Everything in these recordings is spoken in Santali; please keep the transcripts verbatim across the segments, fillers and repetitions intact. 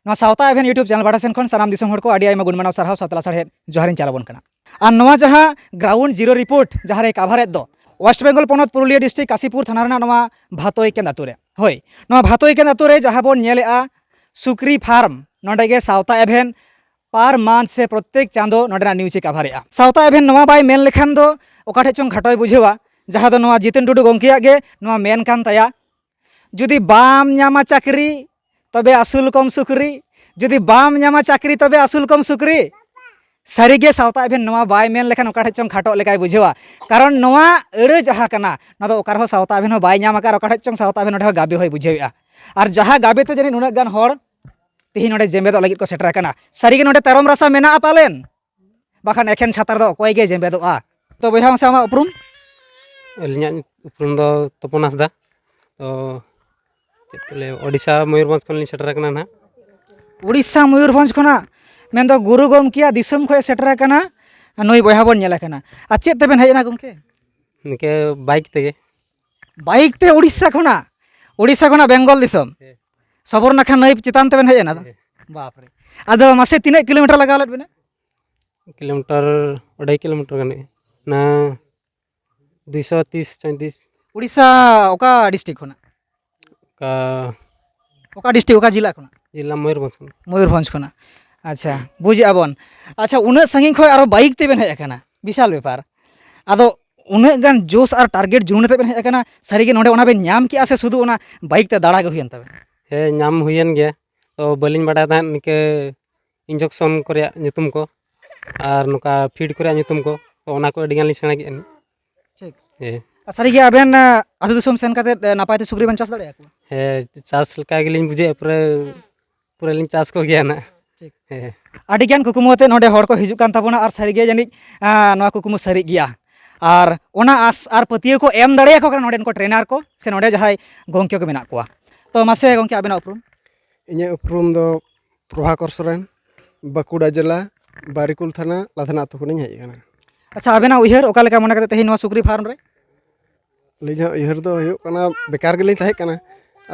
ᱱᱚᱣᱟ ᱥᱟᱶᱛᱟ ᱮᱵᱷᱮᱱ YouTube channel ᱯᱟᱦᱴᱟ ᱥᱮᱱ ᱠᱷᱚᱱ ᱥᱟᱱᱟᱢ ᱫᱤᱥᱚᱢ ᱦᱚᱲ ᱠᱚ ᱟᱹᱰᱤ ᱟᱭᱢᱟ ᱜᱩᱱ ᱢᱟᱱᱟᱣ ᱥᱟᱨᱦᱟᱣ ᱥᱟᱶᱛᱟ ᱞᱟᱥᱟᱲᱦᱮᱫ ᱡᱚᱦᱟᱨᱤᱧ ᱪᱟᱞ ᱟᱵᱚᱱ ᱠᱟᱱᱟ᱾ ᱟᱨ ᱱᱚᱣᱟ ᱡᱟᱦᱟᱸ ground zero report ᱡᱟᱦᱟᱸ ᱨᱮ cover ᱮᱫ ᱫᱚ West Bengal ᱯᱚᱱᱚᱛ ᱯᱩᱨᱩᱞᱤᱭᱟᱹ district ᱠᱟᱥᱤᱯᱩᱨ ᱛᱷᱟᱱᱟ ᱨᱮᱱᱟᱜ ᱱᱚᱣᱟ ᱵᱷᱟᱛᱳᱭ ᱠᱮᱱ ᱟᱛᱳ ᱨᱮ, ᱦᱳᱭ, ᱱᱚᱣᱟ ᱵᱷᱟᱛᱳᱭ ᱠᱮᱱ ᱟᱛᱳ ᱨᱮ ᱡᱟᱦᱟᱸ ᱵᱚᱱ ᱧᱮᱞᱮᱜᱼᱟ ᱥᱩᱠᱨᱤ farm, ᱱᱚᱰᱮ ᱜᱮ ᱥᱟᱶᱛᱟ ᱮᱵᱷᱮᱱ per month ᱥᱮ ᱯᱨᱚᱛᱮᱠ ᱪᱟᱸᱫᱳ ᱱᱚᱰᱮᱱᱟᱜ news ᱮ cover ᱮᱜᱼᱟ᱾ ᱥᱟᱶᱛᱟ ᱮᱵᱷᱮᱱ ᱱᱚᱣᱟ ᱵᱟᱭ ᱢᱮᱱ ᱞᱮᱠᱷᱟᱱ ᱫᱚ ᱚᱠᱟ ᱴᱷᱮᱡ ᱪᱚᱝ ᱠᱷᱟᱴᱚᱭ ᱵᱩᱡᱷᱟᱹᱣᱟ, ᱡᱟᱦᱟᱸ ᱫᱚ ᱱᱚᱣᱟ ᱡᱤᱛᱮᱱ ᱴᱩᱰᱩ ᱜᱚᱢᱠᱮᱭᱟᱜ ᱜᱮ ᱱᱚᱣᱟ ᱢᱮᱱ ᱠᱟᱱ ᱛᱟᱭᱟ, "ᱡᱩᱫᱤ ᱵᱟᱢ ᱧᱟᱢᱟ ᱪᱟᱹᱠᱨᱤ, ᱛᱚᱵᱮ ᱟᱹᱥᱩᱞ ᱠᱚᱢ ᱥᱩᱠᱨᱤ, ᱡᱩᱫᱤ ᱵᱟᱢ ᱧᱟᱢᱟ ᱪᱟᱹᱠᱨᱤ, ᱛᱚᱵᱮ ᱟᱹᱥᱩᱞ ᱠᱚᱢ ᱥᱩᱠᱨᱤ᱾" ᱥᱟᱹᱨᱤᱜᱮ ᱥᱟᱶᱛᱟ ᱮᱵᱷᱮᱱ ᱱᱚᱣᱟ ᱵᱟᱭ ᱢᱮᱱ ᱞᱮᱠᱷᱟᱱ ᱚᱠᱟ ᱴᱷᱮᱡ ᱪᱚᱝ ᱠᱷᱟᱴᱚᱜ ᱞᱮᱠᱟᱭ ᱵᱩᱡᱷᱟᱹᱣᱟ, ᱠᱟᱨᱚᱱ ᱱᱚᱣᱟ ᱟᱹᱲᱟᱹ ᱡᱟᱦᱟᱸ ᱠᱟᱱᱟ, ᱱᱚᱣᱟ ᱫᱚ ᱚᱠᱟ ᱨᱮᱦᱚᱸ ᱥᱟᱶᱛᱟ ᱮᱵᱷᱮᱱ ᱦᱚᱸ ᱵᱟᱭ ᱧᱟᱢ ᱟᱠᱟᱫ ᱟᱨ ᱚᱠᱟ ᱴᱷᱮᱡ ᱪᱚᱝ ᱥᱟᱶᱛᱟ ᱮᱵᱷᱮᱱ ᱱᱚᱰᱮ ᱦᱚᱸ ᱜᱟᱵᱮ ᱦᱚᱸᱭ ᱵᱩᱡᱷᱟᱹᱣᱮᱫᱼᱟ᱾ ᱟᱨ ᱡᱟᱦᱟᱸ ᱜᱟᱵᱮ ᱛᱮ ᱡᱟᱹᱱᱤᱡ ᱱᱩᱱᱟᱹᱜ ᱜᱟᱱ ᱦᱚᱲ ᱛᱮᱦᱮᱧ ᱱᱚᱰᱮ ᱡᱮᱢᱮᱫᱚᱜ ᱞᱟᱹᱜᱤᱫ ᱠᱚ ᱥᱮᱴᱮᱨ ᱟᱠᱟᱱᱟ᱾ ᱥᱟᱹᱨᱤᱜᱮ ᱱᱚᱰᱮ ᱛᱮᱨᱚᱢ ᱨᱟᱥᱟ ᱢᱮᱱᱟᱜᱼᱟ ᱯᱟᱞᱮᱱ, ᱵᱟᱠᱷᱟᱱ ᱮᱠᱷᱮᱱ ᱪᱷᱟᱛᱟᱨ ᱫᱚ ᱚᱠᱚᱭ ᱜᱮ ᱡᱮᱢᱮᱫᱚᱜᱼᱟ᱾ ᱛᱚ ᱵᱚᱭᱦᱟ, ᱢᱟᱥᱮ ᱟᱢᱟᱜ ᱩᱯᱨᱩᱢ? ᱟᱹᱞᱤᱧᱟᱜ ᱩᱯᱨᱩᱢ ᱫᱚ ᱛᱚᱯᱚᱱ ᱦᱟᱸᱥᱫᱟ᱾ ᱛᱚ ᱪᱮᱫ ᱠᱚ ᱞᱟᱹᱭᱟ, ᱳᱰᱤᱥᱟ ᱢᱚᱭᱩᱨᱵᱷᱚᱸᱡᱽ ᱠᱷᱚᱱ ᱞᱤᱧ ᱥᱮᱴᱮᱨ ᱟᱠᱟᱱᱟ ᱱᱟᱦᱟᱜ᱾ ᱩᱲᱤᱥᱥᱟ ᱢᱚᱭᱩᱨᱵᱷᱚᱸᱡᱽ ᱠᱷᱚᱱᱟᱜ, ᱢᱮᱱᱫᱚ ᱜᱩᱨᱩ ᱜᱚᱢᱠᱮᱭᱟᱜ ᱫᱤᱥᱚᱢ ᱠᱷᱚᱱ ᱥᱮᱴᱮᱨ ᱟᱠᱟᱱᱟ ᱱᱩᱭ ᱵᱚᱭᱦᱟ ᱵᱚᱱ ᱧᱮᱞ ᱟᱠᱟᱱᱟ᱾ ᱟᱨ ᱪᱮᱫ ᱛᱮᱵᱮᱱ ᱦᱮᱡ ᱮᱱᱟ ᱜᱚᱢᱠᱮ? ᱱᱤᱝᱠᱟᱹ ᱵᱟᱭᱤᱠ ᱛᱮᱜᱮ᱾ ᱵᱟᱭᱤᱠ ᱛᱮ ᱩᱲᱤᱥᱥᱟ ᱠᱷᱚᱱᱟᱜ? ᱩᱲᱤᱥᱥᱟ ᱠᱷᱚᱱᱟᱜ ᱵᱮᱝᱜᱚᱞ ᱫᱤᱥᱚᱢ? ᱦᱮᱸ᱾ ᱥᱚᱵᱚᱨᱱᱟᱠᱷᱟ ᱱᱟᱹᱭ ᱪᱮᱛᱟᱱ ᱛᱮᱵᱮᱱ ᱦᱮᱡ ᱮᱱᱟ ᱫᱚ? ᱦᱮᱸ᱾ ᱵᱟᱯᱨᱮ! ᱟᱫᱚ ᱢᱟᱥᱮ ᱛᱤᱱᱟᱹᱜ ᱠᱤᱞᱳᱢᱤᱴᱟᱨ ᱞᱟᱜᱟᱣ ᱞᱮᱫ ᱵᱮᱱᱟ? ᱠᱤᱞᱳᱢᱤᱴᱟᱨ, ᱟᱹᱲᱟᱹᱭ ᱠᱤᱞᱳᱢᱤᱴᱟᱨ ᱜᱟᱱ ᱦᱩᱭᱩᱜᱼᱟ᱾ ᱱᱟ ᱫᱩᱭᱥᱚ ᱛᱤᱥ ᱪᱚᱭᱛᱤᱥ᱾ ᱩᱲᱤᱥᱥᱟ ᱚᱠᱟ ᱰᱤᱥᱴᱨᱤᱠᱴ ᱠᱷᱚᱱᱟᱜ? ᱚᱠᱟ ᱚᱠᱟ ᱰᱤᱥᱴᱨᱤᱠᱴ, ᱚᱠᱟ ᱡᱮᱞᱟ ᱠᱷᱚᱱᱟᱜ? ᱡᱮᱞᱟ ᱢᱚᱭᱩᱨᱵᱷᱚᱸᱡᱽ ᱠᱷᱚᱱ᱾ ᱢᱚᱭᱩᱨᱵᱷᱚᱸᱡᱽ ᱠᱷᱚᱱᱟᱜ᱾ ᱟᱪᱪᱷᱟ, ᱵᱩᱡᱮᱜᱼᱟ ᱵᱚᱱ᱾ ᱟᱪᱪᱷᱟ, ᱩᱱᱟᱹᱜ ᱥᱟᱺᱜᱤᱧ ᱠᱷᱚᱱ ᱟᱨᱚ ᱵᱟᱭᱤᱠ ᱛᱮᱵᱮᱱ ᱦᱮᱡ ᱟᱠᱟᱱᱟ, ᱵᱤᱥᱟᱞ ᱵᱮᱯᱟᱨ᱾ ᱟᱫᱚ ᱩᱱᱟᱹᱜ ᱜᱟᱱ ᱡᱳᱥ ᱟᱨ ᱴᱟᱨᱜᱮᱴ ᱡᱩᱱ ᱟᱛᱮ ᱵᱮᱱ ᱦᱮᱡ ᱟᱠᱟᱱᱟ, ᱥᱟᱹᱨᱤᱜᱮ ᱱᱚᱰᱮ ᱚᱱᱟ ᱵᱮᱱ ᱧᱟᱢ ᱠᱮᱜᱼᱟ ᱥᱮ ᱥᱩᱫᱷᱩ ᱚᱱᱟ ᱵᱟᱭᱤᱠ ᱛᱮ ᱫᱟᱬᱟ ᱜᱮ ᱦᱩᱭᱮᱱ ᱛᱟᱵᱮᱱᱟ? ᱦᱮᱸ, ᱧᱟᱢ ᱦᱩᱭᱮᱱ ᱜᱮᱭᱟ᱾ ᱛᱚ ᱵᱟᱹᱞᱤᱧ ᱵᱟᱰᱟᱭ ᱛᱟᱦᱮᱸᱫ ᱱᱤᱝᱠᱟᱹ ᱤᱧᱡᱮᱠᱥᱚᱱ ᱠᱚ ᱨᱮᱭᱟᱜ ᱧᱩᱛᱩᱢ ᱠᱚ ᱟᱨ ᱱᱚᱝᱠᱟ ᱯᱷᱤᱰ ᱠᱚ ᱨᱮᱭᱟᱜ ᱧᱩᱛᱩᱢ ᱠᱚ, ᱛᱚ ᱚᱱᱟ ᱠᱚ ᱟᱹᱰᱤ ᱜᱟᱱ ᱞᱤᱧ ᱥᱮᱬᱟ ᱠᱮᱫᱼᱟ᱾ ᱴᱷᱤᱠ᱾ ᱦᱮᱸ᱾ ᱟᱨ ᱥᱟᱹᱨᱤᱜᱮ ᱟᱵᱮᱱ, ᱟ, ᱟᱹᱛᱩ ᱫᱤᱥᱚᱢ ᱥᱮᱱ ᱠᱟᱛᱮ, ᱮ, ᱱᱟᱯᱟᱭ ᱛᱮ ᱥᱩᱠᱨᱤ ᱵᱮᱱ ᱪᱟᱥ ᱫᱟᱲᱮᱭᱟᱠᱚᱣᱟ? ᱦᱮᱸ, ᱪᱟᱥ ᱞᱮᱠᱟ ᱜᱮᱞᱤᱧ ᱵᱩᱡᱷᱟᱹᱣᱮᱫᱼᱟ, ᱯᱩᱨᱟᱹ, ᱯᱩᱨᱟᱹ ᱞᱤᱧ ᱪᱟᱥ ᱠᱚᱜᱮᱭᱟ ᱱᱟᱜ᱾ ᱴᱷᱤᱠ᱾ ᱦᱮᱸ᱾ ᱟᱹᱰᱤᱜᱟᱱ ᱠᱩᱠᱢᱩ ᱟᱛᱮ ᱱᱚᱰᱮ ᱦᱚᱲ ᱠᱚ ᱦᱤᱡᱩᱜ ᱠᱟᱱ ᱛᱟᱵᱚᱱᱟ ᱟᱨ ᱥᱟᱹᱨᱤᱜᱮ ᱡᱟᱹᱱᱤᱡ, ᱟ, ᱱᱚᱣᱟ ᱠᱩᱠᱢᱩ ᱥᱟᱹᱨᱤᱜ ᱜᱮᱭᱟ᱾ ᱟᱨ ᱚᱱᱟ ᱟᱥ ᱟᱨ ᱯᱟᱹᱛᱭᱟᱹᱣ ᱠᱚ ᱮᱢ ᱫᱟᱲᱮᱭᱟᱠᱚ ᱠᱟᱱᱟ ᱱᱚᱰᱮᱱ ᱠᱚ ᱴᱨᱮᱱᱟᱨ ᱠᱚ ᱥᱮ ᱱᱚᱰᱮ ᱡᱟᱦᱟᱸᱭ ᱜᱚᱢᱠᱮ ᱠᱚ ᱢᱮᱱᱟᱜ ᱠᱚᱣᱟ᱾ ᱛᱚ ᱢᱟᱥᱮ ᱜᱚᱢᱠᱮ, ᱟᱵᱮᱱᱟᱜ ᱩᱯᱨᱩᱢ? ᱤᱧᱟᱹᱜ ᱩᱯᱨᱩᱢ ᱫᱚ ᱯᱨᱚᱵᱷᱟᱠᱚᱨ ᱥᱚᱨᱮᱱ, ᱵᱟᱸᱠᱩᱲᱟ ᱡᱮᱞᱟ, ᱵᱟᱨᱤᱠᱩᱞ ᱛᱷᱟᱱᱟ, ᱞᱟᱫᱷᱟᱱᱟ ᱟᱹᱛᱩ ᱠᱷᱚᱱᱤᱧ ᱦᱮᱡ ᱟᱠᱟᱱᱟ᱾ ᱟᱪᱪᱷᱟ, ᱟᱵᱮᱱᱟᱜ ᱩᱭᱦᱟᱹᱨ ᱚᱠᱟ ᱞᱮᱠᱟ ᱢᱚᱱᱮ ᱠᱟᱛᱮ ᱛᱮᱦᱮᱧ ᱱᱚᱣᱟ ᱥᱩᱠᱨᱤ ᱯᱷᱟᱨᱢ ᱨᱮ? ᱟᱹᱞᱤᱧᱟᱜ ᱩᱭᱦᱟᱹᱨ ᱫᱚ ᱦᱩᱭᱩᱜ ᱠᱟᱱᱟ, ᱵᱮᱠᱟᱨ ᱜᱮᱞᱤᱧ ᱛᱟᱦᱮᱸ ᱠᱟᱱᱟ,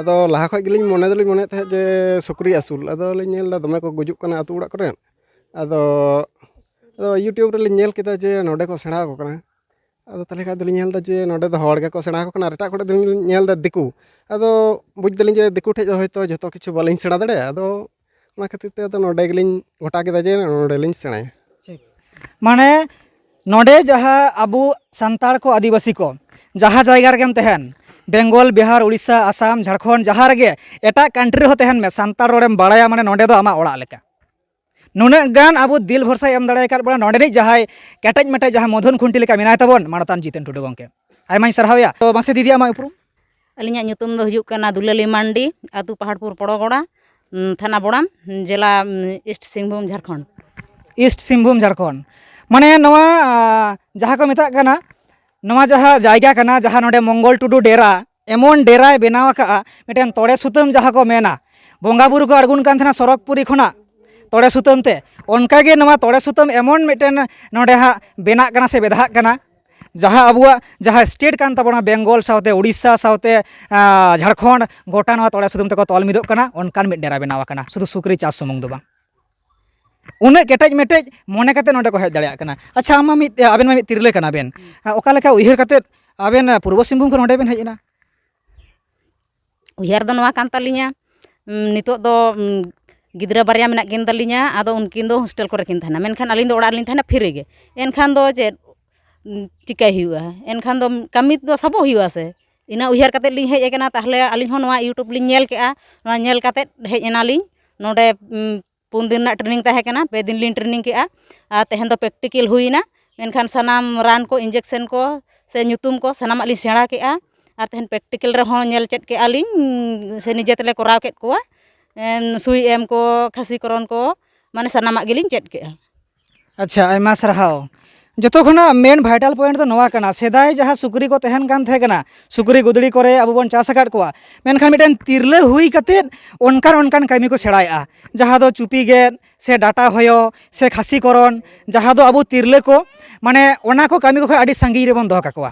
ᱟᱫᱚ ᱞᱟᱦᱟ ᱠᱷᱚᱡ ᱜᱮᱞᱤᱧ ᱢᱚᱱᱮ ᱫᱚᱞᱤᱧ ᱢᱚᱱᱮᱭᱮᱫ ᱛᱟᱦᱮᱸᱫ ᱡᱮ ᱥᱩᱠᱨᱤ ᱟᱹᱥᱩᱞ᱾ ᱟᱫᱚ ᱞᱤᱧ ᱧᱮᱞ ᱮᱫᱟ ᱫᱚᱢᱮ ᱠᱚ ᱜᱩᱡᱩᱜ ᱠᱟᱱᱟ ᱟᱹᱛᱩ ᱚᱲᱟᱜ ᱠᱚᱨᱮ᱾ ᱟᱫᱚ, ᱟᱫᱚ YouTube ᱨᱮᱞᱤᱧ ᱧᱮᱞ ᱠᱮᱫᱟ ᱡᱮ ᱱᱚᱸᱰᱮ ᱠᱚ ᱥᱮᱬᱟ ᱟᱠᱚ ᱠᱟᱱᱟ᱾ ᱟᱫᱚ ᱛᱟᱦᱚᱞᱮ ᱠᱷᱟᱡ ᱫᱚᱞᱤᱧ ᱧᱮᱞ ᱮᱫᱟ ᱡᱮ ᱱᱚᱸᱰᱮ ᱫᱚ ᱦᱚᱲ ᱜᱮᱠᱚ ᱥᱮᱬᱟ ᱟᱠᱚ ᱠᱟᱱᱟ, ᱟᱨ ᱮᱴᱟᱜ ᱠᱚᱨᱮ ᱫᱚᱞᱤᱧ ᱧᱮᱞ ᱮᱫᱟ ᱫᱤᱠᱩ᱾ ᱟᱫᱚ ᱵᱩᱡᱽ ᱫᱟᱞᱤᱧ ᱡᱮ ᱫᱤᱠᱩ ᱴᱷᱮᱡ ᱫᱚ ᱦᱚᱭᱛᱳ ᱡᱚᱛᱚ ᱠᱤᱪᱷᱩ ᱵᱟᱹᱞᱤᱧ ᱥᱮᱬᱟ ᱫᱟᱲᱮᱭᱟᱜᱼᱟ᱾ ᱟᱫᱚ ᱚᱱᱟ ᱠᱷᱟᱹᱛᱤᱨ ᱛᱮ ᱟᱫᱚ ᱱᱚᱸᱰᱮ ᱜᱮᱞᱤᱧ ᱜᱚᱴᱟ ᱠᱮᱫᱟ ᱡᱮ ᱱᱚᱸᱰᱮ ᱞᱤᱧ ᱥᱮᱬᱟᱭᱟ᱾ ᱢᱟᱱᱮ ᱱᱚᱰᱮ ᱡᱟᱦᱟᱸ ᱟᱵᱚ ᱥᱟᱱᱛᱟᱲ ᱠᱚ, ᱟᱹᱫᱤᱵᱟᱹᱥᱤ ᱠᱚ, ᱡᱟᱦᱟᱸ ᱡᱟᱭᱜᱟ ᱨᱮᱜᱮᱢ ᱛᱟᱦᱮᱱ, ᱵᱮᱝᱜᱚᱞ, ᱵᱤᱦᱟᱨ, ᱩᱲᱤᱥᱥᱟ, ᱟᱥᱟᱢ, ᱡᱷᱟᱲᱠᱷᱚᱸᱰ, ᱡᱟᱦᱟᱸ ᱨᱮᱜᱮ, ᱮᱴᱟᱜ ᱠᱟᱱᱴᱨᱤ ᱨᱮᱦᱚᱸ ᱛᱟᱦᱮᱱ ᱢᱮ, ᱥᱟᱱᱛᱟᱲ ᱨᱚᱲᱮᱢ ᱵᱟᱲᱟᱭᱟ, ᱢᱟᱱᱮ ᱱᱚᱰᱮ ᱫᱚ ᱟᱢᱟᱜ ᱚᱲᱟᱜ ᱞᱮᱠᱟ᱾ ᱱᱩᱱᱟᱹᱜ ᱜᱟᱱ ᱟᱵᱚ ᱫᱤᱞ ᱵᱷᱚᱨᱥᱟᱭ ᱮᱢ ᱫᱟᱲᱮ ᱟᱠᱟᱫ ᱵᱚᱱᱟ ᱱᱚᱰᱮᱱᱤᱡ ᱡᱟᱦᱟᱸᱭ ᱠᱮᱴᱮᱡ ᱢᱮᱴᱮᱡ ᱡᱟᱦᱟᱸ ᱢᱚᱫᱷᱩᱱ ᱠᱷᱩᱱᱴᱤ ᱞᱮᱠᱟ ᱢᱮᱱᱟᱭ ᱛᱟᱵᱚᱱ ᱢᱟᱱᱚᱛᱟᱱ ᱡᱤᱛᱮᱱ ᱴᱩᱰᱩ ᱜᱚᱢᱠᱮ᱾ ᱟᱭᱢᱟᱧ ᱥᱟᱨᱦᱟᱣᱮᱭᱟ᱾ ᱛᱚ ᱢᱟᱥᱮ ᱫᱤᱫᱤ, ᱟᱢᱟᱜ ᱩᱯᱨᱩᱢ? ᱟᱹᱞᱤᱧᱟᱜ ᱧᱩᱛᱩᱢ ᱫᱚ ᱦᱩᱭᱩᱜ ᱠᱟᱱᱟ ᱫᱩᱞᱟᱹᱞᱤ ᱢᱟᱱᱰᱤ, ᱟᱹᱛᱩ ᱯᱟᱦᱟᱲᱯᱩᱨ ᱯᱚᱲᱚᱜᱚᱲᱟ, ᱩᱸ, ᱛᱷᱟᱱᱟ ᱵᱚᱲᱟᱢ, ᱡᱮᱞᱟ, ᱩᱸ, ᱤᱥᱴ ᱥᱤᱝᱵᱷᱩᱢ, ᱡᱷᱟᱲᱠᱷᱚᱸᱰ᱾ ᱤᱥᱴ ᱥᱤᱝᱵᱷᱩᱢ, ᱡᱷᱟᱲᱠᱷᱚᱸᱰ᱾ ᱢᱟᱱᱮ ᱱᱚᱣᱟ, ᱟᱸ, ᱡᱟᱦᱟᱸ ᱠᱚ ᱢᱮᱛᱟᱜ ᱠᱟᱱᱟ, ᱱᱚᱣᱟ ᱡᱟᱦᱟᱸ ᱡᱟᱭᱜᱟ ᱠᱟᱱᱟ, ᱡᱟᱦᱟᱸ ᱱᱚᱰᱮ ᱢᱚᱝᱜᱚᱞ ᱴᱩᱰᱩ ᱰᱮᱨᱟ, ᱮᱢᱚᱱ ᱰᱮᱨᱟᱭ ᱵᱮᱱᱟᱣ ᱟᱠᱟᱫᱼᱟ, ᱢᱤᱫᱴᱮᱱ ᱛᱚᱲᱮ ᱥᱩᱛᱟᱹᱢ ᱡᱟᱦᱟᱸ ᱠᱚ ᱢᱮᱱᱟ, ᱵᱚᱸᱜᱟ ᱵᱩᱨᱩ ᱠᱚ ᱟᱬᱜᱚᱱ ᱠᱟᱱ ᱛᱟᱦᱮᱱᱟ ᱥᱚᱨᱚᱜᱽᱯᱩᱨᱤ ᱠᱷᱚᱱᱟᱜ ᱛᱚᱲᱮ ᱥᱩᱛᱟᱹᱢ ᱛᱮ, ᱚᱱᱠᱟᱜᱮ ᱱᱚᱣᱟ ᱛᱚᱲᱮ ᱥᱩᱛᱟᱹᱢ ᱮᱢᱚᱱ ᱢᱤᱫᱴᱮᱱ ᱱᱚᱰᱮ ᱦᱟᱸᱜ ᱵᱮᱱᱟᱜ ᱠᱟᱱᱟ ᱥᱮ ᱵᱮᱫᱷᱟᱜ ᱠᱟᱱᱟ, ᱡᱟᱦᱟᱸ ᱟᱵᱚᱣᱟᱜ ᱡᱟᱦᱟᱸ ᱥᱴᱮᱴ ᱠᱟᱱ ᱛᱟᱵᱚᱱᱟ, ᱵᱮᱝᱜᱚᱞ ᱥᱟᱶᱛᱮ ᱩᱲᱤᱥᱥᱟ ᱥᱟᱶᱛᱮ, ᱟᱸ, ᱡᱷᱟᱲᱠᱷᱚᱸᱰ, ᱜᱚᱴᱟ ᱱᱚᱣᱟ ᱛᱚᱲᱮ ᱥᱩᱛᱟᱹᱢ ᱛᱮᱠᱚ ᱛᱚᱞ ᱢᱤᱫᱚᱜ ᱠᱟᱱᱟ᱾ ᱚᱱᱠᱟᱱ ᱢᱤᱫ ᱰᱮᱨᱟ ᱵᱮᱱᱟᱣ ᱟᱠᱟᱱᱟ, ᱥᱩᱫᱷᱩ ᱥᱩᱠᱨᱤ ᱪᱟᱥ ᱥᱩᱢᱩᱝ ᱫᱚ ᱵᱟᱝ᱾ ᱩᱱᱟᱹᱜ ᱠᱮᱴᱮᱡ ᱢᱮᱴᱮᱡ ᱢᱚᱱᱮ ᱠᱟᱛᱮ ᱱᱚᱰᱮ ᱠᱚ ᱦᱮᱡ ᱫᱟᱲᱮᱭᱟᱜ ᱠᱟᱱᱟ᱾ ᱟᱪᱪᱷᱟ, ᱟᱢ ᱢᱟ ᱢᱤᱫ, ᱟᱵᱮᱱ ᱢᱟ ᱢᱤᱫ ᱛᱤᱨᱞᱟᱹ ᱠᱟᱱᱟ ᱵᱮᱱ, ᱚᱠᱟ ᱞᱮᱠᱟ ᱩᱭᱦᱟᱹᱨ ᱠᱟᱛᱮ ᱟᱵᱮᱱ ᱯᱩᱨᱵᱚ ᱥᱤᱝᱵᱷᱩᱢ ᱠᱷᱚᱱ ᱱᱚᱰᱮ ᱵᱮᱱ ᱦᱮᱡ ᱮᱱᱟ? ᱩᱭᱦᱟᱹᱨ ᱫᱚ ᱱᱚᱣᱟ ᱠᱟᱱ ᱛᱟᱹᱞᱤᱧᱟ, ᱩᱢ, ᱱᱤᱛᱚᱜ ᱫᱚ, ᱩᱢ, ᱜᱤᱫᱽᱨᱟᱹ ᱵᱟᱨᱭᱟ ᱢᱮᱱᱟᱜ ᱠᱤᱱ ᱛᱟᱹᱞᱤᱧᱟ, ᱟᱫᱚ ᱩᱱᱠᱤᱱ ᱫᱚ ᱦᱳᱥᱴᱮᱞ ᱠᱚᱨᱮ ᱠᱤᱱ ᱛᱟᱦᱮᱱᱟ, ᱢᱮᱱᱠᱷᱟᱱ ᱟᱹᱞᱤᱧ ᱫᱚ ᱚᱲᱟᱜ ᱨᱮᱞᱤᱧ ᱛᱟᱦᱮᱱᱟ ᱯᱷᱤᱨᱤ ᱜᱮ᱾ ᱮᱱᱠᱷᱟᱱ ᱫᱚ ᱪᱮᱫ, ᱩᱢ, ᱪᱤᱠᱟᱹᱭ ᱦᱩᱭᱩᱜᱼᱟ? ᱮᱱᱠᱷᱟᱱ ᱫᱚ ᱠᱟᱹᱢᱤ ᱫᱚ ᱥᱟᱵᱚᱜ ᱦᱩᱭᱩᱜᱼᱟ ᱥᱮ᱾ ᱤᱱᱟᱹ ᱩᱭᱦᱟᱹᱨ ᱠᱟᱛᱮᱫ ᱞᱤᱧ ᱦᱮᱡ ᱟᱠᱟᱱᱟ᱾ ᱛᱟᱦᱚᱞᱮ ᱟᱹᱞᱤᱧ ᱦᱚᱸ ᱱᱚᱣᱟ YouTube ᱞᱤᱧ ᱧᱮᱞ ᱠᱮᱜᱼᱟ, ᱱᱚᱣᱟ ᱧᱮᱞ ᱠᱟᱛᱮᱫ ᱦᱮᱡ ᱮᱱᱟᱞᱤᱧ ᱱᱚᱰᱮ᱾ ᱩᱢ, ᱯᱩᱱ ᱫᱤᱱ ᱨᱮᱱᱟᱜ ᱴᱨᱮᱱᱤᱝ ᱛᱟᱦᱮᱸ ᱠᱟᱱᱟ, ᱯᱮ ᱫᱤᱱ ᱞᱤᱧ ᱴᱨᱮᱱᱤᱝ ᱠᱮᱜᱼᱟ᱾ ᱟᱨ ᱛᱮᱦᱮᱧ ᱫᱚ ᱯᱨᱮᱠᱴᱤᱠᱮᱞ ᱦᱩᱭᱱᱟ, ᱢᱮᱱᱠᱷᱟᱱ ᱥᱟᱱᱟᱢ ᱨᱟᱱ ᱠᱚ, ᱤᱧᱡᱮᱠᱥᱮᱱ ᱠᱚ ᱥᱮ ᱧᱩᱛᱩᱢ ᱠᱚ ᱥᱟᱱᱟᱢᱟᱜ ᱞᱤᱧ ᱥᱮᱬᱟ ᱠᱮᱜᱼᱟ᱾ ᱟᱨ ᱛᱮᱦᱮᱧ ᱯᱨᱮᱠᱴᱤᱠᱮᱞ ᱨᱮᱦᱚᱸ ᱧᱮᱞ ᱪᱮᱫ ᱠᱮᱜᱼᱟ ᱞᱤᱧ, ᱥᱮ ᱱᱤᱡᱮ ᱛᱮᱞᱮ ᱠᱚᱨᱟᱣ ᱠᱮᱫ ᱠᱚᱣᱟ᱾ ᱮᱢ, ᱥᱩᱭ ᱮᱢ ᱠᱚ, ᱠᱷᱟᱹᱥᱤ ᱠᱚᱨᱚᱱ ᱠᱚ, ᱢᱟᱱᱮ ᱥᱟᱱᱟᱢᱟᱜ ᱜᱮᱞᱤᱧ ᱪᱮᱫ ᱠᱮᱜᱼᱟ᱾ ᱟᱪᱪᱷᱟ, ᱟᱭᱢᱟ ᱥᱟᱨᱦᱟᱣ᱾ ᱡᱚᱛᱚ ᱠᱷᱚᱱᱟᱜ ᱢᱮᱱ ᱵᱷᱟᱭᱴᱟᱞ ᱯᱚᱭᱮᱱᱴ ᱫᱚ ᱱᱚᱣᱟ ᱠᱟᱱᱟ, ᱥᱮᱫᱟᱭ ᱡᱟᱦᱟᱸ ᱥᱩᱠᱨᱤ ᱠᱚ ᱛᱟᱦᱮᱱ ᱠᱟᱱ ᱛᱟᱦᱮᱸ ᱠᱟᱱᱟ, ᱥᱩᱠᱨᱤ ᱜᱩᱫᱲᱤ ᱠᱚᱨᱮ ᱟᱵᱚ ᱵᱚᱱ ᱪᱟᱥ ᱟᱠᱟᱫ ᱠᱚᱣᱟ, ᱢᱮᱱᱠᱷᱟᱱ ᱢᱤᱫᱴᱮᱱ ᱛᱤᱨᱞᱟᱹ ᱦᱩᱭ ᱠᱟᱛᱮᱫ ᱚᱱᱠᱟᱱ ᱚᱱᱠᱟᱱ ᱠᱟᱹᱢᱤ ᱠᱚ ᱥᱮᱬᱟᱭᱮᱫᱼᱟ, ᱡᱟᱦᱟᱸ ᱫᱚ ᱪᱩᱯᱤ ᱜᱮᱫ ᱥᱮ ᱰᱟᱴᱟ ᱦᱚᱭᱚ ᱥᱮ ᱠᱷᱟᱹᱥᱤ ᱠᱚᱨᱚᱱ, ᱡᱟᱦᱟᱸ ᱫᱚ ᱟᱵᱚ ᱛᱤᱨᱞᱟᱹ ᱠᱚ ᱢᱟᱱᱮ ᱚᱱᱟ ᱠᱚ ᱠᱟᱹᱢᱤ ᱠᱚ ᱠᱷᱚᱱ ᱟᱹᱰᱤ ᱥᱟᱺᱜᱤᱧ ᱨᱮᱵᱚᱱ ᱫᱚᱦᱚ ᱠᱟᱠᱚᱣᱟ,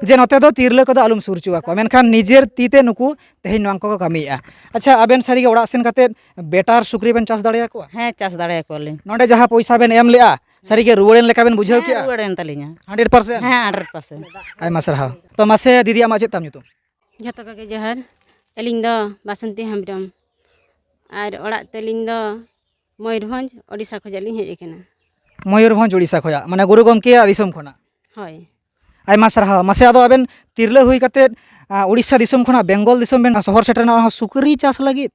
ᱡᱮ ᱱᱚᱛᱮ ᱫᱚ ᱛᱤᱨᱞᱟᱹ ᱠᱚᱫᱚ ᱟᱞᱚᱢ ᱥᱩᱨ ᱦᱚᱪᱚ ᱟᱠᱚᱣᱟ, ᱢᱮᱱᱠᱷᱟᱱ ᱱᱤᱡᱮᱨ ᱛᱤ ᱛᱮ ᱱᱩᱠᱩ ᱛᱮᱦᱮᱧ ᱱᱚᱣᱟ ᱠᱚᱠᱚ ᱠᱟᱹᱢᱤᱭᱮᱫᱼᱟ᱾ ᱟᱪᱪᱷᱟ, ᱟᱵᱮᱱ ᱥᱟᱹᱨᱤᱜᱮ ᱚᱲᱟᱜ ᱥᱮᱱ ᱠᱟᱛᱮ ᱵᱮᱴᱟᱨ ᱥᱩᱠᱨᱤ ᱵᱮᱱ ᱪᱟᱥ ᱫᱟᱲᱮᱭᱟᱠᱚᱣᱟ? ᱦᱮᱸ, ᱪᱟᱥ ᱫᱟᱲᱮᱭᱟᱠᱚᱣᱟᱞᱤᱧ᱾ ᱱᱚᱰᱮ ᱡᱟᱦᱟᱸ ᱯᱚᱭᱥᱟ ᱵᱮᱱ ᱮᱢ ᱞᱮᱜᱼᱟ, ᱥᱟᱹᱨᱤᱜᱮ ᱨᱩᱣᱟᱹᱲᱮᱱ ᱞᱮᱠᱟ ᱵᱮᱱ ᱵᱩᱡᱷᱟᱹᱣ ᱦᱮᱸ, ᱠᱮᱜᱼᱟ? ᱨᱩᱣᱟᱹᱲᱮᱱ ᱛᱟᱹᱞᱤᱧᱟ᱾ Hundred percent? ᱦᱮᱸ, ᱦᱟᱱᱰᱨᱮᱰ ᱯᱟᱨᱥᱮᱱᱴ᱾ ᱟᱭᱢᱟ ᱥᱟᱨᱦᱟᱣ᱾ ᱛᱚ ᱢᱟᱥᱮ ᱫᱤᱫᱤ, ᱟᱢᱟᱜ ᱪᱮᱫ ᱛᱟᱢ ᱧᱩᱛᱩᱢ? ᱡᱷᱚᱛᱚ ᱠᱚᱜᱮ ᱡᱚᱦᱟᱨ᱾ ᱟᱹᱞᱤᱧ ᱫᱚ ᱵᱟᱥᱚᱱᱛᱤ ᱦᱮᱢᱵᱨᱚᱢ᱾ ᱟᱨ ᱚᱲᱟᱜ ᱛᱟᱹᱞᱤᱧ ᱫᱚ ᱢᱚᱭᱩᱨᱵᱷᱚᱸᱡᱽ, ᱳᱰᱤᱥᱟ ᱠᱷᱚᱱᱟᱜ ᱞᱤᱧ ᱦᱮᱡ ᱟᱠᱟᱱᱟ᱾ ᱢᱚᱭᱩᱨᱵᱷᱚᱸᱡᱽ, ᱳᱰᱤᱥᱟ ᱠᱷᱚᱱᱟᱜ, ᱢᱟᱱᱮ ᱜᱩᱨᱩ ᱜᱚᱢᱠᱮᱭᱟᱜ ᱫᱤᱥᱚᱢ ᱠᱷᱚᱱᱟᱜ᱾ ᱦᱳᱭ᱾ ᱟᱭᱢᱟ ᱥᱟᱨᱦᱟᱣ᱾ ᱢᱟᱥᱮ ᱟᱫᱚ ᱟᱵᱮᱱ ᱛᱤᱨᱞᱟᱹ ᱦᱩᱭ ᱠᱟᱛᱮᱫ, ᱟ, ᱳᱰᱤᱥᱟ ᱫᱤᱥᱚᱢ ᱠᱷᱚᱱᱟᱜ ᱵᱮᱝᱜᱚᱞ ᱫᱤᱥᱚᱢ ᱵᱮᱱ ᱥᱚᱦᱚᱨ ᱥᱮᱴᱮᱨ ᱮᱱᱟ, ᱚᱱᱟ ᱦᱚᱸ ᱥᱩᱠᱨᱤ ᱪᱟᱥ ᱞᱟᱹᱜᱤᱫ?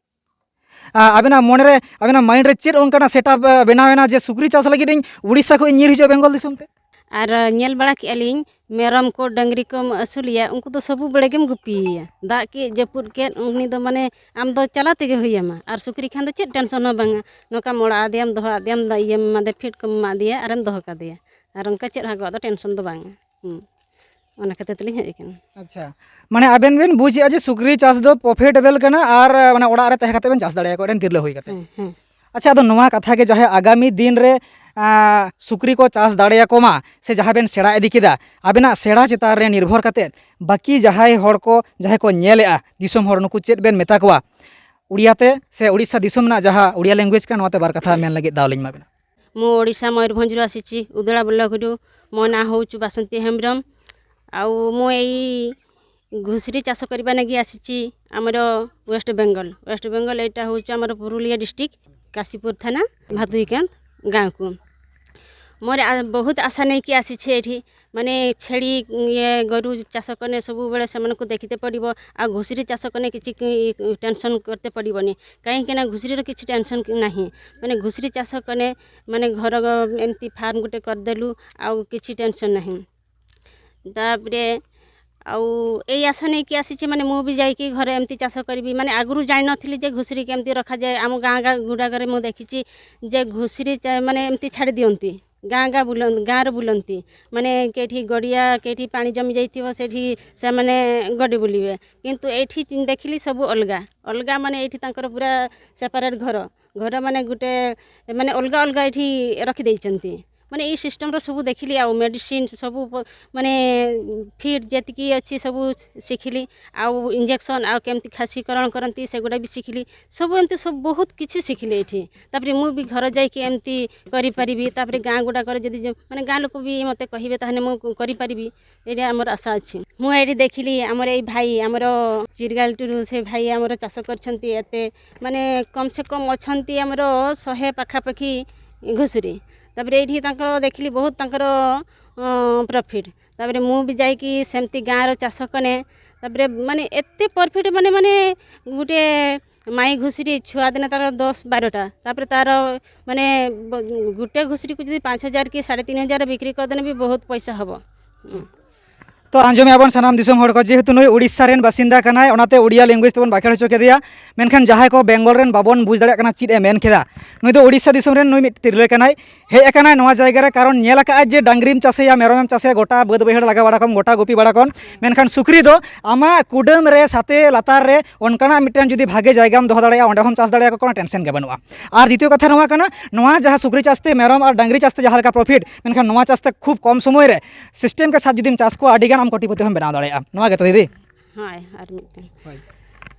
ᱟ, ᱟᱵᱮᱱᱟᱜ ᱢᱚᱱᱮ ᱨᱮ, ᱟᱵᱮᱱᱟᱜ ᱢᱟᱭᱤᱱᱰ ᱨᱮ ᱪᱮᱫ ᱚᱱᱠᱟᱱᱟᱜ ᱥᱮᱴᱟᱯ, ᱟ, ᱵᱮᱱᱟᱣ ᱮᱱᱟ ᱡᱮ ᱥᱩᱠᱨᱤ ᱪᱟᱥ ᱞᱟᱹᱜᱤᱫ ᱤᱧ ᱳᱰᱤᱥᱟ ᱠᱷᱚᱱ ᱤᱧ ᱧᱤᱨ ᱦᱤᱡᱩᱜᱼᱟ ᱵᱮᱝᱜᱚᱞ ᱫᱤᱥᱚᱢ ᱛᱮ? ᱟᱨ, ᱟ, ᱧᱮᱞ ᱵᱟᱲᱟ ᱠᱮᱜᱼᱟ ᱞᱤᱧ, ᱢᱮᱨᱚᱢ ᱠᱚ, ᱰᱟᱹᱝᱨᱤ ᱠᱚᱢ ᱟᱹᱥᱩᱞᱮᱭᱟ, ᱩᱱᱠᱩ ᱫᱚ ᱥᱚᱵᱩ ᱵᱮᱲᱮ ᱜᱮᱢ ᱜᱩᱯᱤᱭᱮᱭᱟ᱾ ᱫᱟᱜ ᱠᱮᱫ, ᱡᱟᱹᱯᱩᱫ ᱠᱮᱫ, ᱩᱱᱤ ᱫᱚ ᱢᱟᱱᱮ ᱟᱢ ᱫᱚ ᱪᱟᱞᱟᱣ ᱛᱮᱜᱮ ᱦᱩᱭ ᱟᱢᱟ᱾ ᱟᱨ ᱥᱩᱠᱨᱤ ᱠᱷᱟᱱ ᱫᱚ ᱪᱮᱫ ᱴᱮᱱᱥᱚᱱ ᱦᱚᱸ ᱵᱟᱝᱟ᱾ ᱱᱚᱝᱠᱟᱢ ᱚᱲᱟᱜ ᱟᱫᱮᱭᱟᱢ, ᱫᱚᱦᱚ ᱟᱫᱮᱭᱟᱢ, ᱫᱟᱜ ᱤᱭᱟᱹᱢ ᱮᱢᱟᱫᱮᱭᱟ, ᱯᱷᱤᱰ ᱠᱚᱢ ᱮᱢᱟᱫᱮᱭᱟ, ᱟᱨᱮᱢ ᱫᱚᱦᱚ ᱠᱟᱫᱮᱭᱟ᱾ ᱟᱨ ᱚᱱᱠᱟ ᱪᱮᱫ ᱦᱟᱹᱠᱩᱣᱟᱜ ᱫᱚ ᱴᱮᱱᱥᱚᱱ ᱫᱚ ᱵᱟᱝᱟ᱾ ᱦᱩᱸ᱾ ᱚᱱᱟ ᱠᱷᱟᱹᱛᱤᱨ ᱛᱮᱞᱤᱧ ᱦᱮᱡ ᱟᱠᱟᱱᱟ᱾ ᱟᱪᱪᱷᱟ, ᱢᱟᱱᱮ ᱟᱵᱮᱱ ᱵᱮᱱ ᱵᱩᱡᱮᱜᱼᱟ ᱡᱮ ᱥᱩᱠᱨᱤ ᱪᱟᱥ ᱫᱚ ᱯᱨᱚᱯᱷᱤᱴᱮᱵᱮᱞ ᱠᱟᱱᱟ ᱟᱨ, ᱢᱟᱱᱮ, ᱚᱲᱟᱜ ᱨᱮ ᱛᱟᱦᱮᱸ ᱠᱟᱛᱮ ᱵᱮᱱ ᱪᱟᱥ ᱫᱟᱲᱮᱭᱟᱠᱚᱣᱟ, ᱢᱤᱫᱴᱮᱱ ᱛᱤᱨᱞᱟᱹ ᱦᱩᱭ ᱠᱟᱛᱮ᱾ ᱦᱮᱸ, ᱦᱮᱸ᱾ ᱟᱪᱪᱷᱟ, ᱟᱫᱚ ᱱᱚᱣᱟ ᱠᱟᱛᱷᱟ ᱜᱮ ᱡᱟᱦᱟᱸᱭ ᱟᱜᱟᱢᱤ ᱫᱤᱱ ᱨᱮ, ᱟ, ᱥᱩᱠᱨᱤ ᱠᱚ ᱪᱟᱥ ᱫᱟᱲᱮᱭᱟᱠᱚ ᱢᱟ, ᱥᱮ ᱡᱟᱦᱟᱸ ᱵᱮᱱ ᱥᱮᱬᱟ ᱤᱫᱤ ᱠᱮᱫᱟ, ᱟᱵᱮᱱᱟᱜ ᱥᱮᱬᱟ ᱪᱮᱛᱟᱱ ᱨᱮ ᱱᱤᱨᱵᱷᱚᱨ ᱠᱟᱛᱮ ᱵᱟᱹᱠᱤ ᱡᱟᱦᱟᱸᱭ ᱦᱚᱲ ᱠᱚ, ᱡᱟᱦᱟᱸᱭ ᱠᱚ ᱧᱮᱞᱮᱜᱼᱟ, ᱫᱤᱥᱚᱢ ᱦᱚᱲ, ᱱᱩᱠᱩ ᱪᱮᱫ ᱵᱮᱱ ᱢᱮᱛᱟ ᱠᱚᱣᱟ ᱩᱲᱤᱭᱟ ᱛᱮ, ᱥᱮ ᱳᱰᱤᱥᱟ ᱫᱤᱥᱚᱢ ᱨᱮᱱᱟᱜ ᱡᱟᱦᱟᱸ ᱳᱰᱤᱭᱟ ᱞᱮᱝᱜᱩᱭᱮᱡᱽ ᱠᱟᱱᱟ, ᱱᱚᱣᱟ ᱛᱮ ᱵᱟᱨ ᱠᱟᱛᱷᱟ ᱢᱮᱱ ᱞᱟᱹᱜᱤᱫ ᱫᱟᱣ ᱞᱤᱧ ᱮᱢᱟ ᱵᱮᱱᱟ? ମୁଁ ଓଡ଼ିଶା ମୟୂରଭଞ୍ଜରୁ ଆସିଛି, ଉଦଳା ବ୍ଲକରୁ। ମୋ ନାଁ ହେଉଛି ବାସନ୍ତୀ ହେମ୍ବ୍ରମ। ଆଉ ମୁଁ ଏଇ ଘୁଷୁରୀ ଚାଷ କରିବା ଲାଗି ଆସିଛି ଆମର ୱେଷ୍ଟ ବେଙ୍ଗଲ। ୱେଷ୍ଟ ବେଙ୍ଗଲ ଏଇଟା ହେଉଛି ଆମର ପୁରୁଲିଆ ଡିଷ୍ଟ୍ରିକ୍ଟ, କାଶୀପୁର ଥାନା, ଭାଦୁଇକାନ୍ତ ଗାଁକୁ। ମୋର ଆ-, ବହୁତ ଆଶା ନେଇକି ଆସିଛି ଏଇଠି। ମାନେ ଛେଳି, ଇଏ, ଗୋରୁ ଚାଷ କଲେ ସବୁବେଳେ ସେମାନଙ୍କୁ ଦେଖିତେ ପଡ଼ିବ, ଆଉ ଘୁଷୁରୀ ଚାଷ କଲେ କିଛି କି-, ଟେନସନ୍ କରିତେ ପଡ଼ିବନି। କାହିଁକିନା ଘୁଷୁରୀର କିଛି ଟେନସନ୍ ନାହିଁ। ମାନେ ଘୁଷୁରୀ ଚାଷ କଲେ, ମାନେ ଘର ଗ-, ଏମିତି ଫାର୍ମ ଗୋଟେ କରିଦେଲୁ, ଆଉ କିଛି ଟେନସନ୍ ନାହିଁ। ତାପରେ ଆଉ ଏଇ ଆଶା ନେଇକି ଆସିଛି, ମାନେ ମୁଁ ବି ଯାଇକି ଘରେ ଏମିତି ଚାଷ କରିବି। ମାନେ ଆଗରୁ ଜାଣିନଥିଲି ଯେ ଘୁଷୁରୀ କେମିତି ରଖାଯାଏ। ଆମ ଗାଁ ଗାଁ ଗୁଡ଼ାକରେ ମୁଁ ଦେଖିଛି ଯେ ଘୁଷୁରୀ ଚା-, ମାନେ ଏମିତି ଛାଡ଼ି ଦିଅନ୍ତି, ଗାଁ ଗାଁ ବୁଲ-, ଗାଁରେ ବୁଲନ୍ତି। ମାନେ କେଉଁଠି ଗଡ଼ିଆ, କେଉଁଠି ପାଣି ଜମି ଯାଇଥିବ, ସେଠି ସେମାନେ ଗଡ଼ି ବୁଲିବେ। କିନ୍ତୁ ଏଇଠି ଚି-, ଦେଖିଲି ସବୁ ଅଲଗା ଅଲଗା, ମାନେ ଏଇଠି ତାଙ୍କର ପୁରା ସେପାରେଟ୍ ଘର। ଘର ମାନେ ଗୋଟେ, ମାନେ ଅଲଗା ଅଲଗା ଏଇଠି ରଖିଦେଇଛନ୍ତି। ମାନେ ଏଇ ସିଷ୍ଟମର ସବୁ ଦେଖିଲି, ଆଉ ମେଡ଼ିସିନ ସବୁ ପ- ମାନେ ଫିଟ୍ ଯେତିକି ଅଛି ସବୁ ଶିଖିଲି, ଆଉ ଇଞ୍ଜେକ୍ସନ୍ ଆଉ କେମିତି ଖାସିକରଣ କରନ୍ତି ସେଗୁଡ଼ା ବି ଶିଖିଲି। ସବୁ ଏମିତି ସବୁ ବହୁତ କିଛି ଶିଖିଲି ଏଇଠି। ତାପରେ ମୁଁ ବି ଘର ଯାଇକି ଏମିତି କରିପାରିବି। ତାପରେ ଗାଁ ଗୁଡ଼ାକରେ ଯଦି ଯେ- ମାନେ ଗାଁ ଲୋକ ବି ମୋତେ କହିବେ, ତାହେଲେ ମୁଁ କରିପାରିବି। ଏଇଟା ଆମର ଆଶା ଅଛି। ମୁଁ ଏଇଠି ଦେଖିଲି, ଆମର ଏଇ ଭାଇ, ଆମର ଚିରଗାଲ ଟୁଡୁ, ସେ ଭାଇ ଆମର ଚାଷ କରିଛନ୍ତି ଏତେ, ମାନେ କମ୍ ସେ କମ୍ ଅଛନ୍ତି ଆମର ଶହେ ପାଖାପାଖି ଘୁଷୁରୀ। ତାପରେ ଏଇଠି ତାଙ୍କର ଦେଖିଲି ବହୁତ ତାଙ୍କର ପ୍ରଫିଟ୍। ତାପରେ ମୁଁ ବି ଯାଇକି ସେମିତି ଗାଁର ଚାଷ କଲେ, ତାପରେ ମାନେ ଏତେ ପରଫିଟ୍, ମାନେ ମାନେ ଗୋଟେ ମାଇ ଘୁଷୁରୀ ଛୁଆ ଦିନେ ତାର ଦଶ ବାରଟା, ତାପରେ ତାର ମାନେ ବ- ଗୋଟେ ଘୁଷୁରୀକୁ ଯଦି ପାଞ୍ଚ ହଜାର କି ସାଢ଼େ ତିନି ହଜାର ବିକ୍ରି କରିଦେଲେ ବି ବହୁତ ପଇସା ହବ। ᱛᱚ ᱟᱸᱡᱚᱢᱮᱫᱼᱟ ᱵᱚᱱ ᱥᱟᱱᱟᱢ ᱫᱤᱥᱚᱢ ᱦᱚᱲ ᱠᱚ, ᱡᱮᱦᱮᱛᱩ ᱱᱩᱭ ᱩᱲᱤᱥᱥᱟ ᱨᱮᱱ ᱵᱟᱥᱤᱱᱫᱟ ᱠᱟᱱᱟᱭ, ᱚᱱᱟᱛᱮ ᱩᱲᱤᱭᱟ ᱞᱮᱝᱜᱩᱭᱮᱡᱽ ᱛᱮᱵᱚᱱ ᱵᱟᱠᱷᱮᱲ ᱦᱚᱪᱚ ᱠᱮᱫᱮᱭᱟ᱾ ᱢᱮᱱᱠᱷᱟᱱ ᱡᱟᱦᱟᱸᱭ ᱠᱚ ᱵᱮᱝᱜᱚᱞ ᱨᱮᱱ ᱵᱟᱵᱚᱱ ᱵᱩᱡᱽ ᱫᱟᱲᱮᱭᱟᱜ ᱠᱟᱱᱟ ᱪᱮᱫ ᱮ ᱢᱮᱱ ᱠᱮᱫᱟ, ᱱᱩᱭ ᱫᱚ ᱩᱲᱤᱥᱥᱟ ᱫᱤᱥᱚᱢ ᱨᱮᱱ ᱱᱩᱭ ᱢᱤᱫ ᱛᱤᱨᱞᱟᱹ ᱠᱟᱱᱟᱭ, ᱦᱮᱡ ᱟᱠᱟᱱᱟᱭ ᱱᱚᱣᱟ ᱡᱟᱭᱜᱟ ᱨᱮ, ᱠᱟᱨᱚᱱ ᱧᱮᱞ ᱟᱠᱟᱫᱼᱟᱭ ᱡᱮ ᱰᱟᱝᱨᱤᱢ ᱪᱟᱥᱮᱭᱟ, ᱢᱮᱨᱚᱢᱮᱢ ᱪᱟᱥᱮᱭᱟ, ᱜᱚᱴᱟ ᱵᱟᱹᱫᱽ ᱵᱟᱹᱭᱦᱟᱹᱲ ᱞᱟᱜᱟ ᱵᱟᱲᱟ ᱠᱚᱢ, ᱜᱚᱴᱟ ᱜᱩᱯᱤ ᱵᱟᱲᱟ ᱠᱚᱢ, ᱢᱮᱱᱠᱷᱟᱱ ᱥᱩᱠᱨᱤ ᱫᱚ ᱟᱢᱟᱜ ᱠᱩᱰᱟᱹᱢ ᱨᱮ ᱥᱟᱛᱮ ᱞᱟᱛᱟᱨ ᱨᱮ ᱚᱱᱠᱟᱱᱟᱜ ᱢᱤᱫᱴᱮᱱ ᱡᱩᱫᱤ ᱵᱷᱟᱜᱮ ᱡᱟᱭᱜᱟᱢ ᱫᱚᱦᱚ ᱫᱟᱲᱮᱭᱟᱜᱼᱟ, ᱚᱸᱰᱮ ᱦᱚᱸᱢ ᱪᱟᱥ ᱫᱟᱲᱮᱭᱟᱠᱚ, ᱠᱳᱱᱳ ᱴᱮᱱᱥᱮᱱ ᱜᱮ ᱵᱟᱹᱱᱩᱜᱼᱟ᱾ ᱟᱨ ᱫᱤᱛᱤᱭᱚ ᱠᱟᱛᱷᱟ ᱱᱚᱣᱟ ᱠᱟᱱᱟ, ᱱᱚᱣᱟ ᱡᱟᱦᱟᱸ ᱥᱩᱠᱨᱤ ᱪᱟᱥᱛᱮ ᱢᱮᱨᱚᱢ ᱟᱨ ᱰᱟᱝᱨᱤ ᱪᱟᱥᱛᱮ ᱡᱟᱦᱟᱸ ᱞᱮᱠᱟ ᱯᱨᱚᱯᱷᱤᱴ, ᱢᱮᱱᱠᱷᱟᱱ ᱱᱚᱣᱟ ᱪᱟᱥᱛᱮ ᱠᱷᱩᱵ ᱠᱚᱢ ᱥᱚᱢᱚᱭ ᱨᱮ ᱥᱤᱥᱴᱮᱢ ᱠᱮ ᱥᱟᱛ ᱡᱩᱫᱤᱢ ᱪᱟᱥ ᱠᱚᱣᱟ, ᱟᱹᱰᱤ ᱜᱟᱱ ᱟᱢ ᱠᱳᱴᱤᱯᱚᱛᱤ ᱦᱚᱸᱢ ᱵᱮᱱᱟᱣ ᱫᱟᱲᱮᱭᱟᱜᱼᱟ᱾ ᱱᱚᱣᱟ ᱜᱮᱛᱚ ᱫᱤᱫᱤ? ᱦᱳᱭ, ᱟᱨ ᱢᱤᱫᱴᱮᱱ᱾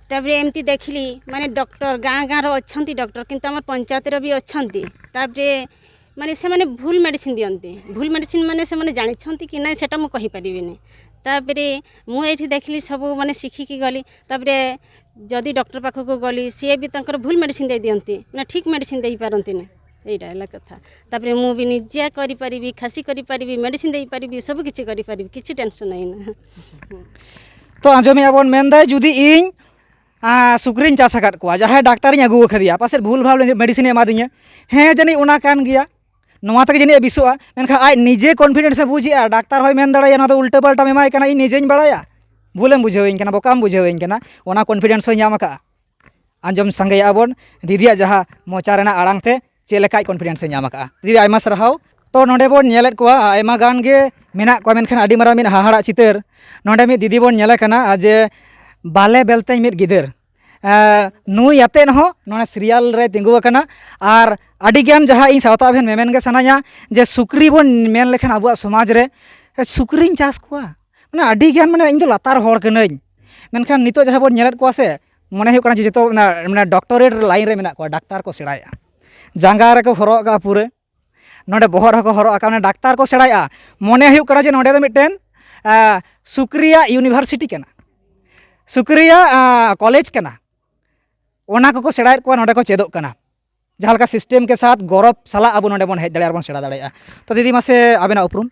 ତାପରେ ଏମିତି ଦେଖିଲି, ମାନେ ଡକ୍ଟର, ଗାଁ ଗାଁର ଅଛନ୍ତି ଡକ୍ଟର, କିନ୍ତୁ ଆମର ପଞ୍ଚାୟତରେ ବି ଅଛନ୍ତି। ତାପରେ ମାନେ ସେମାନେ ଭୁଲ ମେଡ଼ିସିନ ଦିଅନ୍ତି। ଭୁଲ ମେଡ଼ିସିନ ମାନେ ସେମାନେ ଜାଣିଛନ୍ତି କି ନାହିଁ, ସେଟା ମୁଁ କହିପାରିବିନି। ତାପରେ ମୁଁ ଏଇଠି ଦେଖିଲି, ସବୁ ମାନେ ଶିଖିକି ଗଲି। ତାପରେ ଯଦି ଡକ୍ଟର ପାଖକୁ ଗଲି, ସିଏ ବି ତାଙ୍କର ଭୁଲ ମେଡ଼ିସିନ ଦେଇ ଦିଅନ୍ତି, ନା ଠିକ୍ ମେଡ଼ିସିନ ଦେଇପାରନ୍ତିନି। ଏଇଟା ହେଲା କଥା। ତାପରେ ମୁଁ ବି ନିଜେ କରିପାରିବି, ଖାସି କରିପାରିବି, ମେଡ଼ିସିନ ଦେଇପାରିବି, ସବୁ କିଛି କରିପାରିବି, କିଛି ଟେନସନ୍ ନାହିଁ ନା। ᱛᱚ ᱟᱸᱡᱚᱢᱮᱫᱼᱟ ᱵᱚᱱ, ᱢᱮᱱᱫᱟᱭ ᱡᱩᱫᱤ ᱤᱧ ᱟᱨ ᱥᱩᱠᱨᱤᱧ ᱪᱟᱥ ᱟᱠᱟᱫ ᱠᱚᱣᱟ, ᱡᱟᱦᱟᱸᱭ ᱰᱟᱠᱛᱟᱨᱤᱧ ᱟᱹᱜᱩ ᱟᱠᱟᱫᱮᱭᱟ, ᱯᱟᱥᱮᱡ ᱵᱷᱩᱞ ᱵᱷᱟᱞ ᱢᱮᱰᱤᱥᱤᱱᱮ ᱮᱢᱟᱫᱤᱧᱟ᱾ ᱦᱮᱸ, ᱡᱟᱹᱱᱤᱡ ᱚᱱᱟ ᱠᱟᱱ ᱜᱮᱭᱟ, ᱱᱚᱣᱟ ᱛᱮᱜᱮ ᱡᱟᱹᱱᱤᱡ ᱮ ᱵᱮᱥᱚᱜᱼᱟ᱾ ᱢᱮᱱᱠᱷᱟᱱ ᱟᱡ ᱱᱤᱡᱮ ᱠᱚᱱᱯᱷᱤᱰᱮᱱᱥ ᱮ ᱵᱩᱡᱽ ᱮᱫᱼᱟ, ᱰᱟᱠᱛᱟᱨ ᱦᱚᱸᱭ ᱢᱮᱱ ᱫᱟᱲᱮᱭᱟᱜᱼᱟ, "ᱱᱚᱣᱟ ᱫᱚ ᱩᱞᱴᱟᱹ ᱯᱟᱞᱴᱟᱢ ᱮᱢᱟᱭ ᱠᱟᱱᱟ, ᱤᱧ ᱱᱤᱡᱮᱧ ᱵᱟᱲᱟᱭᱟ, ᱵᱷᱩᱞᱮᱢ ᱵᱩᱡᱷᱟᱹᱣᱟᱹᱧ ᱠᱟᱱᱟ, ᱵᱚᱠᱟᱢ ᱵᱩᱡᱷᱟᱹᱣᱟᱹᱧ ᱠᱟᱱᱟ", ᱚᱱᱟ ᱠᱚᱱᱯᱷᱤᱰᱮᱱᱥ ᱦᱚᱸᱭ ᱧᱟᱢ ᱟᱠᱟᱫᱼᱟ᱾ ᱟᱸᱡᱚᱢ ᱥᱟᱸᱜᱮᱭᱟᱜᱼᱟ ᱵᱚᱱ ᱫᱤᱫᱤᱭᱟᱜ ᱡᱟᱦᱟᱸ ᱢᱚᱪᱟ ᱨᱮᱱᱟᱜ ᱟᱲᱟᱝ ᱛᱮ ᱪᱮᱫ ᱞᱮᱠᱟ ᱟᱡ ᱠᱚᱱᱯᱷᱤᱰᱮᱱᱥ ᱮ ᱧᱟᱢ ᱟᱠᱟᱫᱼᱟ᱾ ᱫᱤᱫᱤ, ᱟᱭᱢᱟ ᱥᱟᱨᱦᱟᱣ᱾ ᱛᱚ, ᱱᱚᱰᱮ ᱵᱚᱱ ᱧᱮᱞᱮᱫ ᱠᱚᱣᱟ, ᱟᱭᱢᱟ ᱜᱟᱱ ᱜᱮ ᱢᱮᱱᱟᱜ ᱠᱚᱣᱟ, ᱢᱮᱱᱠᱷᱟᱱ ᱟᱹᱰᱤ ᱢᱟᱨᱟᱝ ᱢᱤᱫ ᱦᱟᱦᱟᱲᱟᱜ ᱪᱤᱛᱟᱹᱨ᱾ ᱱᱚᱰᱮ ᱢᱤᱫ ᱫᱤᱫᱤ ᱵᱚᱱ ᱧᱮᱞᱮ ᱠᱟᱱᱟ ᱡᱮ ᱵᱟᱞᱮ ᱵᱮᱞᱛᱮᱧ ᱢᱤᱫ ᱜᱤᱫᱟᱹᱨ, ᱱᱩᱭ ᱟᱛᱮᱫ ᱦᱚᱸ ᱱᱚᱰᱮ ᱥᱤᱨᱤᱭᱟᱞ ᱨᱮ ᱛᱤᱸᱜᱩ ᱟᱠᱟᱱᱟ᱾ ᱟᱨ ᱟᱹᱰᱤᱜᱟᱱ ᱡᱟᱦᱟᱸ ᱤᱧ ᱥᱟᱶᱛᱟ ᱟᱵᱷᱮᱱ ᱢᱮᱢᱮᱱ ᱜᱮ ᱥᱟᱱᱟᱧᱟ, ᱡᱮ ᱥᱩᱠᱨᱤ ᱵᱚᱱ ᱢᱮᱱ ᱞᱮᱠᱷᱟᱱ ᱟᱵᱚᱣᱟᱜ ᱥᱚᱢᱟᱡᱽ ᱨᱮ ᱥᱩᱠᱨᱤᱧ ᱪᱟᱥ ᱠᱚᱣᱟ, ᱢᱟᱱᱮ ᱟᱹᱰᱤᱜᱟᱱ, ᱢᱟᱱᱮ ᱤᱧ ᱫᱚ ᱞᱟᱛᱟᱨ ᱦᱚᱲ ᱠᱟᱹᱱᱟᱹᱧ᱾ ᱢᱮᱱᱠᱷᱟᱱ ᱱᱤᱛᱚᱜ ᱡᱟᱦᱟᱸ ᱵᱚᱱ ᱧᱮᱞᱮᱫ ᱠᱚᱣᱟ ᱥᱮ, ᱢᱚᱱᱮ ᱦᱩᱭᱩᱜ ᱠᱟᱱᱟ ᱡᱮ ᱡᱚᱛᱚ ᱚᱱᱟ, ᱢᱟᱱᱮ ᱰᱚᱠᱴᱚᱨᱮᱴ ᱞᱟᱭᱤᱱ ᱨᱮ ᱢᱮᱱᱟᱜ ᱠᱚᱣᱟ, ᱰᱟᱠᱛᱟᱨ ᱠᱚ ᱥᱮᱬᱟᱭᱮᱫᱼᱟ, ᱡᱟᱸᱜᱟ ᱨᱮᱠᱚ ᱦᱚᱨᱚᱜ ᱠᱟᱜᱼᱟ ᱯᱩᱨᱟᱹ, ᱱᱚᱰᱮ ᱵᱚᱦᱚᱜ ᱨᱮᱦᱚᱸ ᱠᱚ ᱦᱚᱨᱚᱜ ᱟᱠᱟᱫᱼᱟ, ᱢᱟᱱᱮ ᱰᱟᱠᱛᱟᱨ ᱠᱚ ᱥᱮᱬᱟᱭᱮᱫᱼᱟ᱾ ᱢᱚᱱᱮ ᱦᱩᱭᱩᱜ ᱠᱟᱱᱟ ᱡᱮ ᱱᱚᱰᱮ ᱫᱚ ᱢᱤᱫᱴᱮᱱ ᱥᱩᱠᱨᱤᱭᱟᱜ ᱤᱭᱩᱱᱤᱵᱷᱟᱨᱥᱤᱴᱤ ᱠᱟᱱᱟ, ᱥᱩᱠᱨᱤᱭᱟᱜ ᱠᱚᱞᱮᱡᱽ ᱠᱟᱱᱟ᱾ ᱚᱱᱟ ᱠᱚᱠᱚ ᱥᱮᱬᱟᱭᱮᱫ ᱠᱚᱣᱟ, ᱱᱚᱰᱮ ᱠᱚ ᱪᱮᱫᱚᱜ ᱠᱟᱱᱟ᱾ ᱡᱟᱦᱟᱸ ᱞᱮᱠᱟ ᱥᱤᱥᱴᱮᱢ ᱠᱮ ᱥᱟᱛᱷ ᱜᱚᱨᱚᱵᱽ ᱥᱟᱞᱟᱜ ᱟᱵᱚ ᱱᱚᱰᱮ ᱵᱚᱱ ᱦᱮᱡ ᱫᱟᱲᱮᱭᱟᱜᱼᱟ ᱟᱨ ᱵᱚᱱ ᱥᱮᱬᱟ ᱫᱟᱲᱮᱭᱟᱜᱼᱟ᱾ ᱛᱚ ᱫᱤᱫᱤ, ᱢᱟᱥᱮ ᱟᱵᱮᱱᱟᱜ ᱩᱯᱨᱩᱢ?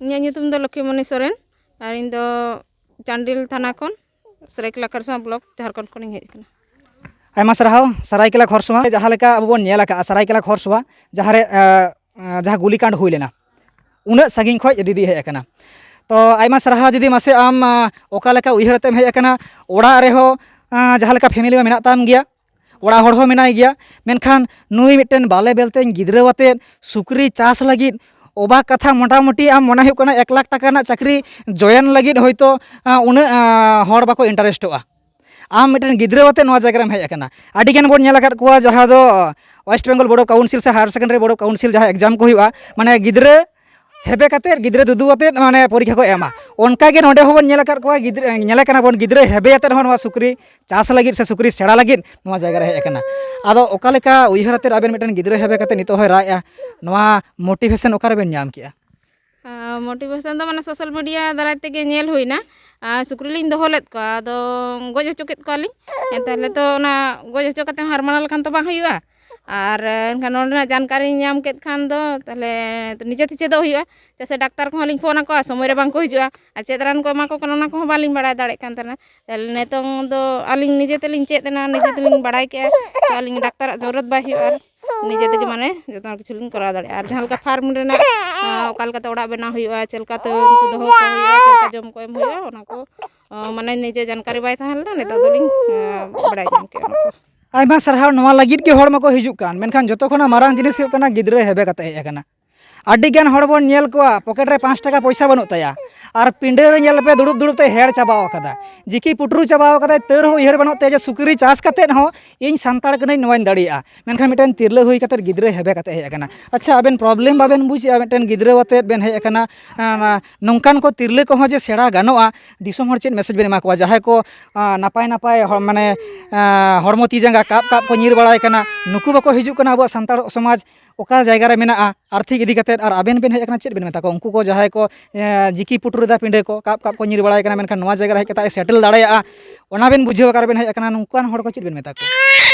ᱤᱧᱟᱹᱜ ᱧᱩᱛᱩᱢ ᱫᱚ ᱞᱚᱠᱷᱤᱢᱚᱱᱤ ᱥᱚᱨᱮᱱ, ᱟᱨ ᱤᱧ ᱫᱚ ᱪᱟᱱᱰᱤᱞ ᱛᱷᱟᱱᱟ ᱠᱷᱚᱱ, ᱥᱚᱨᱟᱭᱠᱮᱞᱟ ᱠᱷᱟᱨᱥᱚᱣᱟ ᱵᱞᱚᱠ, ᱡᱷᱟᱲᱠᱷᱚᱸᱰ ᱠᱷᱚᱱᱤᱧ ᱦᱮᱡ ᱟᱠᱟᱱᱟ᱾ ᱟᱭᱢᱟ ᱥᱟᱨᱦᱟᱣ᱾ ᱥᱟᱨᱟᱭᱠᱮᱞᱟ ᱠᱷᱚᱨᱥᱚᱣᱟ, ᱡᱟᱦᱟᱸ ᱞᱮᱠᱟ ᱟᱵᱚ ᱵᱚᱱ ᱧᱮᱞ ᱟᱠᱟᱫᱼᱟ, ᱥᱟᱨᱟᱭᱠᱮᱞᱟ ᱠᱷᱚᱨᱥᱚᱣᱟ ᱡᱟᱦᱟᱸ ᱨᱮ, ᱟᱸ, ᱟᱸ, ᱡᱟᱦᱟᱸ ᱜᱩᱞᱤ ᱠᱟᱸᱰ ᱦᱩᱭ ᱞᱮᱱᱟ, ᱩᱱᱟᱹᱜ ᱥᱟᱺᱜᱤᱧ ᱠᱷᱚᱱ ᱫᱤᱫᱤ ᱦᱮᱡ ᱟᱠᱟᱱᱟ᱾ ᱛᱚ ᱟᱭᱢᱟ ᱥᱟᱨᱦᱟᱣ ᱫᱤᱫᱤ᱾ ᱢᱟᱥᱮ ᱟᱢ, ᱟᱸ, ᱚᱠᱟ ᱞᱮᱠᱟ ᱩᱭᱦᱟᱹᱨ ᱟᱛᱮᱢ ᱦᱮᱡ ᱟᱠᱟᱱᱟ? ᱚᱲᱟᱜ ᱨᱮᱦᱚᱸ, ᱟᱸ, ᱡᱟᱦᱟᱸ ᱞᱮᱠᱟ ᱯᱷᱮᱢᱮᱞᱤ ᱢᱟ ᱢᱮᱱᱟᱜ ᱛᱟᱢ ᱜᱮᱭᱟ, ᱚᱲᱟᱜ ᱦᱚᱲ ᱦᱚᱸ ᱢᱮᱱᱟᱭ ᱜᱮᱭᱟ, ᱢᱮᱱᱠᱷᱟᱱ ᱱᱩᱭ ᱢᱤᱫᱴᱮᱱ ᱵᱟᱞᱮ ᱵᱮᱞᱛᱮᱧ ᱜᱤᱫᱽᱨᱟᱹ ᱟᱛᱮᱫ ᱥᱩᱠᱨᱤ ᱪᱟᱥ ᱞᱟᱹᱜᱤᱫ ᱚᱵᱟᱠ ᱠᱟᱛᱷᱟ, ᱢᱚᱴᱟᱢᱩᱴᱤ ᱟᱢ ᱢᱚᱱᱮ ᱦᱩᱭᱩᱜ ᱠᱟᱱᱟ ᱮᱠ ᱞᱟᱠᱷ ᱴᱟᱠᱟ ᱨᱮᱱᱟᱜ ᱪᱟᱹᱠᱨᱤ ᱡᱚᱭᱮᱱ ᱞᱟᱹᱜᱤᱫ ᱦᱚᱭᱛᱳ, ᱟᱸ, ᱩᱱᱟᱹᱜ, ᱟᱸ, ᱦᱚᱲ ᱵᱟᱠᱚ ᱤᱱᱴᱟᱨᱮᱥᱴᱚᱜᱼᱟ᱾ ᱟᱢ ᱢᱤᱫᱴᱮᱱ ᱜᱤᱫᱽᱨᱟᱹ ᱟᱛᱮᱫ ᱱᱚᱣᱟ ᱡᱟᱭᱜᱟ ᱨᱮᱢ ᱦᱮᱡ ᱟᱠᱟᱱᱟ᱾ ᱟᱹᱰᱤ ᱜᱟᱱ ᱵᱚᱱ ᱧᱮᱞ ᱟᱠᱟᱫ ᱠᱚᱣᱟ ᱡᱟᱦᱟᱸ ᱫᱚ West Bengal Board of Council ᱥᱮ Higher Secondary Board of Council ᱡᱟᱦᱟᱸ ᱮᱠᱡᱟᱢ ᱠᱚ ᱦᱩᱭᱩᱜᱼᱟ, ᱢᱟᱱᱮ ᱜᱤᱫᱽᱨᱟᱹ ᱦᱮᱵᱮ ᱠᱟᱛᱮᱫ, ᱜᱤᱫᱽᱨᱟᱹ ᱫᱩᱫᱩ ᱟᱛᱮᱫ ᱢᱟᱱᱮ ᱯᱚᱨᱤᱠᱠᱷᱟ ᱠᱚ ᱮᱢᱟ᱾ ᱚᱱᱠᱟ ᱜᱮ ᱱᱚᱰᱮ ᱦᱚᱸᱵᱚᱱ ᱧᱮᱞ ᱟᱠᱟᱫ ᱠᱚᱣᱟ, ᱜᱤᱫᱽᱨᱟᱹ, ᱧᱮᱞᱮ ᱠᱟᱱᱟ ᱵᱚᱱ, ᱜᱤᱫᱽᱨᱟᱹ ᱦᱮᱵᱮ ᱟᱛᱮᱫ ᱦᱚᱸ ᱱᱚᱣᱟ ᱥᱩᱠᱨᱤ ᱪᱟᱥ ᱞᱟᱹᱜᱤᱫ ᱥᱮ ᱥᱩᱠᱨᱤ ᱥᱮᱬᱟ ᱞᱟᱹᱜᱤᱫ ᱱᱚᱣᱟ ᱡᱟᱭᱜᱟ ᱨᱮ ᱦᱮᱡ ᱟᱠᱟᱱᱟ᱾ ᱟᱫᱚ ᱚᱠᱟ ᱞᱮᱠᱟ ᱩᱭᱦᱟᱹᱨ ᱟᱛᱮᱫ ᱟᱵᱮᱱ ᱢᱤᱫᱴᱮᱱ ᱜᱤᱫᱽᱨᱟᱹ ᱦᱮᱵᱮ ᱠᱟᱛᱮᱫ ᱱᱤᱛᱚᱜ ᱦᱚᱸᱭ ᱨᱟᱜ ᱮᱜᱼᱟ, ᱱᱚᱣᱟ ᱢᱳᱴᱤᱵᱷᱮᱥᱚᱱ ᱚᱠᱟ ᱨᱮᱵᱮᱱ ᱧᱟᱢ ᱠᱮᱜᱼᱟ? ᱟᱨ ᱢᱳᱴᱤᱵᱷᱮᱥᱚᱱ ᱫᱚ ᱢᱟᱱᱮ ᱥᱳᱥᱟᱞ ᱢᱤᱰᱤᱭᱟ ᱫᱟᱨᱟᱭ ᱛᱮᱜᱮ ᱧᱮᱞ ᱦᱩᱭᱱᱟ᱾ ᱟᱨ ᱥᱩᱠᱨᱤ ᱞᱤᱧ ᱫᱚᱦᱚ ᱞᱮᱫ ᱠᱚᱣᱟ, ᱟᱫᱚ ᱜᱚᱡ ᱦᱚᱪᱚ ᱠᱮᱫ ᱠᱚᱣᱟᱞᱤᱧ᱾ ᱮᱱᱛᱮ ᱟᱞᱮ ᱛᱚ ᱚᱱᱟ ᱜᱚᱡ ᱦᱚᱪᱚ ᱠᱟᱛᱮ ᱦᱚᱸ ᱦᱟᱨ ᱢᱟᱱᱟ ᱞᱮᱠᱷᱟᱱ ᱛᱚ ᱵᱟᱝ ᱦᱩᱭᱩᱜᱼᱟ᱾ ᱟᱨ ᱮᱱᱠᱷᱟᱱ ᱱᱚᱰᱮ ᱱᱟᱜ ᱡᱟᱱᱠᱟᱨᱤᱧ ᱧᱟᱢ ᱠᱮᱫ ᱠᱷᱟᱱ ᱫᱚ ᱛᱟᱦᱚᱞᱮ ᱱᱤᱡᱮ ᱛᱮ ᱪᱮᱫᱚᱜ ᱦᱩᱭᱩᱜᱼᱟ᱾ ᱪᱮᱫᱟᱜ ᱥᱮ ᱰᱟᱠᱛᱟᱨ ᱠᱚᱦᱚᱸ ᱞᱤᱧ ᱯᱷᱳᱱ ᱟᱠᱚᱣᱟ, ᱥᱚᱢᱚᱭ ᱨᱮ ᱵᱟᱝ ᱠᱚ ᱦᱤᱡᱩᱜᱼᱟ, ᱟᱨ ᱪᱮᱫ ᱨᱟᱱ ᱠᱚ ᱮᱢᱟ ᱠᱚ ᱠᱟᱱᱟ ᱚᱱᱟ ᱠᱚᱦᱚᱸ ᱵᱟᱹᱞᱤᱧ ᱵᱟᱲᱟᱭ ᱫᱟᱲᱮᱭᱟᱜ ᱠᱟᱱ ᱛᱟᱦᱮᱱᱟ᱾ ᱛᱟᱦᱚᱞᱮ ᱱᱤᱛᱚᱝ ᱫᱚ ᱟᱹᱞᱤᱧ ᱱᱤᱡᱮ ᱛᱮᱞᱤᱧ ᱪᱮᱫ ᱮᱱᱟ, ᱱᱤᱡᱮ ᱛᱮᱞᱤᱧ ᱵᱟᱲᱟᱭ ᱠᱮᱜᱼᱟ᱾ ᱛᱚ ᱟᱹᱞᱤᱧ ᱰᱟᱠᱛᱟᱨᱟᱜ ᱡᱚᱨᱩᱨᱟᱛ ᱵᱟᱭ ᱦᱩᱭᱩᱜᱼᱟ, ᱟᱨ ᱱᱤᱡᱮ ᱛᱮᱜᱮ ᱢᱟᱱᱮ ᱡᱚᱛᱚ ᱠᱤᱪᱷᱩ ᱞᱤᱧ ᱠᱚᱨᱟᱣ ᱫᱟᱲᱮᱭᱟᱜᱼᱟ᱾ ᱟᱨ ᱡᱟᱦᱟᱸ ᱞᱮᱠᱟ ᱯᱷᱟᱨᱢ ᱨᱮᱱᱟᱜ, ᱟᱸ, ᱚᱠᱟ ᱞᱮᱠᱟᱛᱮ ᱚᱲᱟᱜ ᱵᱮᱱᱟᱣ ᱦᱩᱭᱩᱜᱼᱟ, ᱪᱮᱫ ᱞᱮᱠᱟᱛᱮ ᱩᱱᱠᱩ ᱫᱚᱦᱚ ᱠᱚ ᱦᱩᱭᱩᱜᱼᱟ, ᱪᱮᱫ ᱞᱮᱠᱟ ᱡᱚᱢ ᱠᱚ ᱮᱢ ᱦᱩᱭᱩᱜᱼᱟ, ᱚᱱᱟ ᱠᱚ, ᱟᱸ, ᱢᱟᱱᱮ ᱱᱤᱡᱮ ᱡᱟᱱᱠᱟᱨᱤ ᱵᱟᱭ ᱛᱟᱦᱮᱸ ᱞᱮᱱᱟ, ᱱᱤᱛᱚᱜ ᱫᱚᱞᱤᱧ, ᱟᱸ, ᱵᱟᱲᱟᱭ ᱧᱟᱢ ᱠᱮᱜᱼᱟ ᱚᱱᱟ ᱠᱚ᱾ ᱟᱭᱢᱟ ᱥᱟᱨᱦᱟᱣ᱾ ᱱᱚᱣᱟ ᱞᱟᱹᱜᱤᱫ ᱜᱮ ᱦᱚᱲ ᱢᱟᱠᱚ ᱦᱤᱡᱩᱜ ᱠᱟᱱ, ᱢᱮᱱᱠᱷᱟᱱ ᱡᱚᱛᱚ ᱠᱷᱚᱱᱟᱜ ᱢᱟᱨᱟᱝ ᱡᱤᱱᱤᱥ ᱦᱩᱭᱩᱜ ᱠᱟᱱᱟ ᱜᱤᱫᱽᱨᱟᱹ ᱦᱮᱵᱮ ᱠᱟᱛᱮ ᱦᱮᱡ ᱟᱠᱟᱱᱟ᱾ ᱟᱹᱰᱤ ᱜᱟᱱ ᱦᱚᱲ ᱵᱚᱱ ᱧᱮᱞ ᱠᱚᱣᱟ, ᱯᱚᱠᱮᱴ ᱨᱮ ᱯᱟᱸᱪ ᱴᱟᱠᱟ ᱯᱚᱭᱥᱟ ᱵᱟᱹᱱᱩᱜ ᱛᱟᱭᱟ, ᱟᱨ ᱯᱤᱸᱰᱟᱹ ᱨᱮ ᱧᱮᱞ ᱯᱮ, ᱫᱩᱲᱩᱵ ᱫᱩᱲᱩᱵ ᱛᱮ ᱦᱮᱲ ᱪᱟᱵᱟᱣ ᱟᱠᱟᱫᱟ, ᱡᱤᱠᱤ ᱯᱩᱴᱩᱨ ᱪᱟᱵᱟᱣ ᱟᱠᱟᱫᱟᱭ, ᱛᱟᱹᱣ ᱨᱮᱦᱚᱸ ᱩᱭᱦᱟᱹᱨ ᱵᱟᱹᱱᱩᱜ ᱛᱟᱭᱟ ᱡᱮ ᱥᱩᱠᱨᱤ ᱪᱟᱥ ᱠᱟᱛᱮᱫ ᱦᱚᱸ ᱤᱧ ᱥᱟᱱᱛᱟᱲ ᱠᱟᱹᱱᱟᱹᱧ, ᱱᱚᱣᱟᱧ ᱫᱟᱲᱮᱭᱟᱜᱼᱟ᱾ ᱢᱮᱱᱠᱷᱟᱱ ᱢᱤᱫᱴᱮᱱ ᱛᱤᱨᱞᱟᱹ ᱦᱩᱭ ᱠᱟᱛᱮᱫ ᱜᱤᱫᱽᱨᱟᱹ ᱦᱮᱵᱮ ᱠᱟᱛᱮᱫ ᱦᱮᱡ ᱟᱠᱟᱱᱟ᱾ ᱟᱪᱪᱷᱟ, ᱟᱵᱮᱱ ᱯᱨᱚᱵᱞᱮᱢ ᱵᱟᱵᱮᱱ ᱵᱩᱡᱮᱜᱼᱟ? ᱢᱤᱫᱴᱮᱱ ᱜᱤᱫᱽᱨᱟᱹ ᱟᱛᱮᱫ ᱵᱮᱱ ᱦᱮᱡ ᱟᱠᱟᱱᱟ, ᱟᱨ ᱱᱚᱝᱠᱟᱱ ᱠᱚ ᱛᱤᱨᱞᱟᱹ ᱠᱚᱦᱚᱸ ᱡᱮ ᱥᱮᱬᱟ ᱜᱟᱱᱚᱜᱼᱟ, ᱫᱤᱥᱚᱢ ᱦᱚᱲ ᱪᱮᱫ ᱢᱮᱥᱮᱡᱽ ᱵᱮᱱ ᱮᱢᱟ ᱠᱚᱣᱟ? ᱡᱟᱦᱟᱸᱭ ᱠᱚ, ᱟᱨ, ᱱᱟᱯᱟᱭ ᱱᱟᱯᱟᱭ ᱦᱚᱲ, ᱢᱟᱱᱮ, ᱟᱨ, ᱦᱚᱲᱢᱚ ᱛᱤ ᱡᱟᱸᱜᱟ ᱠᱟᱯ ᱠᱟᱯ ᱠᱚ ᱧᱤᱨ ᱵᱟᱲᱟᱭ ᱠᱟᱱᱟ, ᱱᱩᱠᱩ ᱵᱟᱠᱚ ᱦᱤᱡᱩᱜ ᱠᱟᱱᱟ ᱟᱵᱚᱣᱟᱜ ᱥᱟᱱᱛᱟᱲ ᱥᱚᱢᱟᱡᱽ ᱚᱠᱟ ᱡᱟᱭᱜᱟ ᱨᱮ ᱢᱮᱱᱟᱜᱼᱟ ᱟᱨᱛᱷᱤᱠ ᱤᱫᱤ ᱠᱟᱛᱮᱫ, ᱟᱨ ᱟᱵᱮᱱ ᱵᱮᱱ ᱦᱮᱡ ᱟᱠᱟᱱᱟ, ᱪᱮᱫ ᱵᱮᱱ ᱢᱮᱛᱟ ᱠᱚᱣᱟ? ᱩᱱᱠᱩ ᱠᱚ ᱡᱟᱦᱟᱸᱭ ᱠᱚ, ᱮ, ᱡᱤᱠᱤ ᱯᱩᱴᱩᱨ ᱮᱫᱟ ᱯᱤᱸᱰᱟᱹ ᱠᱚ, ᱠᱟᱯ ᱠᱟᱯ ᱠᱚ ᱧᱤᱨ ᱵᱟᱲᱟᱭ ᱠᱟᱱᱟ, ᱢᱮᱱᱠᱷᱟᱱ ᱱᱚᱣᱟ ᱡᱟᱭᱜᱟ ᱨᱮ ᱦᱮᱡ ᱠᱟᱛᱮ ᱟᱡ ᱥᱮᱴᱮᱞ ᱫᱟᱲᱮᱭᱟᱜᱼᱟ, ᱚᱱᱟ ᱵᱮᱱ ᱵᱩᱡᱷᱟᱹᱣ ᱟᱠᱟᱫ ᱵᱮᱱ ᱦᱮᱡ ᱟᱠᱟᱱᱟ, ᱱᱚᱝᱠᱟᱱ ᱦᱚᱲ ᱠᱚ ᱪᱮᱫ ᱵᱮᱱ ᱢᱮᱛᱟ ᱠᱚᱣᱟ?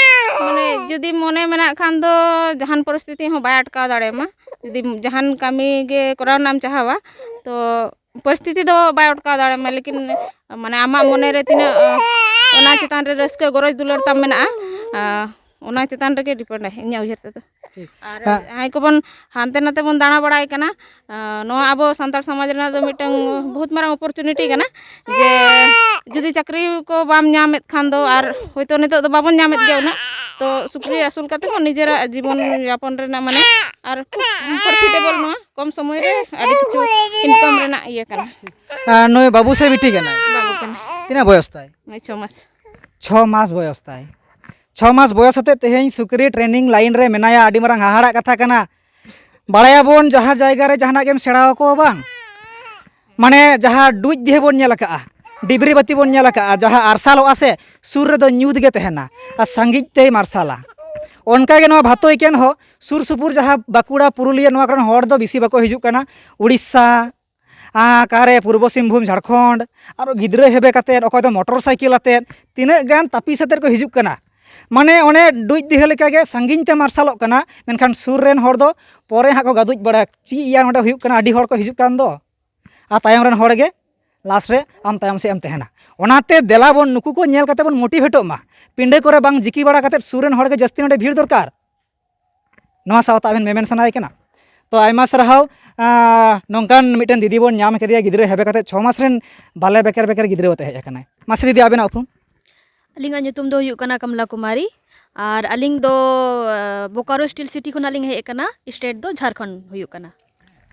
ᱢᱟᱱᱮ, ᱡᱩᱫᱤ ᱢᱚᱱᱮ ᱢᱮᱱᱟᱜ ᱠᱷᱟᱱ ᱫᱚ ᱡᱟᱦᱟᱱ ᱯᱚᱨᱤᱥᱛᱷᱤᱛᱤ ᱦᱚᱸ ᱵᱟᱭ ᱟᱴᱠᱟᱣ ᱫᱟᱲᱮᱭᱟᱢᱟ᱾ ᱡᱩᱫᱤ ᱡᱟᱦᱟᱱ ᱠᱟᱹᱢᱤ ᱜᱮ ᱠᱚᱨᱟᱣ ᱨᱮᱱᱟᱜ ᱮᱢ ᱪᱟᱦᱟᱣᱟ, ᱛᱚ ᱯᱚᱨᱤᱥᱛᱷᱤᱛᱤ ᱫᱚ ᱵᱟᱭ ᱟᱴᱠᱟᱣ ᱫᱟᱲᱮᱭᱟᱢᱟ, ᱞᱮᱠᱤᱱ ᱢᱟᱱᱮ ᱟᱢᱟᱜ ᱢᱚᱱᱮ ᱨᱮ ᱛᱤᱱᱟᱹᱜ, ᱟᱸ, ᱚᱱᱟ ᱪᱮᱛᱟᱱ ᱨᱮ ᱨᱟᱹᱥᱠᱟᱹ, ᱜᱚᱨᱚᱡᱽ ᱫᱩᱞᱟᱹᱲ ᱛᱟᱢ ᱢᱮᱱᱟᱜᱼᱟ, ᱟᱸ, ᱚᱱᱟ ᱪᱮᱛᱟᱱ ᱨᱮᱜᱮ ᱰᱤᱯᱮᱱᱰ ᱟᱭ ᱤᱧᱟᱹᱜ ᱩᱭᱦᱟᱹᱨ ᱛᱮᱫᱚ᱾ ᱴᱷᱤᱠ᱾ ᱟᱨ ᱦᱮᱸ᱾ ᱡᱟᱦᱟᱸᱭ ᱠᱚᱵᱚᱱ ᱦᱟᱱᱛᱮ ᱱᱟᱛᱮ ᱵᱚᱱ ᱫᱟᱬᱟ ᱵᱟᱲᱟᱭ ᱠᱟᱱᱟ, ᱟᱸ, ᱱᱚᱣᱟ ᱟᱵᱚ ᱥᱟᱱᱛᱟᱲ ᱥᱚᱢᱟᱡᱽ ᱨᱮᱱᱟᱜ ᱫᱚ ᱢᱤᱫᱴᱟᱝ ᱵᱚᱦᱩᱛ ᱢᱟᱨᱟᱝ ᱚᱯᱚᱨᱪᱩᱱᱤᱴᱤ ᱠᱟᱱᱟ, ᱡᱮ ᱡᱩᱫᱤ ᱪᱟᱹᱠᱨᱤ ᱠᱚ ᱵᱟᱢ ᱧᱟᱢᱮᱫ ᱠᱷᱟᱱ ᱫᱚ, ᱟᱨ ᱦᱚᱭᱛᱳ ᱱᱤᱛᱚᱜ ᱫᱚ ᱵᱟᱵᱚᱱ ᱧᱟᱢᱮᱫ ᱜᱮᱭᱟ ᱩᱱᱟᱹᱜ, ᱛᱚ ᱥᱩᱠᱨᱤ ᱟᱹᱥᱩᱞ ᱠᱟᱛᱮ ᱦᱚᱸ ᱱᱤᱡᱮᱨᱟᱜ ᱡᱤᱵᱚᱱ ᱭᱟᱯᱚᱱ ᱨᱮᱱᱟᱜ, ᱢᱟᱱᱮ, ᱟᱨ ᱠᱷᱩᱵ ᱯᱨᱚᱯᱷᱤᱴᱮᱵᱚᱞ ᱱᱚᱣᱟ ᱠᱚᱢ ᱥᱚᱢᱚᱭ ᱨᱮ ᱟᱹᱰᱤ ᱠᱤᱪᱷᱩ ᱤᱱᱠᱟᱢ ᱨᱮᱱᱟᱜ ᱤᱭᱟᱹ ᱠᱟᱱᱟ᱾ ᱟᱨ ᱱᱩᱭ ᱵᱟᱹᱵᱩ ᱥᱮ ᱵᱤᱴᱤ ᱠᱟᱱᱟᱭ? ᱵᱟᱹᱵᱩ ᱠᱟᱱᱟ᱾ ᱛᱤᱱᱟᱹᱜ ᱵᱚᱭᱚᱥ ᱛᱟᱭ? ᱱᱚᱜᱼᱚᱭ ᱪᱷᱚ ᱢᱟᱥ᱾ ᱪᱷᱚ ᱢᱟᱥ ᱵᱚᱭᱚᱥ ᱛᱟᱭ᱾ ᱪᱷᱚ ᱢᱟᱥ ᱵᱚᱭᱚᱥ ᱟᱛᱮᱫ ᱛᱮᱦᱮᱧ ᱥᱩᱠᱨᱤ ᱴᱨᱮᱱᱤᱝ ᱞᱟᱭᱤᱱ ᱨᱮ ᱢᱮᱱᱟᱭᱟ, ᱟᱹᱰᱤ ᱢᱟᱨᱟᱝ ᱦᱟᱦᱟᱲᱟᱜ ᱠᱟᱛᱷᱟ ᱠᱟᱱᱟ᱾ ᱵᱟᱲᱟᱭᱟᱵᱚᱱ, ᱡᱟᱦᱟᱸ ᱡᱟᱭᱜᱟ ᱨᱮ ᱡᱟᱦᱟᱱᱟᱜ ᱜᱮᱢ ᱥᱮᱬᱟ ᱟᱠᱚᱣᱟ ᱵᱟᱝ, ᱢᱟᱱᱮ, ᱡᱟᱦᱟᱸ ᱰᱩᱡ ᱫᱤᱦᱮ ᱵᱚᱱ ᱧᱮᱞ ᱟᱠᱟᱜᱼᱟ, ᱰᱤᱵᱨᱤ ᱵᱟᱹᱛᱤ ᱵᱚᱱ ᱧᱮᱞ ᱟᱠᱟᱜᱼᱟ, ᱡᱟᱦᱟᱸ ᱟᱨᱥᱟᱞᱚᱜᱼᱟ ᱥᱮ, ᱥᱩᱨ ᱨᱮᱫᱚ ᱧᱩᱛ ᱜᱮ ᱛᱟᱦᱮᱱᱟ ᱟᱨ ᱥᱟᱺᱜᱤᱧ ᱛᱮᱭ ᱢᱟᱨᱥᱟᱞᱟ᱾ ᱚᱱᱠᱟᱜᱮ ᱱᱚᱣᱟ ᱵᱷᱟᱛᱚ ᱮᱠᱮᱱ ᱦᱚᱸ ᱥᱩᱨ ᱥᱩᱯᱩᱨ ᱡᱟᱦᱟᱸ ᱵᱟᱸᱠᱩᱲᱟ, ᱯᱩᱨᱩᱞᱤᱭᱟᱹ, ᱱᱚᱣᱟ ᱠᱚᱨᱮᱱ ᱦᱚᱲ ᱫᱚ ᱵᱮᱥᱤ ᱵᱟᱠᱚ ᱦᱤᱡᱩᱜ ᱠᱟᱱᱟ᱾ ᱩᱲᱤᱥᱥᱟ, ᱟᱨ ᱚᱠᱟᱨᱮ ᱯᱩᱨᱵᱚ ᱥᱤᱝᱵᱷᱩᱢ, ᱡᱷᱟᱲᱠᱷᱚᱸᱰ, ᱟᱨᱚ ᱜᱤᱫᱽᱨᱟᱹ ᱦᱮᱵᱮ ᱠᱟᱛᱮᱫ, ᱚᱠᱚᱭ ᱫᱚ ᱢᱚᱴᱚᱨ ᱥᱟᱭᱠᱮᱞ ᱟᱛᱮᱫ, ᱛᱤᱱᱟᱹᱜ ᱜᱟᱱ ᱛᱟᱹᱯᱤᱥ ᱟᱛᱮᱫ ᱠᱚ ᱦᱤᱡᱩᱜ ᱠᱟᱱᱟ᱾ ᱢᱟᱱᱮ, ᱚᱱᱮ ᱰᱩᱡ ᱫᱤᱦᱟᱹ ᱞᱮᱠᱟᱜᱮ ᱥᱟᱺᱜᱤᱧ ᱛᱮ ᱢᱟᱨᱥᱟᱞᱚᱜ ᱠᱟᱱᱟ, ᱢᱮᱱᱠᱷᱟᱱ ᱥᱩᱨ ᱨᱮᱱ ᱦᱚᱲ ᱫᱚ ᱯᱚᱨᱮ ᱦᱟᱸᱜ ᱠᱚ ᱜᱟᱹᱫᱩᱡ ᱵᱟᱲᱟᱭᱟ, "ᱪᱮᱫ ᱭᱟ ᱱᱚᱸᱰᱮ ᱦᱩᱭᱩᱜ ᱠᱟᱱᱟ, ᱟᱹᱰᱤ ᱦᱚᱲ ᱠᱚ ᱦᱤᱡᱩᱜ ᱠᱟᱱ ᱫᱚ", ᱟᱨ ᱛᱟᱭᱚᱢ ᱨᱮᱱ ᱦᱚᱲ ᱜᱮ ᱞᱟᱥ ᱨᱮ ᱟᱢ ᱛᱟᱭᱚᱢ ᱥᱮᱫ ᱮᱢ ᱛᱟᱦᱮᱱᱟ᱾ ᱚᱱᱟᱛᱮ ᱫᱮᱞᱟ ᱵᱚᱱ ᱱᱩᱠᱩ ᱠᱚ ᱧᱮᱞ ᱠᱟᱛᱮ ᱵᱚᱱ ᱢᱳᱴᱤᱵᱷᱮᱴᱚᱜ ᱢᱟ᱾ ᱯᱤᱸᱰᱟᱹ ᱠᱚᱨᱮ ᱵᱟᱝ ᱡᱤᱠᱤ ᱵᱟᱲᱟ ᱠᱟᱛᱮ ᱥᱩᱨ ᱨᱮᱱ ᱦᱚᱲ ᱜᱮ ᱡᱟᱹᱥᱛᱤ ᱱᱚᱸᱰᱮ ᱵᱷᱤᱲ ᱫᱚᱨᱠᱟᱨ᱾ ᱱᱚᱣᱟ ᱥᱟᱶᱛᱟ ᱟᱵᱮᱱ ᱢᱮᱢᱮᱱ ᱥᱟᱱᱟᱭᱮ ᱠᱟᱱᱟ? ᱛᱚ, ᱟᱭᱢᱟ ᱥᱟᱨᱦᱟᱣ᱾ ᱟᱸ, ᱱᱚᱝᱠᱟᱱ ᱢᱤᱫᱴᱮᱱ ᱫᱤᱫᱤ ᱵᱚᱱ ᱧᱟᱢ ᱠᱮᱫᱮᱭᱟ, ᱜᱤᱫᱽᱨᱟᱹ ᱦᱮᱵᱮ ᱠᱟᱛᱮ ᱪᱷᱚ ᱢᱟᱥ ᱨᱮᱱ ᱵᱟᱞᱮ ᱵᱮᱠᱮᱨ ᱵᱮᱠᱮᱨ ᱜᱤᱫᱽᱨᱟᱹ ᱟᱛᱮ ᱦᱮᱡ ᱟᱠᱟᱱᱟᱭ᱾ ᱢᱟᱥᱮ ᱫᱤᱫᱤ, ᱟᱵᱮᱱᱟᱜ ᱩᱯᱨᱩᱢ? ᱟᱹᱞᱤᱧᱟᱜ ᱧᱩᱛᱩᱢ ᱫᱚ ᱦᱩᱭᱩᱜ ᱠᱟᱱᱟ ᱠᱟᱢᱞᱟ ᱠᱩᱢᱟᱨᱤ, ᱟᱨ ᱟᱹᱞᱤᱧ ᱫᱚ, ᱟᱸ, ᱵᱳᱠᱟᱨᱳ ᱥᱴᱤᱞ ᱥᱤᱴᱤ ᱠᱷᱚᱱᱟᱜ ᱞᱤᱧ ᱦᱮᱡ ᱟᱠᱟᱱᱟ᱾ ᱥᱴᱮᱴ ᱫᱚ ᱡᱷᱟᱲᱠᱷᱚᱸᱰ ᱦᱩᱭᱩᱜ ᱠᱟᱱᱟ᱾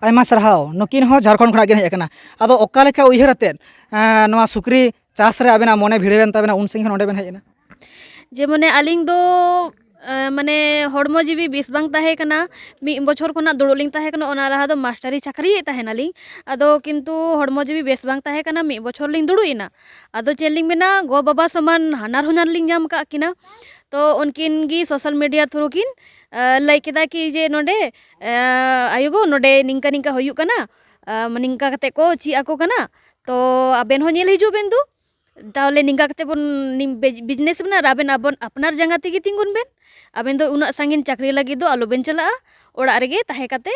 ᱟᱭᱢᱟ ᱥᱟᱨᱦᱟᱣ᱾ ᱱᱩᱠᱤᱱ ᱦᱚᱸ ᱡᱷᱟᱲᱠᱷᱚᱸᱰ ᱠᱷᱚᱱᱟᱜ ᱠᱤᱱ ᱦᱮᱡ ᱟᱠᱟᱱᱟ᱾ ᱟᱫᱚ ᱚᱠᱟ ᱞᱮᱠᱟ ᱩᱭᱦᱟᱹᱨ ᱟᱛᱮᱫ, ᱮᱸ, ᱱᱚᱣᱟ ᱥᱩᱠᱨᱤ ᱪᱟᱥ ᱨᱮ ᱟᱵᱮᱱᱟᱜ ᱢᱚᱱᱮ ᱵᱷᱤᱲᱟᱹᱣ ᱮᱱ ᱛᱟᱵᱮᱱᱟ, ᱩᱱ ᱥᱟᱺᱜᱤᱧ ᱠᱷᱚᱱ ᱱᱚᱰᱮ ᱵᱮᱱ ᱦᱮᱡ ᱮᱱᱟ? ᱡᱮ ᱢᱟᱱᱮ ᱟᱹᱞᱤᱧ ᱫᱚ, ᱮᱸ, ᱢᱟᱱᱮ ᱦᱚᱲᱢᱚ ᱡᱤᱣᱤ ᱵᱮᱥ ᱵᱟᱝ ᱛᱟᱦᱮᱸ ᱠᱟᱱᱟ, ᱢᱤᱫ ᱵᱚᱪᱷᱚᱨ ᱠᱷᱚᱱᱟᱜ ᱫᱩᱲᱩᱵ ᱞᱤᱧ ᱛᱟᱦᱮᱸ ᱠᱟᱱᱟ᱾ ᱚᱱᱟ ᱞᱟᱦᱟ ᱫᱚ ᱢᱟᱥᱴᱟᱨᱤ ᱪᱟᱹᱠᱨᱤᱭᱮᱫ ᱛᱟᱦᱮᱱᱟᱞᱤᱧ, ᱟᱫᱚ ᱠᱤᱱᱛᱩ ᱦᱚᱲᱢᱚ ᱡᱤᱣᱤ ᱵᱮᱥ ᱵᱟᱝ ᱛᱟᱦᱮᱸ ᱠᱟᱱᱟ, ᱢᱤᱫ ᱵᱚᱪᱷᱚᱨ ᱞᱤᱧ ᱫᱩᱲᱩᱵ ᱮᱱᱟ᱾ ᱟᱫᱚ ᱪᱮᱫ ᱞᱤᱧ ᱢᱮᱱᱟ, ᱜᱚ ᱵᱟᱵᱟ ᱥᱚᱢᱟᱱ ᱦᱟᱱᱟᱨ ᱦᱚᱧᱦᱟᱨ ᱞᱤᱧ ᱧᱟᱢ ᱟᱠᱟᱫ ᱠᱤᱱᱟ᱾ ᱛᱚ ᱩᱱᱠᱤᱱ ᱜᱮ social media through ᱠᱤᱱ, ᱮᱸ, ᱞᱟᱹᱭ ᱠᱮᱫᱟ ᱠᱤ ᱡᱮ ᱱᱚᱰᱮ, ᱮᱸ, ᱟᱭᱳ ᱜᱚ, ᱱᱚᱰᱮ ᱱᱤᱝᱠᱟ ᱱᱤᱝᱠᱟ ᱦᱩᱭᱩᱜ ᱠᱟᱱᱟ, ᱮᱸ, ᱱᱤᱝᱠᱟ ᱠᱟᱛᱮ ᱠᱚ ᱪᱮᱫ ᱟᱠᱚ ᱠᱟᱱᱟ, ᱛᱚ ᱟᱵᱮᱱ ᱦᱚᱸ ᱧᱮᱞ ᱦᱤᱡᱩᱜ ᱵᱮᱱ ᱫᱩ, ᱛᱟᱦᱚᱞᱮ ᱱᱤᱝᱠᱟ ᱠᱟᱛᱮ ᱵᱚᱱ ᱱᱤ-, ᱵᱤᱡ-, business ᱵᱮᱱᱟ ᱟᱨ ᱟᱵᱮᱱ ᱟᱵᱚᱱ ᱟᱯᱱᱟᱨ ᱡᱟᱸᱜᱟ ᱛᱮᱜᱮ ᱛᱤᱸᱜᱩᱱ ᱵᱮᱱ᱾ ᱟᱵᱮᱱ ᱫᱚ ᱩᱱᱟᱹᱜ ᱥᱟᱺᱜᱤᱧ ᱪᱟᱹᱠᱨᱤ ᱞᱟᱹᱜᱤᱫ ᱫᱚ ᱟᱞᱚ ᱵᱮᱱ ᱪᱟᱞᱟᱜᱼᱟ, ᱚᱲᱟᱜ ᱨᱮᱜᱮ ᱛᱟᱦᱮᱸ ᱠᱟᱛᱮ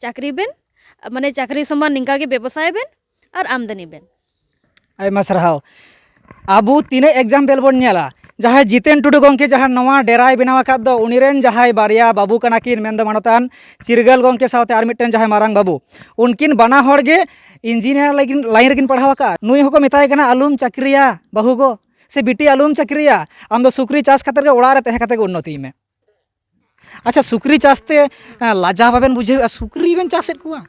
ᱪᱟᱹᱠᱨᱤ ᱵᱮᱱ, ᱢᱟᱱᱮ ᱪᱟᱹᱠᱨᱤ ᱥᱚᱢᱟᱱ ᱱᱤᱝᱠᱟ ᱜᱮ ᱵᱮᱵᱚᱥᱟᱭ ᱵᱮᱱ ᱟᱨ ᱟᱢᱫᱟᱱᱤ ᱵᱮᱱ᱾ ᱟᱭᱢᱟ ᱥᱟᱨᱦᱟᱣ᱾ ᱟᱵᱚ ᱛᱤᱱᱟᱹᱜ example ᱵᱚᱱ ᱧᱮᱞᱟ, ᱡᱟᱦᱟᱸᱭ ᱡᱤᱛᱮᱱ ᱴᱩᱰᱩ ᱜᱚᱢᱠᱮ ᱡᱟᱦᱟᱸ ᱱᱚᱣᱟ ᱰᱮᱨᱟᱭ ᱵᱮᱱᱟᱣ ᱟᱠᱟᱫ ᱫᱚ, ᱩᱱᱤ ᱨᱮᱱ ᱡᱟᱦᱟᱸᱭ ᱵᱟᱨᱭᱟ ᱵᱟᱹᱵᱩ ᱠᱟᱱᱟ ᱠᱤᱱ, ᱢᱮᱱᱫᱚ ᱢᱟᱱᱚᱛᱟᱱ ᱪᱤᱨᱜᱟᱹᱞ ᱜᱚᱢᱠᱮ ᱥᱟᱶᱛᱮ ᱟᱨ ᱢᱤᱫᱴᱮᱱ ᱡᱟᱦᱟᱸᱭ ᱢᱟᱨᱟᱝ ᱵᱟᱹᱵᱩ, ᱩᱱᱠᱤᱱ ᱵᱟᱱᱟ ᱦᱚᱲ ᱜᱮ engineer ᱞᱟᱹᱜᱤᱫ line ᱨᱮᱠᱤᱱ ᱯᱟᱲᱦᱟᱣ ᱟᱠᱟᱫᱼᱟ᱾ ᱱᱩᱭ ᱦᱚᱸᱠᱚ ᱢᱮᱛᱟᱭ ᱠᱟᱱᱟ, "ᱟᱞᱚᱢ ᱪᱟᱹᱠᱨᱤᱭᱟ ᱵᱟᱹᱦᱩ ᱜᱚ, ᱥᱮ ᱵᱤᱴᱤ ᱟᱞᱚᱢ ᱪᱟᱹᱠᱨᱤᱭᱟ, ᱟᱢ ᱫᱚ ᱥᱩᱠᱨᱤ ᱪᱟᱥ ᱠᱟᱛᱮ ᱜᱮ ᱚᱲᱟᱜ ᱨᱮ ᱛᱟᱦᱮᱸ ᱠᱟᱛᱮ ᱜᱮ ᱩᱱᱱᱚᱛᱤᱭ ᱢᱮ᱾" ᱟᱪᱪᱷᱟ, ᱥᱩᱠᱨᱤ ᱪᱟᱥ ᱛᱮ, ᱮᱸ, ᱞᱟᱡᱟᱣ ᱵᱟᱵᱮᱱ ᱵᱩᱡᱷᱟᱹᱣᱮᱫᱼᱟ? ᱥᱩᱠᱨᱤ ᱵᱮᱱ ᱪᱟᱥᱮᱫ ᱠᱚᱣᱟ᱾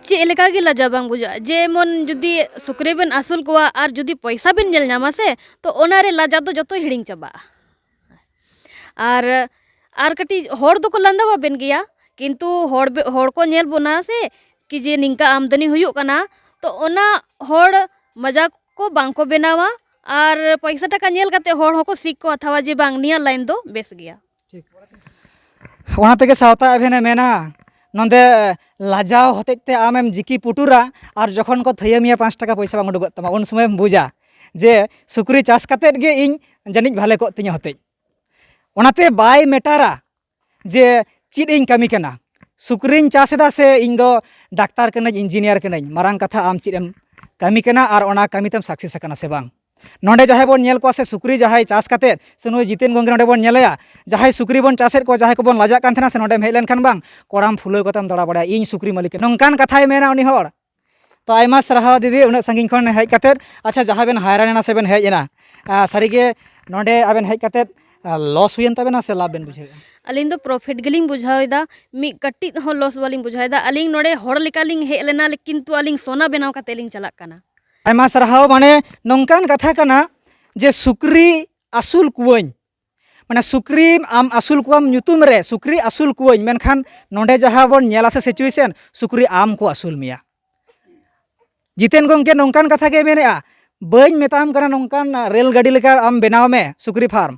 ᱪᱮᱫ ᱞᱮᱠᱟ ᱜᱮ ᱞᱟᱡᱟᱣ ᱵᱟᱝ ᱵᱩᱡᱷᱟᱹᱜᱼᱟ? ᱡᱮᱢᱚᱱ ᱡᱩᱫᱤ ᱥᱩᱠᱨᱤ ᱵᱮᱱ ᱟᱹᱥᱩᱞ ᱠᱚᱣᱟ ᱟᱨ ᱡᱩᱫᱤ ᱯᱚᱭᱥᱟ ᱵᱮᱱ ᱧᱮᱞ ᱧᱟᱢᱟ ᱥᱮ, ᱛᱚ ᱚᱱᱟ ᱨᱮ ᱞᱟᱡᱟᱣ ᱫᱚ ᱡᱚᱛᱚ ᱦᱤᱲᱤᱧ ᱪᱟᱵᱟᱜᱼᱟ᱾ ᱟᱨ, ᱟᱨ ᱠᱟᱹᱴᱤᱡ ᱦᱚᱲ ᱫᱚᱠᱚ ᱞᱟᱸᱫᱟ ᱟᱵᱮᱱ ᱜᱮᱭᱟ, ᱠᱤᱱᱛᱩ ᱦᱚᱲ ᱵᱮ-, ᱦᱚᱲ ᱠᱚ ᱧᱮᱞ ᱵᱚᱱᱟ ᱥᱮ, ᱠᱤ ᱡᱮ ᱱᱤᱝᱠᱟ ᱟᱢᱫᱟᱱᱤ ᱦᱩᱭᱩᱜ ᱠᱟᱱᱟ, ᱛᱚ ᱚᱱᱟ ᱦᱚᱲ ᱢᱟᱡᱟᱠ ᱠᱚ ᱵᱟᱝ ᱠᱚ ᱵᱮᱱᱟᱣᱟ᱾ ᱟᱨ ᱯᱚᱭᱥᱟ ᱴᱟᱠᱟ ᱧᱮᱞ ᱠᱟᱛᱮ ᱦᱚᱲ ᱦᱚᱸᱠᱚ ᱥᱤᱠ ᱠᱚ ᱦᱟᱛᱟᱣᱟ ᱡᱮ ᱵᱟᱝ, ᱱᱤᱭᱟᱹ line ᱫᱚ ᱵᱮᱥ ᱜᱮᱭᱟ᱾ ᱚᱱᱟ ᱛᱮᱜᱮ ᱥᱟᱶᱛᱟ ᱮᱵᱷᱮᱱᱮ ᱢᱮᱱᱟ, ᱱᱚᱸᱰᱮ ᱞᱟᱡᱟᱣ ᱦᱚᱛᱮᱡ ᱛᱮ ᱟᱢᱮᱢ ᱡᱤᱠᱤ ᱯᱩᱴᱩᱨᱟ, ᱟᱨ ᱡᱚᱠᱷᱚᱱ ᱠᱚ ᱛᱷᱟᱹᱭᱟᱹ ᱢᱮᱭᱟ, ᱯᱟᱸᱪ ᱴᱟᱠᱟ ᱯᱚᱭᱥᱟ ᱵᱟᱝ ᱩᱰᱩᱠᱚᱜ ᱛᱟᱢᱟ, ᱩᱱ ᱥᱚᱢᱚᱭᱮᱢ ᱵᱩᱡᱟ ᱡᱮ ᱥᱩᱠᱨᱤ ᱪᱟᱥ ᱠᱟᱛᱮᱫ ᱜᱮ ᱤᱧ ᱡᱟᱹᱱᱤᱡ ᱵᱷᱟᱞᱮ ᱠᱚᱜ ᱛᱤᱧᱟᱹ ᱦᱚᱛᱮᱡ᱾ ᱚᱱᱟᱛᱮ ᱵᱟᱭ ᱢᱮᱴᱟᱨᱟ ᱡᱮ ᱪᱮᱫ ᱤᱧ ᱠᱟᱹᱢᱤ ᱠᱟᱱᱟ᱾ ᱥᱩᱠᱨᱤᱧ ᱪᱟᱥ ᱮᱫᱟ ᱥᱮ ᱤᱧ ᱫᱚ ᱰᱟᱠᱛᱟᱨ ᱠᱟᱹᱱᱟᱹᱧ, engineer ᱠᱟᱹᱱᱟᱹᱧ, ᱢᱟᱨᱟᱝ ᱠᱟᱛᱷᱟ ᱟᱢ ᱪᱮᱫ ᱮᱢ ᱠᱟᱹᱢᱤ ᱠᱟᱱᱟ ᱟᱨ ᱚᱱᱟ ᱠᱟᱹᱢᱤ ᱛᱮᱢ success ᱟᱠᱟᱱᱟ ᱥᱮ ᱵᱟᱝ᱾ ᱱᱚᱰᱮ ᱡᱟᱦᱟᱸᱭ ᱵᱚᱱ ᱧᱮᱞ ᱠᱚᱣᱟ ᱥᱮ, ᱥᱩᱠᱨᱤ ᱡᱟᱦᱟᱸᱭ ᱪᱟᱥ ᱠᱟᱛᱮᱫ, ᱥᱮ ᱱᱩᱭ ᱡᱤᱛᱮᱱ ᱜᱚᱝᱠᱮ ᱱᱚᱰᱮ ᱵᱚᱱ ᱧᱮᱞᱮᱭᱟ, ᱡᱟᱦᱟᱸᱭ ᱥᱩᱠᱨᱤ ᱵᱚᱱ ᱪᱟᱥᱮᱫ ᱠᱚᱣᱟ, ᱡᱟᱦᱟᱸᱭ ᱠᱚᱵᱚᱱ ᱞᱟᱡᱟᱜ ᱠᱟᱱ ᱛᱟᱦᱮᱱᱟ ᱥᱮ, ᱱᱚᱰᱮᱢ ᱦᱮᱡ ᱞᱮᱱᱠᱷᱟᱱ ᱵᱟᱝ, ᱠᱚᱲᱟᱢ ᱯᱷᱩᱞᱟᱹᱣ ᱠᱟᱛᱮᱢ ᱫᱟᱬᱟ ᱵᱟᱲᱟᱭᱟ, "ᱤᱧ ᱥᱩᱠᱨᱤ ᱢᱟᱹᱞᱤᱠ ᱠᱟᱹᱱᱟᱹᱧ", ᱱᱚᱝᱠᱟᱱ ᱠᱟᱛᱷᱟᱭ ᱢᱮᱱᱟ ᱩᱱᱤ ᱦᱚᱲ᱾ ᱛᱚ ᱟᱭᱢᱟ ᱥᱟᱨᱦᱟᱣ ᱫᱤᱫᱤ, ᱩᱱᱟᱹᱜ ᱥᱟᱺᱜᱤᱧ ᱠᱷᱚᱱ ᱦᱮᱡ ᱠᱟᱛᱮᱫ᱾ ᱟᱪᱪᱷᱟ, ᱡᱟᱦᱟᱸ ᱵᱮᱱ ᱦᱟᱭᱨᱟᱱ ᱮᱱᱟ ᱥᱮ ᱵᱮᱱ ᱦᱮᱡ ᱮᱱᱟ, ᱟᱨ ᱥᱟᱹᱨᱤᱜᱮ ᱱᱚᱰᱮ ᱟᱵᱮᱱ ᱦᱮᱡ ᱠᱟᱛᱮᱫ, ᱟᱨ, loss ᱦᱩᱭᱮᱱ ᱛᱟᱵᱮᱱᱟ ᱥᱮ ᱞᱟᱵᱷ ᱵᱮᱱ ᱵᱩᱡᱷᱟᱹᱣᱮᱫᱼᱟ? ᱟᱹᱞᱤᱧ ᱫᱚ ᱯᱨᱚᱯᱷᱤᱴ ᱜᱮᱞᱤᱧ ᱵᱩᱡᱷᱟᱹᱣ ᱮᱫᱟ, ᱢᱤᱫ ᱠᱟᱹᱴᱤᱡ ᱦᱚᱸ ᱞᱚᱥ ᱵᱟᱞᱤᱧ ᱵᱩᱡᱷᱟᱹᱣ ᱮᱫᱟ᱾ ᱟᱹᱞᱤᱧ ᱱᱚᱰᱮ ᱦᱚᱲ ᱞᱮᱠᱟᱞᱤᱧ ᱦᱮᱡ ᱞᱮᱱᱟ, ᱠᱤᱱᱛᱩ ᱟᱹᱞᱤᱧ ᱥᱚᱱᱟ ᱵᱮᱱᱟᱣ ᱠᱟᱛᱮ ᱞᱤᱧ ᱪᱟᱞᱟᱜ ᱠᱟᱱᱟ᱾ ᱟᱭᱢᱟ ᱥᱟᱨᱦᱟᱣ᱾ ᱢᱟᱱᱮ, ᱱᱚᱝᱠᱟᱱ ᱠᱟᱛᱷᱟ ᱠᱟᱱᱟ ᱡᱮ ᱥᱩᱠᱨᱤ ᱟᱹᱥᱩᱞ ᱠᱚᱣᱟᱹᱧ, ᱢᱟᱱᱮ, ᱥᱩᱠᱨᱤ ᱟᱢ ᱟᱹᱥᱩᱞ ᱠᱚᱣᱟᱢ ᱧᱩᱛᱩᱢ ᱨᱮ ᱥᱩᱠᱨᱤ ᱟᱹᱥᱩᱞ ᱠᱚᱣᱟᱹᱧ, ᱢᱮᱱᱠᱷᱟᱱ ᱱᱚᱰᱮ ᱡᱟᱦᱟᱸ ᱵᱚᱱ ᱧᱮᱞᱟ ᱥᱮ ᱥᱤᱪᱩᱭᱮᱥᱚᱱ, ᱥᱩᱠᱨᱤ ᱟᱢ ᱠᱚ ᱟᱹᱥᱩᱞ ᱢᱮᱭᱟ᱾ ᱡᱤᱛᱮᱱ ᱜᱚᱢᱠᱮ ᱱᱚᱝᱠᱟᱱ ᱠᱟᱛᱷᱟ ᱜᱮ ᱢᱮᱱᱮᱫᱼᱟ, ᱵᱟᱹᱧ ᱢᱮᱛᱟᱢ ᱠᱟᱱᱟ ᱱᱚᱝᱠᱟᱱ ᱨᱮᱞ ᱜᱟᱹᱰᱤ ᱞᱮᱠᱟ ᱟᱢ ᱵᱮᱱᱟᱣ ᱢᱮ ᱥᱩᱠᱨᱤ ᱯᱷᱟᱨᱢ,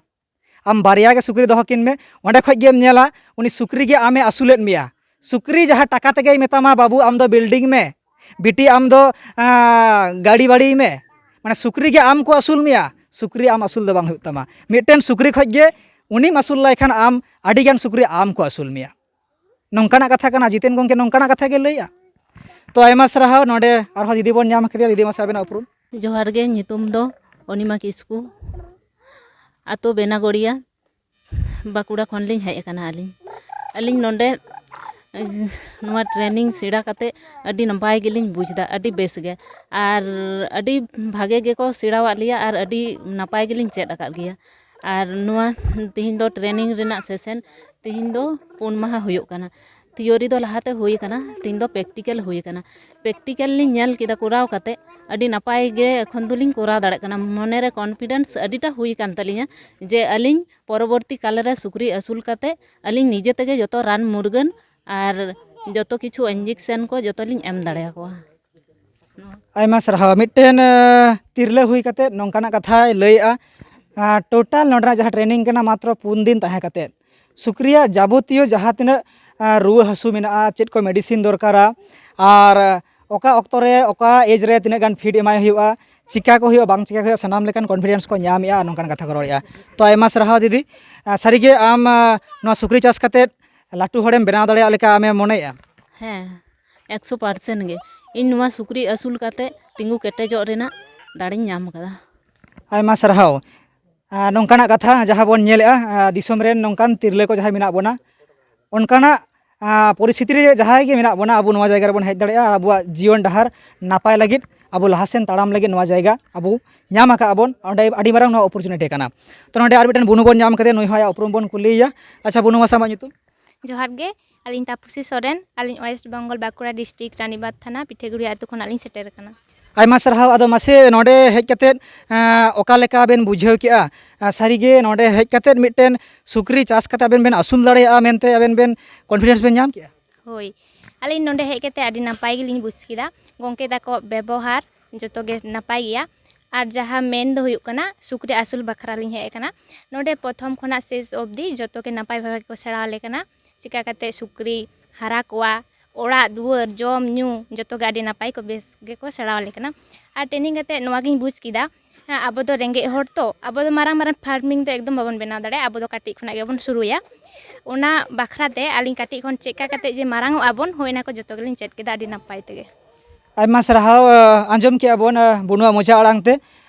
ᱟᱢ ᱵᱟᱨᱭᱟ ᱜᱮ ᱥᱩᱠᱨᱤ ᱫᱚᱦᱚ ᱠᱤᱱ ᱢᱮ, ᱚᱸᱰᱮ ᱠᱷᱚᱡ ᱜᱮᱢ ᱧᱮᱞᱟ ᱩᱱᱤ ᱥᱩᱠᱨᱤ ᱜᱮ ᱟᱢᱮ ᱟᱹᱥᱩᱞᱮᱫ ᱢᱮᱭᱟ᱾ ᱥᱩᱠᱨᱤ ᱡᱟᱦᱟᱸ ᱴᱟᱠᱟ ᱛᱮᱜᱮᱭ ᱢᱮᱛᱟᱢᱟ, "ᱵᱟᱹᱵᱩ, ᱟᱢ ᱫᱚ ᱵᱤᱞᱰᱤᱝ ᱢᱮ, ᱵᱤᱴᱤ, ᱟᱢ ᱫᱚ, ᱟᱸ, ᱜᱟᱹᱰᱤ ᱵᱟᱹᱲᱤᱭ ᱢᱮ", ᱢᱟᱱᱮ, ᱥᱩᱠᱨᱤ ᱜᱮ ᱟᱢ ᱠᱚ ᱟᱹᱥᱩᱞ ᱢᱮᱭᱟ, ᱥᱩᱠᱨᱤ ᱟᱢ ᱟᱹᱥᱩᱞ ᱫᱚ ᱵᱟᱝ ᱦᱩᱭᱩᱜ ᱛᱟᱢᱟ᱾ ᱢᱤᱫᱴᱮᱱ ᱥᱩᱠᱨᱤ ᱠᱷᱚᱡ ᱜᱮ ᱩᱱᱤᱢ ᱟᱹᱥᱩᱞ ᱞᱟᱭ ᱠᱷᱟᱱ ᱟᱢ ᱟᱹᱰᱤᱜᱟᱱ ᱥᱩᱠᱨᱤ ᱟᱢ ᱠᱚ ᱟᱹᱥᱩᱞ ᱢᱮᱭᱟ᱾ ᱱᱚᱝᱠᱟᱱᱟᱜ ᱠᱟᱛᱷᱟ ᱠᱟᱱᱟ, ᱡᱤᱛᱮᱱ ᱜᱚᱢᱠᱮ ᱱᱚᱝᱠᱟᱱᱟᱜ ᱠᱟᱛᱷᱟ ᱜᱮ ᱞᱟᱹᱭᱟ᱾ ᱛᱚ, ᱟᱭᱢᱟ ᱥᱟᱨᱦᱟᱣ᱾ ᱱᱚᱰᱮ ᱟᱨᱦᱚᱸ ᱫᱤᱫᱤ ᱵᱚᱱ ᱧᱟᱢ ᱠᱮᱫᱮᱭᱟ᱾ ᱫᱤᱫᱤ, ᱢᱟᱥᱮ ᱟᱵᱮᱱᱟᱜ ᱩᱯᱨᱩᱢ᱾ ᱡᱚᱦᱟᱨ ᱜᱮ, ᱧᱩᱛᱩᱢ ᱫᱚ ᱚᱱᱤᱢᱟ ᱠᱤᱥᱠᱩ, ᱟᱛᱳ ᱵᱮᱱᱟᱜᱚᱲᱤᱭᱟ, ᱵᱟᱸᱠᱩᱲᱟ ᱠᱷᱚᱱ ᱞᱤᱧ ᱦᱮᱡ ᱟᱠᱟᱱᱟ ᱟᱹᱞᱤᱧ᱾ ᱟᱹᱞᱤᱧ ᱱᱚᱰᱮ, ᱮᱸ, ᱱᱚᱣᱟ ᱴᱨᱮᱱᱤᱝ ᱥᱮᱬᱟ ᱠᱟᱛᱮ ᱟᱹᱰᱤ ᱱᱟᱯᱟᱭ ᱜᱮᱞᱤᱧ ᱵᱩᱡᱽ ᱮᱫᱟ, ᱟᱹᱰᱤ ᱵᱮᱥ ᱜᱮ᱾ ᱟᱨ ᱟᱹᱰᱤ ᱵᱷᱟᱜᱮ ᱜᱮᱠᱚ ᱥᱮᱬᱟᱣᱟᱫ ᱞᱮᱭᱟ ᱟᱨ ᱟᱹᱰᱤ ᱱᱟᱯᱟᱭ ᱜᱮᱞᱤᱧ ᱪᱮᱫ ᱟᱠᱟᱫ ᱜᱮᱭᱟ᱾ ᱟᱨ ᱱᱚᱣᱟ ᱛᱤᱦᱤᱧ ᱫᱚ ᱴᱨᱮᱱᱤᱝ ᱨᱮᱱᱟᱜ ᱥᱮᱥᱮᱱ ᱛᱤᱦᱤᱧ ᱫᱚ ᱯᱩᱱ ᱢᱟᱦᱟ ᱦᱩᱭᱩᱜ ᱠᱟᱱᱟ᱾ ᱛᱷᱤᱭᱳᱨᱤ ᱫᱚ ᱞᱟᱦᱟᱛᱮ ᱦᱩᱭ ᱟᱠᱟᱱᱟ, ᱛᱤᱦᱤᱧ ᱫᱚ ᱯᱨᱮᱠᱴᱤᱠᱮᱞ ᱦᱩᱭ ᱟᱠᱟᱱᱟ᱾ ᱯᱨᱮᱠᱴᱤᱠᱮᱞ ᱞᱤᱧ ᱧᱮᱞ ᱠᱮᱫᱟ ᱠᱚᱨᱟᱣ ᱠᱟᱛᱮ, ᱟᱹᱰᱤ ᱱᱟᱯᱟᱭ ᱜᱮ ᱮᱠᱷᱚᱱ ᱫᱚᱞᱤᱧ ᱠᱚᱨᱟᱣ ᱫᱟᱲᱮᱭᱟᱜ ᱠᱟᱱᱟ᱾ ᱢᱚᱱᱮᱨᱮ ᱠᱚᱱᱯᱷᱤᱰᱮᱱᱥ ᱟᱹᱰᱤᱴᱟ ᱦᱩᱭ ᱟᱠᱟᱱ ᱛᱟᱹᱞᱤᱧᱟ ᱡᱮ ᱟᱹᱞᱤᱧ ᱯᱚᱨᱚᱵᱚᱨᱛᱤ ᱠᱟᱞ ᱨᱮ ᱥᱩᱠᱨᱤ ᱟᱹᱥᱩᱞ ᱠᱟᱛᱮ ᱟᱹᱞᱤᱧ ᱱᱤᱡᱮ ᱛᱮᱜᱮ ᱡᱚᱛᱚ ᱨᱟᱱ ᱢᱩᱨᱜᱟᱹᱱ ᱟᱨ ᱡᱚᱛᱚ ᱠᱤᱪᱷᱩ ᱤᱧᱡᱮᱠᱥᱮᱱ ᱠᱚ ᱡᱚᱛᱚ ᱞᱤᱧ ᱮᱢ ᱫᱟᱲᱮᱭᱟᱠᱚᱣᱟ᱾ ᱟᱭᱢᱟ ᱥᱟᱨᱦᱟᱣ᱾ ᱢᱤᱫᱴᱮᱱ, ᱟᱸ, ᱛᱤᱨᱞᱟᱹ ᱦᱩᱭ ᱠᱟᱛᱮ ᱱᱚᱝᱠᱟᱱᱟᱜ ᱠᱟᱛᱷᱟᱭ ᱞᱟᱹᱭᱮᱜᱼᱟ᱾ ᱟᱸ, ᱴᱳᱴᱟᱞ ᱱᱚᱰᱮᱱᱟᱜ ᱡᱟᱦᱟᱸ ᱴᱨᱮᱱᱤᱝ ᱠᱟᱱᱟ, ᱢᱟᱛᱨᱚ ᱯᱩᱱ ᱫᱤᱱ ᱛᱟᱦᱮᱸ ᱠᱟᱛᱮ ᱥᱩᱠᱨᱤᱭᱟᱜ ᱡᱟᱵᱚᱛᱤᱭᱚ ᱡᱟᱦᱟᱸ ᱛᱤᱱᱟᱹᱜ, ᱟᱸ, ᱨᱩᱣᱟᱹ ᱦᱟᱹᱥᱩ ᱢᱮᱱᱟᱜᱼᱟ, ᱪᱮᱫ ᱠᱚ ᱢᱮᱰᱤᱥᱤᱱ ᱫᱚᱨᱠᱟᱨᱟ, ᱟᱨ ᱚᱠᱟ ᱚᱠᱛᱚ ᱨᱮ ᱚᱠᱟ ᱮᱡᱽ ᱨᱮ ᱛᱤᱱᱟᱹᱜ ᱜᱟᱱ ᱯᱷᱤᱰ ᱮᱢᱟᱭ ᱦᱩᱭᱩᱜᱼᱟ, ᱪᱤᱠᱟ ᱠᱚ ᱦᱩᱭᱩᱜᱼᱟ, ᱵᱟᱝ ᱪᱤᱠᱟ ᱠᱚ ᱦᱩᱭᱩᱜᱼᱟ, ᱥᱟᱱᱟᱢ ᱞᱮᱠᱟᱱ ᱠᱚᱱᱯᱷᱤᱰᱮᱱᱥ ᱠᱚ ᱧᱟᱢᱮᱜᱼᱟ ᱟᱨ ᱱᱚᱝᱠᱟᱱ ᱠᱟᱛᱷᱟ ᱠᱚ ᱨᱚᱲᱮᱜᱼᱟ᱾ ᱛᱚ, ᱟᱭᱢᱟ ᱥᱟᱨᱦᱟᱣ ᱫᱤᱫᱤ᱾ ᱟᱸ, ᱥᱟᱹᱨᱤᱜᱮ ᱟᱢ, ᱟᱸ, ᱱᱚᱣᱟ ᱥᱩᱠᱨᱤ ᱪᱟᱥ ᱠᱟᱛᱮ ᱞᱟᱹᱴᱩ ᱦᱚᱲᱮᱢ ᱵᱮᱱᱟᱣ ᱫᱟᱲᱮᱭᱟᱜ ᱞᱮᱠᱟ ᱟᱢᱮᱢ ᱢᱚᱱᱮᱭᱮᱜᱼᱟ? ᱦᱮᱸ, ᱮᱠᱥᱚ ᱯᱟᱨᱥᱮᱱᱴ ᱜᱮ᱾ ᱤᱧ ᱱᱚᱣᱟ ᱥᱩᱠᱨᱤ ᱟᱹᱥᱩᱞ ᱠᱟᱛᱮ ᱛᱤᱸᱜᱩ ᱠᱮᱴᱮᱡᱚᱜ ᱨᱮᱱᱟᱜ ᱫᱟᱲᱮᱧ ᱧᱟᱢ ᱠᱟᱫᱟ᱾ ᱟᱭᱢᱟ ᱥᱟᱨᱦᱟᱣ᱾ ᱟᱨ ᱱᱚᱝᱠᱟᱱᱟᱜ ᱠᱟᱛᱷᱟ ᱡᱟᱦᱟᱸ ᱵᱚᱱ ᱧᱮᱞᱮᱜᱼᱟ, ᱟᱨ ᱫᱤᱥᱚᱢ ᱨᱮᱱ ᱱᱚᱝᱠᱟᱱ ᱛᱤᱨᱞᱟᱹ ᱠᱚ ᱡᱟᱦᱟᱸᱭ ᱢᱮᱱᱟᱜ ᱵᱚᱱᱟ, ᱚᱱᱠᱟᱱᱟᱜ, ᱟᱨ ᱯᱚᱨᱤᱥᱛᱷᱤᱛᱤ ᱨᱮ ᱡᱟᱦᱟᱸᱭ ᱜᱮ ᱢᱮᱱᱟᱜ ᱵᱚᱱᱟ, ᱟᱵᱚ ᱱᱚᱣᱟ ᱡᱟᱭᱜᱟ ᱨᱮᱵᱚᱱ ᱦᱮᱡ ᱫᱟᱲᱮᱭᱟᱜᱼᱟ ᱟᱨ ᱟᱵᱚᱣᱟᱜ ᱡᱤᱭᱚᱱ ᱰᱟᱦᱟᱨ ᱱᱟᱯᱟᱭ ᱞᱟᱹᱜᱤᱫ ᱟᱵᱚ ᱞᱟᱦᱟ ᱥᱮᱱ ᱛᱟᱲᱟᱢ ᱞᱟᱹᱜᱤᱫ ᱱᱚᱣᱟ ᱡᱟᱭᱜᱟ ᱟᱵᱚ ᱧᱟᱢ ᱟᱠᱟᱫ ᱵᱚᱱ, ᱚᱸᱰᱮ ᱟᱹᱰᱤ ᱢᱟᱨᱟᱝ ᱱᱚᱣᱟ ᱚᱯᱚᱨᱪᱩᱱᱤᱴᱤ ᱠᱟᱱᱟ᱾ ᱛᱚ, ᱱᱚᱸᱰᱮ ᱟᱨ ᱢᱤᱫᱴᱮᱱ ᱵᱩᱱᱩ ᱵᱚᱱ ᱧᱟᱢ ᱠᱟᱫᱮᱭᱟ, ᱱᱩᱭ ᱦᱚᱸ ᱟᱭᱟᱜ ᱩᱯᱨᱩᱢ ᱵᱚᱱ ᱠᱩᱞᱤᱭᱮᱭᱟ᱾ ᱟᱪᱪᱷᱟ ᱵᱩᱱᱩ ᱢᱟᱥᱮ, ᱟᱢᱟᱜ ᱧᱩᱛᱩᱢ? ᱡᱚᱦᱟᱨ ᱜᱮ, ᱟᱹᱞᱤᱧ ᱛᱟᱯᱩᱥᱤ ᱥᱚᱨᱮᱱ, ᱟᱹᱞᱤᱧ ᱳᱭᱮᱥᱴ ᱵᱮᱝᱜᱚᱞ ᱵᱟᱸᱠᱩᱲᱟ ᱰᱤᱥᱴᱨᱤᱠᱴ ᱨᱟᱱᱤᱵᱟᱸᱫᱷ ᱛᱷᱟᱱᱟ ᱯᱤᱴᱷᱟᱹᱜᱩᱲᱤᱭᱟ ᱟᱹᱛᱩ ᱠᱷᱚᱱᱟᱜ ᱞᱤᱧ ᱥᱮᱴᱮᱨ ᱟᱠᱟᱱᱟ᱾ ᱟᱭᱢᱟ ᱥᱟᱨᱦᱟᱣ᱾ ᱟᱫᱚ ᱢᱟᱥᱮ ᱱᱚᱸᱰᱮ ᱦᱮᱡ ᱠᱟᱛᱮᱫ, ᱮᱸ, ᱚᱠᱟ ᱞᱮᱠᱟ ᱵᱮᱱ ᱵᱩᱡᱷᱟᱹᱣ ᱠᱮᱜᱼᱟ? ᱮᱸ, ᱥᱟᱹᱨᱤᱜᱮ ᱱᱚᱸᱰᱮ ᱦᱮᱡ ᱠᱟᱛᱮᱫ ᱢᱤᱫᱴᱮᱱ ᱥᱩᱠᱨᱤ ᱪᱟᱥ ᱠᱟᱛᱮ ᱟᱵᱮᱱ ᱵᱮᱱ ᱟᱹᱥᱩᱞ ᱫᱟᱲᱮᱭᱟᱜᱼᱟ ᱢᱮᱱᱛᱮ ᱟᱵᱮᱱ ᱵᱮᱱ ᱠᱚᱱᱯᱷᱤᱰᱮᱱᱥ ᱵᱮᱱ ᱧᱟᱢ ᱠᱮᱜᱼᱟ? ᱦᱳᱭ, ᱟᱹᱞᱤᱧ ᱱᱚᱸᱰᱮ ᱦᱮᱡ ᱠᱟᱛᱮ ᱟᱹᱰᱤ ᱱᱟᱯᱟᱭ ᱜᱮᱞᱤᱧ ᱵᱩᱡᱽ ᱠᱮᱫᱟ᱾ ᱜᱚᱢᱠᱮ ᱛᱟᱠᱚ ᱵᱮᱵᱚᱦᱟᱨ ᱡᱚᱛᱚ ᱜᱮ ᱱᱟᱯᱟᱭ ᱜᱮᱭᱟ᱾ ᱟᱨ ᱡᱟᱦᱟᱸ ᱢᱮᱱ ᱫᱚ ᱦᱩᱭᱩᱜ ᱠᱟᱱᱟ, ᱥᱩᱠᱨᱤ ᱟᱹᱥᱩᱞ ᱵᱟᱠᱷᱨᱟ ᱞᱤᱧ ᱦᱮᱡ ᱟᱠᱟᱱᱟ᱾ ᱱᱚᱸᱰᱮ ᱯᱨᱚᱛᱷᱚᱢ ᱠᱷᱚᱱᱟᱜ ᱥᱮᱥ ᱚᱵᱫᱤ ᱡᱚᱛᱚ ᱜᱮ ᱱᱟᱯᱟᱭ ᱵᱷᱟᱵᱮ ᱠᱚ ᱥᱮᱬᱟ ᱟᱞᱮ ᱠᱟᱱᱟ, ᱪᱮᱠᱟ ᱠᱟᱛᱮ ᱥᱩᱠᱨᱤ ᱦᱟᱨᱟ ᱠᱚᱣᱟ, ᱚᱲᱟᱜ ᱫᱩᱣᱟᱹᱨ, ᱡᱚᱢ ᱧᱩ, ᱡᱚᱛᱚ ᱜᱮ ᱟᱹᱰᱤ ᱱᱟᱯᱟᱭ ᱠᱚ ᱵᱮᱥ ᱜᱮᱠᱚ ᱥᱮᱬᱟ ᱟᱞᱮ ᱠᱟᱱᱟ᱾ ᱟᱨ ᱴᱨᱮᱱᱤᱝ ᱠᱟᱛᱮ ᱱᱚᱣᱟ ᱜᱤᱧ ᱵᱩᱡᱽ ᱠᱮᱫᱟ, ᱦᱮᱸ, ᱟᱵᱚ ᱫᱚ ᱨᱮᱸᱜᱮᱡ ᱦᱚᱲ ᱛᱚ, ᱟᱵᱚ ᱫᱚ ᱢᱟᱨᱟᱝ ᱢᱟᱨᱟᱝ ᱯᱷᱟᱨᱢᱤᱝ ᱫᱚ ᱮᱠᱫᱚᱢ ᱵᱟᱵᱚᱱ ᱵᱮᱱᱟᱣ ᱫᱟᱲᱮᱭᱟᱜᱼᱟ, ᱟᱵᱚ ᱫᱚ ᱠᱟᱹᱴᱤᱡ ᱠᱷᱚᱱᱟᱜ ᱜᱮᱵᱚᱱ ᱥᱩᱨᱩᱭᱟ᱾ ᱚᱱᱟ ᱵᱟᱠᱷᱨᱟ ᱛᱮ ᱟᱹᱞᱤᱧ ᱠᱟᱹᱴᱤᱡ ᱠᱷᱚᱱ ᱪᱮᱫ ᱞᱮᱠᱟ ᱠᱟᱛᱮ ᱡᱮ ᱢᱟᱨᱟᱝ ᱚᱜ ᱟᱵᱚᱱ, ᱦᱳᱭ, ᱚᱱᱟ ᱠᱚ ᱡᱚᱛᱚ ᱜᱮᱞᱤᱧ ᱪᱮᱫ ᱠᱮᱫᱟ ᱟᱹᱰᱤ ᱱᱟᱯᱟᱭ ᱛᱮᱜᱮ᱾ ᱟᱭᱢᱟ ᱥᱟᱨᱦᱟᱣ᱾ ᱟᱸᱡᱚᱢ ᱠᱮᱜᱼᱟ ᱵᱚᱱ, ᱵᱩᱱᱩᱣᱟᱜ ᱢᱚᱪᱟ ᱟᱲᱟᱝ ᱛᱮ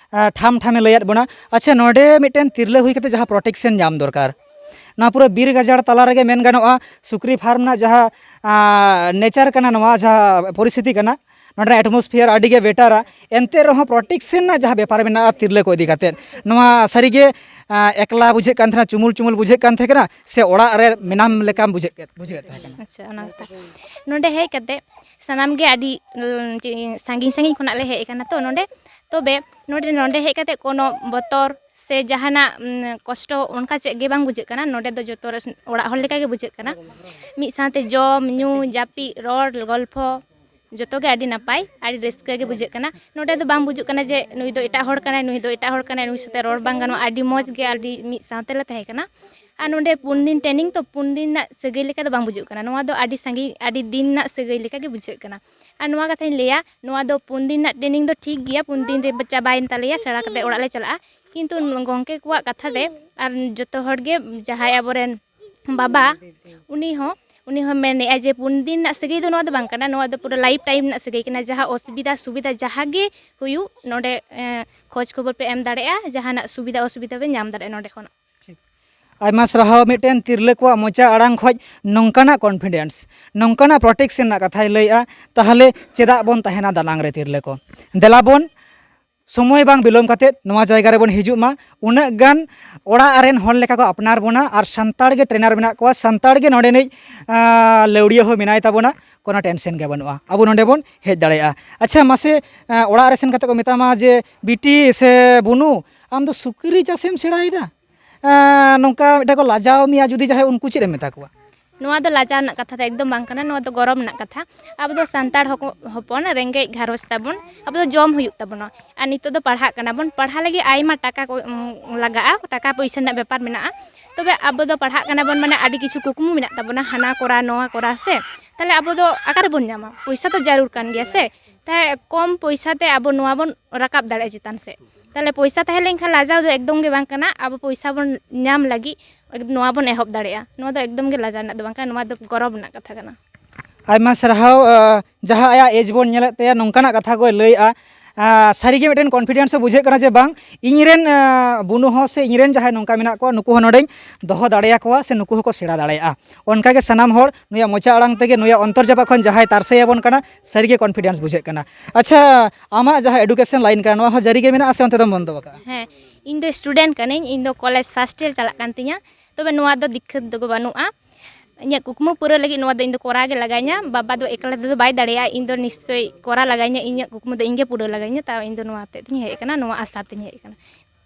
ᱴᱷᱟᱢ ᱴᱷᱟᱢᱮ ᱞᱟᱹᱭᱟᱫ ᱵᱚᱱᱟ᱾ ᱟᱪᱪᱷᱟ, ᱱᱚᱰᱮ ᱢᱤᱫᱴᱮᱱ ᱛᱤᱨᱞᱟᱹ ᱦᱩᱭ ᱠᱟᱛᱮ ᱡᱟᱦᱟᱸ ᱯᱨᱚᱴᱮᱠᱥᱮᱱ ᱧᱟᱢ ᱫᱚᱨᱠᱟᱨ, ᱱᱚᱣᱟ ᱯᱩᱨᱟᱹ ᱵᱤᱨ ᱜᱟᱡᱟᱲ ᱛᱟᱞᱟ ᱨᱮᱜᱮ ᱢᱮᱱ ᱜᱟᱱᱚᱜᱼᱟ, ᱥᱩᱠᱨᱤ ᱯᱷᱟᱨᱢ ᱨᱮᱱᱟᱜ ᱡᱟᱦᱟᱸ ᱱᱮᱪᱟᱨ ᱠᱟᱱᱟ, ᱱᱚᱣᱟ ᱡᱟᱦᱟᱸ ᱯᱚᱨᱤᱥᱛᱷᱤᱛᱤ ᱠᱟᱱᱟ, ᱱᱚᱰᱮᱱᱟᱜ ᱮᱴᱢᱚᱥᱯᱷᱤᱭᱟᱨ ᱟᱹᱰᱤ ᱜᱮ ᱵᱮᱴᱟᱨᱟ᱾ ᱮᱱᱛᱮ ᱨᱮᱦᱚᱸ ᱯᱨᱚᱴᱮᱠᱥᱮᱱ ᱨᱮᱱᱟᱜ ᱡᱟᱦᱟᱸ ᱵᱮᱯᱟᱨ ᱢᱮᱱᱟᱜᱼᱟ ᱛᱤᱨᱞᱟᱹ ᱠᱚ ᱤᱫᱤ ᱠᱟᱛᱮᱫ, ᱱᱚᱣᱟ ᱥᱟᱹᱨᱤᱜᱮ, ᱟᱸ, ᱮᱠᱞᱟ ᱵᱩᱡᱷᱟᱹᱜ ᱠᱟᱱ ᱛᱟᱦᱮᱱᱟ, ᱪᱩᱢᱩᱞ ᱪᱩᱢᱩᱞ ᱵᱩᱡᱷᱟᱹᱜ ᱠᱟᱱ ᱛᱟᱦᱮᱸ ᱠᱟᱱᱟ, ᱥᱮ ᱚᱲᱟᱜ ᱨᱮ ᱢᱮᱱᱟᱢ ᱞᱮᱠᱟᱢ ᱵᱩᱡᱷᱟᱹᱜ ᱠᱮᱫ, ᱵᱩᱡᱷᱟᱹᱣᱮᱫ ᱛᱟᱦᱮᱸ ᱠᱟᱱᱟ? ᱟᱪᱪᱷᱟ, ᱚᱱᱟ ᱠᱟᱛᱷᱟ᱾ ᱱᱚᱰᱮ ᱦᱮᱡ ᱠᱟᱛᱮ ᱥᱟᱱᱟᱢ ᱜᱮ ᱟᱹᱰᱤ, ᱩᱸ, ᱪᱮᱫ ᱤᱧ, ᱥᱟᱺᱜᱤᱧ ᱥᱟᱺᱜᱤᱧ ᱠᱷᱚᱱᱟᱜ ᱞᱮ ᱦᱮᱡ ᱟᱠᱟᱱᱟ ᱛᱚ ᱱᱚᱰᱮ᱾ ᱛᱚᱵᱮ ᱱᱚᱰᱮ, ᱱᱚᱰᱮ ᱦᱮᱡ ᱠᱟᱛᱮ ᱠᱳᱱᱳ ᱵᱚᱛᱚᱨ ᱥᱮ ᱡᱟᱦᱟᱱᱟᱜ, ᱩᱸ, ᱠᱚᱥᱴᱚ ᱚᱱᱠᱟ ᱪᱮᱫ ᱜᱮ ᱵᱟᱝ ᱵᱩᱡᱷᱟᱹᱜ ᱠᱟᱱᱟ᱾ ᱱᱚᱰᱮ ᱫᱚ ᱡᱚᱛᱚ ᱨᱮ ᱚᱲᱟᱜ ᱦᱚᱲ ᱞᱮᱠᱟ ᱜᱮ ᱵᱩᱡᱷᱟᱹᱜ ᱠᱟᱱᱟ᱾ ᱢᱤᱫ ᱥᱟᱶᱛᱮ ᱡᱚᱢ, ᱧᱩ, ᱡᱟᱹᱯᱤᱫ, ᱨᱚᱲ, ᱜᱚᱞᱯᱷᱚ, ᱡᱚᱛᱚ ᱜᱮ ᱟᱹᱰᱤ ᱱᱟᱯᱟᱭ, ᱟᱹᱰᱤ ᱨᱟᱹᱥᱠᱟᱹ ᱜᱮ ᱵᱩᱡᱷᱟᱹᱜ ᱠᱟᱱᱟ᱾ ᱱᱚᱰᱮ ᱫᱚ ᱵᱟᱝ ᱵᱩᱡᱩᱜ ᱠᱟᱱᱟ ᱡᱮ ᱱᱩᱭ ᱫᱚ ᱮᱴᱟᱜ ᱦᱚᱲ ᱠᱟᱱᱟᱭ, ᱱᱩᱭ ᱫᱚ ᱮᱴᱟᱜ ᱦᱚᱲ ᱠᱟᱱᱟᱭ, ᱱᱩᱭ ᱥᱟᱛᱮ ᱨᱚᱲ ᱵᱟᱝ ᱜᱟᱱᱚᱜᱼᱟ᱾ ᱟᱹᱰᱤ ᱢᱚᱡᱽ ᱜᱮ, ᱟᱹᱰᱤ ᱢᱤᱫ ᱥᱟᱶ ᱛᱮᱞᱮ ᱛᱟᱦᱮᱸ ᱠᱟᱱᱟ᱾ ᱟᱨ ᱱᱚᱰᱮ ᱯᱩᱱ ᱫᱤᱱ ᱴᱨᱮᱱᱤᱝ ᱛᱚ, ᱯᱩᱱ ᱫᱤᱱ ᱨᱮᱱᱟᱜ ᱥᱟᱹᱜᱟᱹᱭ ᱞᱮᱠᱟ ᱫᱚ ᱵᱟᱝ ᱵᱩᱡᱩᱜ ᱠᱟᱱᱟ᱾ ᱱᱚᱣᱟ ᱫᱚ ᱟᱹᱰᱤ ᱥᱟᱺᱜᱤᱧ, ᱟᱹᱰᱤ ᱫᱤᱱ ᱨᱮᱱᱟᱜ ᱥᱟᱹᱜᱟᱹᱭ ᱞᱮᱠᱟ ᱜᱮ ᱵᱩᱡᱷᱟᱹᱜ ᱠᱟᱱᱟ᱾ ᱟᱨ ᱱᱚᱣᱟ ᱠᱟᱛᱷᱟᱧ ᱞᱟᱹᱭᱟ, ᱱᱚᱣᱟ ᱫᱚ ᱯᱩᱱ ᱫᱤᱱ ᱨᱮᱱᱟᱜ ᱴᱨᱮᱱᱤᱝ ᱫᱚ ᱴᱷᱤᱠ ᱜᱮᱭᱟ, ᱯᱩᱱ ᱫᱤᱱ ᱨᱮ ᱪᱟᱵᱟᱭᱮᱱ ᱛᱟᱞᱮᱭᱟ, ᱥᱮᱬᱟ ᱠᱟᱛᱮ ᱚᱲᱟᱜ ᱞᱮ ᱪᱟᱞᱟᱜᱼᱟ᱾ ᱠᱤᱱᱛᱩ ᱜᱚᱢᱠᱮ ᱠᱚᱣᱟᱜ ᱠᱟᱛᱷᱟ ᱛᱮ ᱟᱨ ᱡᱚᱛᱚ ᱦᱚᱲ ᱜᱮ, ᱡᱟᱦᱟᱸᱭ ᱟᱵᱚᱨᱮᱱ ᱵᱟᱵᱟ, ᱩᱱᱤ ᱦᱚᱸ, ᱩᱱᱤ ᱦᱚᱸ ᱢᱮᱱᱮᱫᱼᱟ ᱡᱮ ᱯᱩᱱ ᱫᱤᱱ ᱨᱮᱱᱟᱜ ᱥᱟᱹᱜᱟᱹᱭ ᱫᱚ ᱱᱚᱣᱟ ᱫᱚ ᱵᱟᱝ ᱠᱟᱱᱟ, ᱱᱚᱣᱟ ᱫᱚ ᱯᱩᱨᱟᱹ ᱞᱟᱭᱤᱯᱷ ᱴᱟᱭᱤᱢ ᱨᱮᱱᱟᱜ ᱥᱟᱹᱜᱟᱹᱭ ᱠᱟᱱᱟ᱾ ᱡᱟᱦᱟᱸ ᱚᱥᱩᱵᱤᱫᱷᱟ ᱥᱩᱵᱤᱫᱷᱟ ᱡᱟᱦᱟᱸ ᱜᱮ ᱦᱩᱭᱩᱜ, ᱱᱚᱰᱮ, ᱮᱸ, ᱠᱷᱚᱡᱽ ᱠᱷᱚᱵᱚᱨ ᱯᱮ ᱮᱢ ᱫᱟᱲᱮᱭᱟᱜᱼᱟ, ᱡᱟᱦᱟᱱᱟᱜ ᱥᱩᱵᱤᱫᱷᱟ ᱚᱥᱩᱵᱤᱫᱷᱟ ᱯᱮ ᱧᱟᱢ ᱫᱟᱲᱮᱭᱟᱜᱼᱟ ᱱᱚᱰᱮ ᱠᱷᱚᱱᱟᱜ᱾ ᱴᱷᱤᱠ᱾ ᱟᱭᱢᱟ ᱥᱟᱨᱦᱟᱣ᱾ ᱢᱤᱫᱴᱮᱱ ᱛᱤᱨᱞᱟᱹ ᱠᱚᱣᱟᱜ ᱢᱚᱪᱟ ᱟᱲᱟᱝ ᱠᱷᱚᱱ ᱱᱚᱝᱠᱟᱱᱟᱜ confidence, ᱱᱚᱝᱠᱟᱱᱟᱜ protection ᱨᱮᱱᱟᱜ ᱠᱟᱛᱷᱟᱭ ᱞᱟᱹᱭᱮᱜᱼᱟ, ᱛᱟᱦᱚᱞᱮ ᱪᱮᱫᱟᱜ ᱵᱚᱱ ᱛᱟᱦᱮᱱᱟ ᱫᱟᱱᱟᱝ ᱨᱮ ᱛᱤᱨᱞᱟᱹ ᱠᱚ? ᱫᱮᱞᱟ ᱵᱚᱱ, ᱥᱚᱢᱚᱭ ᱵᱟᱝ ᱵᱤᱞᱚᱢ ᱠᱟᱛᱮᱫ ᱱᱚᱣᱟ ᱡᱟᱭᱜᱟ ᱨᱮᱵᱚᱱ ᱦᱤᱡᱩᱜ ᱢᱟ᱾ ᱩᱱᱟᱹᱜ ᱜᱟᱱ ᱚᱲᱟᱜ ᱨᱮᱱ ᱦᱚᱲ ᱞᱮᱠᱟ ᱠᱚ ᱟᱯᱱᱟᱨ ᱵᱚᱱᱟ ᱟᱨ ᱥᱟᱱᱛᱟᱲ ᱜᱮ trainer ᱢᱮᱱᱟᱜ ᱠᱚᱣᱟ, ᱥᱟᱱᱛᱟᱲ ᱜᱮ ᱱᱚᱰᱮᱱᱤᱡ, ᱟᱸ, ᱞᱟᱹᱣᱲᱤᱭᱟᱹ ᱦᱚᱸ ᱢᱮᱱᱟᱭ ᱛᱟᱵᱚᱱᱟ, ᱠᱳᱱᱳ tension ᱜᱮ ᱵᱟᱹᱱᱩᱜᱼᱟ, ᱟᱵᱚ ᱱᱚᱰᱮ ᱵᱚᱱ ᱦᱮᱡ ᱫᱟᱲᱮᱭᱟᱜᱼᱟ᱾ ᱟᱪᱪᱷᱟ, ᱢᱟᱥᱮ, ᱟᱸ, ᱚᱲᱟᱜ ᱨᱮ ᱥᱮᱱ ᱠᱟᱛᱮᱫ ᱠᱚ ᱢᱮᱛᱟᱢᱟ ᱡᱮ, "ᱵᱤᱴᱤ ᱥᱮ ᱵᱩᱱᱩ, ᱟᱢ ᱫᱚ ᱥᱩᱠᱨᱤ ᱪᱟᱥᱮᱢ ᱥᱮᱬᱟᱭᱮᱫᱟ?" ᱟᱸ, ᱱᱚᱝᱠᱟ ᱢᱤᱫᱴᱟᱝ ᱠᱚ ᱞᱟᱡᱟᱣ ᱢᱮᱭᱟ ᱡᱩᱫᱤ ᱡᱟᱦᱟᱸᱭ, ᱩᱱᱠᱩ ᱪᱮᱫ ᱮᱢ ᱢᱮᱛᱟ ᱠᱚᱣᱟ? ᱱᱚᱣᱟ ᱫᱚ ᱞᱟᱡᱟᱣ ᱨᱮᱱᱟᱜ ᱠᱟᱛᱷᱟ ᱫᱚ ᱮᱠᱫᱚᱢ ᱵᱟᱝ ᱠᱟᱱᱟ, ᱱᱚᱣᱟ ᱫᱚ ᱜᱚᱨᱚᱵᱽ ᱨᱮᱱᱟᱜ ᱠᱟᱛᱷᱟ᱾ ᱟᱵᱚ ᱫᱚ ᱥᱟᱱᱛᱟᱲ ᱦᱚᱠᱚ-, ᱦᱚᱯᱚᱱ, ᱨᱮᱸᱜᱮᱡ ᱜᱷᱟᱨᱚᱸᱡᱽ ᱛᱟᱵᱚᱱ, ᱟᱵᱚ ᱫᱚ ᱡᱚᱢ ᱦᱩᱭᱩᱜ ᱛᱟᱵᱚᱱᱟ᱾ ᱟᱨ ᱱᱤᱛᱚᱜ ᱫᱚ ᱯᱟᱲᱦᱟᱜ ᱠᱟᱱᱟ ᱵᱚᱱ, ᱯᱟᱲᱦᱟᱣ ᱞᱟᱹᱜᱤᱫ ᱟᱭᱢᱟ ᱴᱟᱠᱟ ᱠᱚ, ᱩᱸ, ᱞᱟᱜᱟᱜᱼᱟ, ᱴᱟᱠᱟ ᱯᱚᱭᱥᱟ ᱨᱮᱱᱟᱜ ᱵᱮᱯᱟᱨ ᱢᱮᱱᱟᱜᱼᱟ᱾ ᱛᱚᱵᱮ ᱟᱵᱚ ᱫᱚ ᱯᱟᱲᱦᱟᱜ ᱠᱟᱱᱟ ᱵᱚᱱ, ᱢᱟᱱᱮ ᱟᱹᱰᱤ ᱠᱤᱪᱷᱩ ᱠᱩᱠᱢᱩ ᱢᱮᱱᱟᱜ ᱛᱟᱵᱚᱱᱟ, ᱦᱟᱱᱟ ᱠᱚᱨᱟ, ᱱᱚᱣᱟ ᱠᱚᱨᱟ, ᱥᱮ? ᱛᱟᱦᱞᱮ ᱟᱵᱚ ᱫᱚ ᱚᱠᱟ ᱨᱮᱵᱚᱱ ᱧᱟᱢᱟ? ᱯᱚᱭᱥᱟ ᱛᱚ ᱡᱟᱹᱨᱩᱲ ᱠᱟᱱ ᱜᱮᱭᱟ ᱥᱮ? ᱛᱟᱦᱞᱮ ᱠᱚᱢ ᱯᱚᱭᱥᱟ ᱛᱮ ᱟᱵᱚ ᱱᱚᱣᱟ ᱵᱚᱱ ᱨᱟᱠᱟᱵ ᱫᱟᱲᱮᱭᱟᱜᱼᱟ ᱪᱮᱛᱟᱱ ᱥᱮᱫ᱾ ᱛᱟᱦᱞᱮ ᱯᱚᱭᱥᱟ ᱛᱟᱦᱮᱸ ᱞᱮᱱᱠᱷᱟᱱ ᱞᱟᱡᱟᱣ ᱫᱚ ᱮᱠᱫᱚᱢ ᱜᱮ ᱵᱟᱝ ᱠᱟᱱᱟ᱾ ᱟᱵᱚ ᱯᱚᱭᱥᱟ ᱵᱚᱱ ᱧᱟᱢ ᱞᱟᱹᱜᱤᱫ ᱱᱚᱣᱟ ᱵᱚᱱ ᱮᱦᱚᱵ ᱫᱟᱲᱮᱭᱟᱜᱼᱟ᱾ ᱱᱚᱣᱟ ᱫᱚ ᱮᱠᱫᱚᱢ ᱜᱮ ᱞᱟᱡᱟᱣ ᱨᱮᱱᱟᱜ ᱫᱚ ᱵᱟᱝ ᱠᱟᱱᱟ, ᱱᱚᱣᱟ ᱫᱚ ᱜᱚᱨᱚᱵᱽ ᱨᱮᱱᱟᱜ ᱠᱟᱛᱷᱟ ᱠᱟᱱᱟ᱾ ᱟᱭᱢᱟ ᱥᱟᱨᱦᱟᱣ᱾ ᱟᱸ, ᱡᱟᱦᱟᱸ ᱟᱭᱟᱜ age ᱵᱚᱱ ᱧᱮᱞᱮᱫ ᱛᱟᱭᱟ, ᱱᱚᱝᱠᱟᱱᱟᱜ ᱠᱟᱛᱷᱟ ᱠᱚᱭ ᱞᱟᱹᱭᱮᱜᱼᱟ᱾ ᱟᱸ, ᱥᱟᱹᱨᱤᱜᱮ ᱢᱤᱫᱴᱮᱱ confidence ᱦᱚᱸ ᱵᱩᱡᱷᱟᱹᱜ ᱠᱟᱱᱟ ᱡᱮ ᱵᱟᱝ, ᱤᱧᱨᱮᱱ, ᱟᱸ, ᱵᱩᱱᱩ ᱦᱚᱸ ᱥᱮ ᱤᱧᱨᱮᱱ ᱡᱟᱦᱟᱸᱭ ᱱᱚᱝᱠᱟ ᱢᱮᱱᱟᱜ ᱠᱚᱣᱟ, ᱱᱩᱠᱩ ᱦᱚᱸ ᱱᱚᱰᱮᱧ ᱫᱚᱦᱚ ᱫᱟᱲᱮᱭᱟᱠᱚᱣᱟ ᱥᱮ ᱱᱩᱠᱩ ᱦᱚᱸᱠᱚ ᱥᱮᱬᱟ ᱫᱟᱲᱮᱭᱟᱜᱼᱟ᱾ ᱚᱱᱠᱟᱜᱮ ᱥᱟᱱᱟᱢ ᱦᱚᱲ ᱱᱩᱭᱟᱜ ᱢᱚᱪᱟ ᱟᱲᱟᱝ ᱛᱮᱜᱮ, ᱱᱩᱭᱟᱜ ᱚᱱᱛᱚᱨ ᱡᱟᱯᱟᱜ ᱠᱷᱚᱱ ᱡᱟᱦᱟᱸᱭ ᱛᱟᱨᱥᱮ ᱟᱵᱚᱱ ᱠᱟᱱᱟ, ᱥᱟᱹᱨᱤᱜᱮ confidence ᱵᱩᱡᱷᱟᱹᱜ ᱠᱟᱱᱟ᱾ ᱟᱪᱪᱷᱟ, ᱟᱢᱟᱜ ᱡᱟᱦᱟᱸ education line ᱠᱟᱱᱟ, ᱱᱚᱣᱟ ᱦᱚᱸ ᱡᱟᱹᱨᱤ ᱜᱮ ᱢᱮᱱᱟᱜᱼᱟ ᱥᱮ ᱚᱱᱛᱮ ᱫᱚᱢ ᱵᱚᱱᱫᱚ ᱟᱠᱟᱫᱼᱟ? ᱦᱮᱸ, ᱤᱧ ᱫᱚ student ᱠᱟᱹᱱᱟᱹᱧ, ᱤᱧ ᱫᱚ college first year ᱪᱟᱞᱟᱜ ᱠᱟᱱ ᱛᱤᱧᱟ᱾ ᱛᱚᱵᱮ ᱱᱚᱣᱟ ᱫᱚ ᱫᱤᱠᱠᱷᱟᱹᱛ ᱫᱚ ᱵᱟᱹᱱᱩᱜᱼᱟ᱾ ᱤᱧᱟᱹᱜ ᱠᱩᱠᱢᱩ ᱯᱩᱨᱟᱹᱣ ᱞᱟᱹᱜᱤᱫ ᱱᱚᱣᱟ ᱫᱚ ᱤᱧ ᱫᱚ ᱠᱚᱨᱟᱣ ᱜᱮ ᱞᱟᱜᱟᱣᱤᱧᱟ᱾ ᱵᱟᱵᱟ ᱫᱚ ᱮᱠᱞᱟ ᱛᱮᱫᱚ ᱵᱟᱭ ᱫᱟᱲᱮᱭᱟᱜᱼᱟ, ᱤᱧ ᱫᱚ ᱱᱤᱥᱪᱚᱭ ᱠᱚᱨᱟᱣ ᱞᱟᱜᱟᱣᱤᱧᱟ, ᱤᱧᱟᱹᱜ ᱠᱩᱠᱢᱩ ᱫᱚ ᱤᱧ ᱜᱮ ᱯᱩᱨᱟᱹᱣ ᱞᱟᱜᱟᱣᱤᱧᱟ᱾ ᱛᱟᱣ ᱤᱧ ᱫᱚ ᱱᱚᱣᱟ ᱟᱛᱮᱫ ᱤᱧ ᱦᱮᱡ ᱟᱠᱟᱱᱟ, ᱱᱚᱣᱟ ᱟᱥᱟ ᱛᱤᱧ ᱦᱮᱡ ᱟᱠᱟᱱᱟ᱾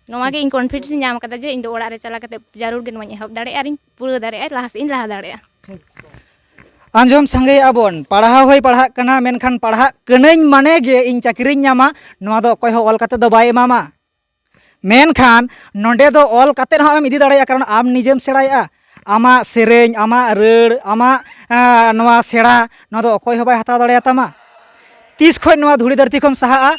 ᱱᱚᱣᱟ ᱜᱮ ᱤᱧ confidence ᱤᱧ ᱧᱟᱢ ᱟᱠᱟᱫᱟ ᱡᱮ ᱤᱧ ᱫᱚ ᱚᱲᱟᱜ ᱨᱮ ᱪᱟᱞᱟᱣ ᱠᱟᱛᱮ ᱡᱟᱹᱨᱩᱲ ᱜᱮ ᱱᱚᱣᱟᱧ ᱮᱦᱚᱵ ᱫᱟᱲᱮᱭᱟᱜᱼᱟ ᱟᱨᱤᱧ ᱯᱩᱨᱟᱹᱣ ᱫᱟᱲᱮᱭᱟᱜᱼᱟ, ᱞᱟᱦᱟ ᱥᱮᱫ ᱤᱧ ᱞᱟᱦᱟ ᱫᱟᱲᱮᱭᱟᱜᱼᱟ᱾ ᱟᱸᱡᱚᱢ ᱥᱟᱸᱜᱮᱭᱮᱫᱼᱟ ᱵᱚᱱ, ᱯᱟᱲᱦᱟᱣ ᱦᱚᱸᱭ ᱯᱟᱲᱦᱟᱜ ᱠᱟᱱᱟ, ᱢᱮᱱᱠᱷᱟᱱ ᱯᱟᱲᱦᱟᱜ ᱠᱟᱹᱱᱟᱹᱧ ᱢᱟᱱᱮ ᱜᱮ ᱤᱧ ᱪᱟᱹᱠᱨᱤᱧ ᱧᱟᱢᱟ, ᱱᱚᱣᱟ ᱫᱚ ᱚᱠᱚᱭ ᱦᱚᱸ ᱚᱞ ᱠᱟᱛᱮ ᱫᱚ ᱵᱟᱭ ᱮᱢᱟᱢᱟ᱾ ᱢᱮᱱᱠᱷᱟᱱ ᱱᱚᱰᱮ ᱫᱚ ᱚᱞ ᱠᱟᱛᱮᱫ ᱦᱚᱸ ᱟᱢᱮᱢ ᱤᱫᱤ ᱫᱟᱲᱮᱭᱟᱜᱼᱟ, ᱠᱟᱨᱚᱱ ᱟᱢ ᱱᱤᱡᱮᱢ ᱥᱮᱬᱟᱭᱮᱫᱼᱟ᱾ ᱟᱢᱟᱜ ᱥᱮᱨᱮᱧ, ᱟᱢᱟᱜ ᱨᱟᱹᱲ, ᱟᱢᱟᱜ, ᱟᱸ, ᱱᱚᱣᱟ ᱥᱮᱬᱟ, ᱱᱚᱣᱟ ᱫᱚ ᱚᱠᱚᱭ ᱦᱚᱸ ᱵᱟᱭ ᱦᱟᱛᱟᱣ ᱫᱟᱲᱮᱭᱟᱛᱟᱢᱟ᱾ ᱛᱤᱥ ᱠᱷᱚᱱ ᱱᱚᱣᱟ ᱫᱷᱩᱲᱤ ᱫᱷᱟᱹᱨᱛᱤ ᱠᱷᱚᱱ ᱥᱟᱦᱟᱜᱼᱟ,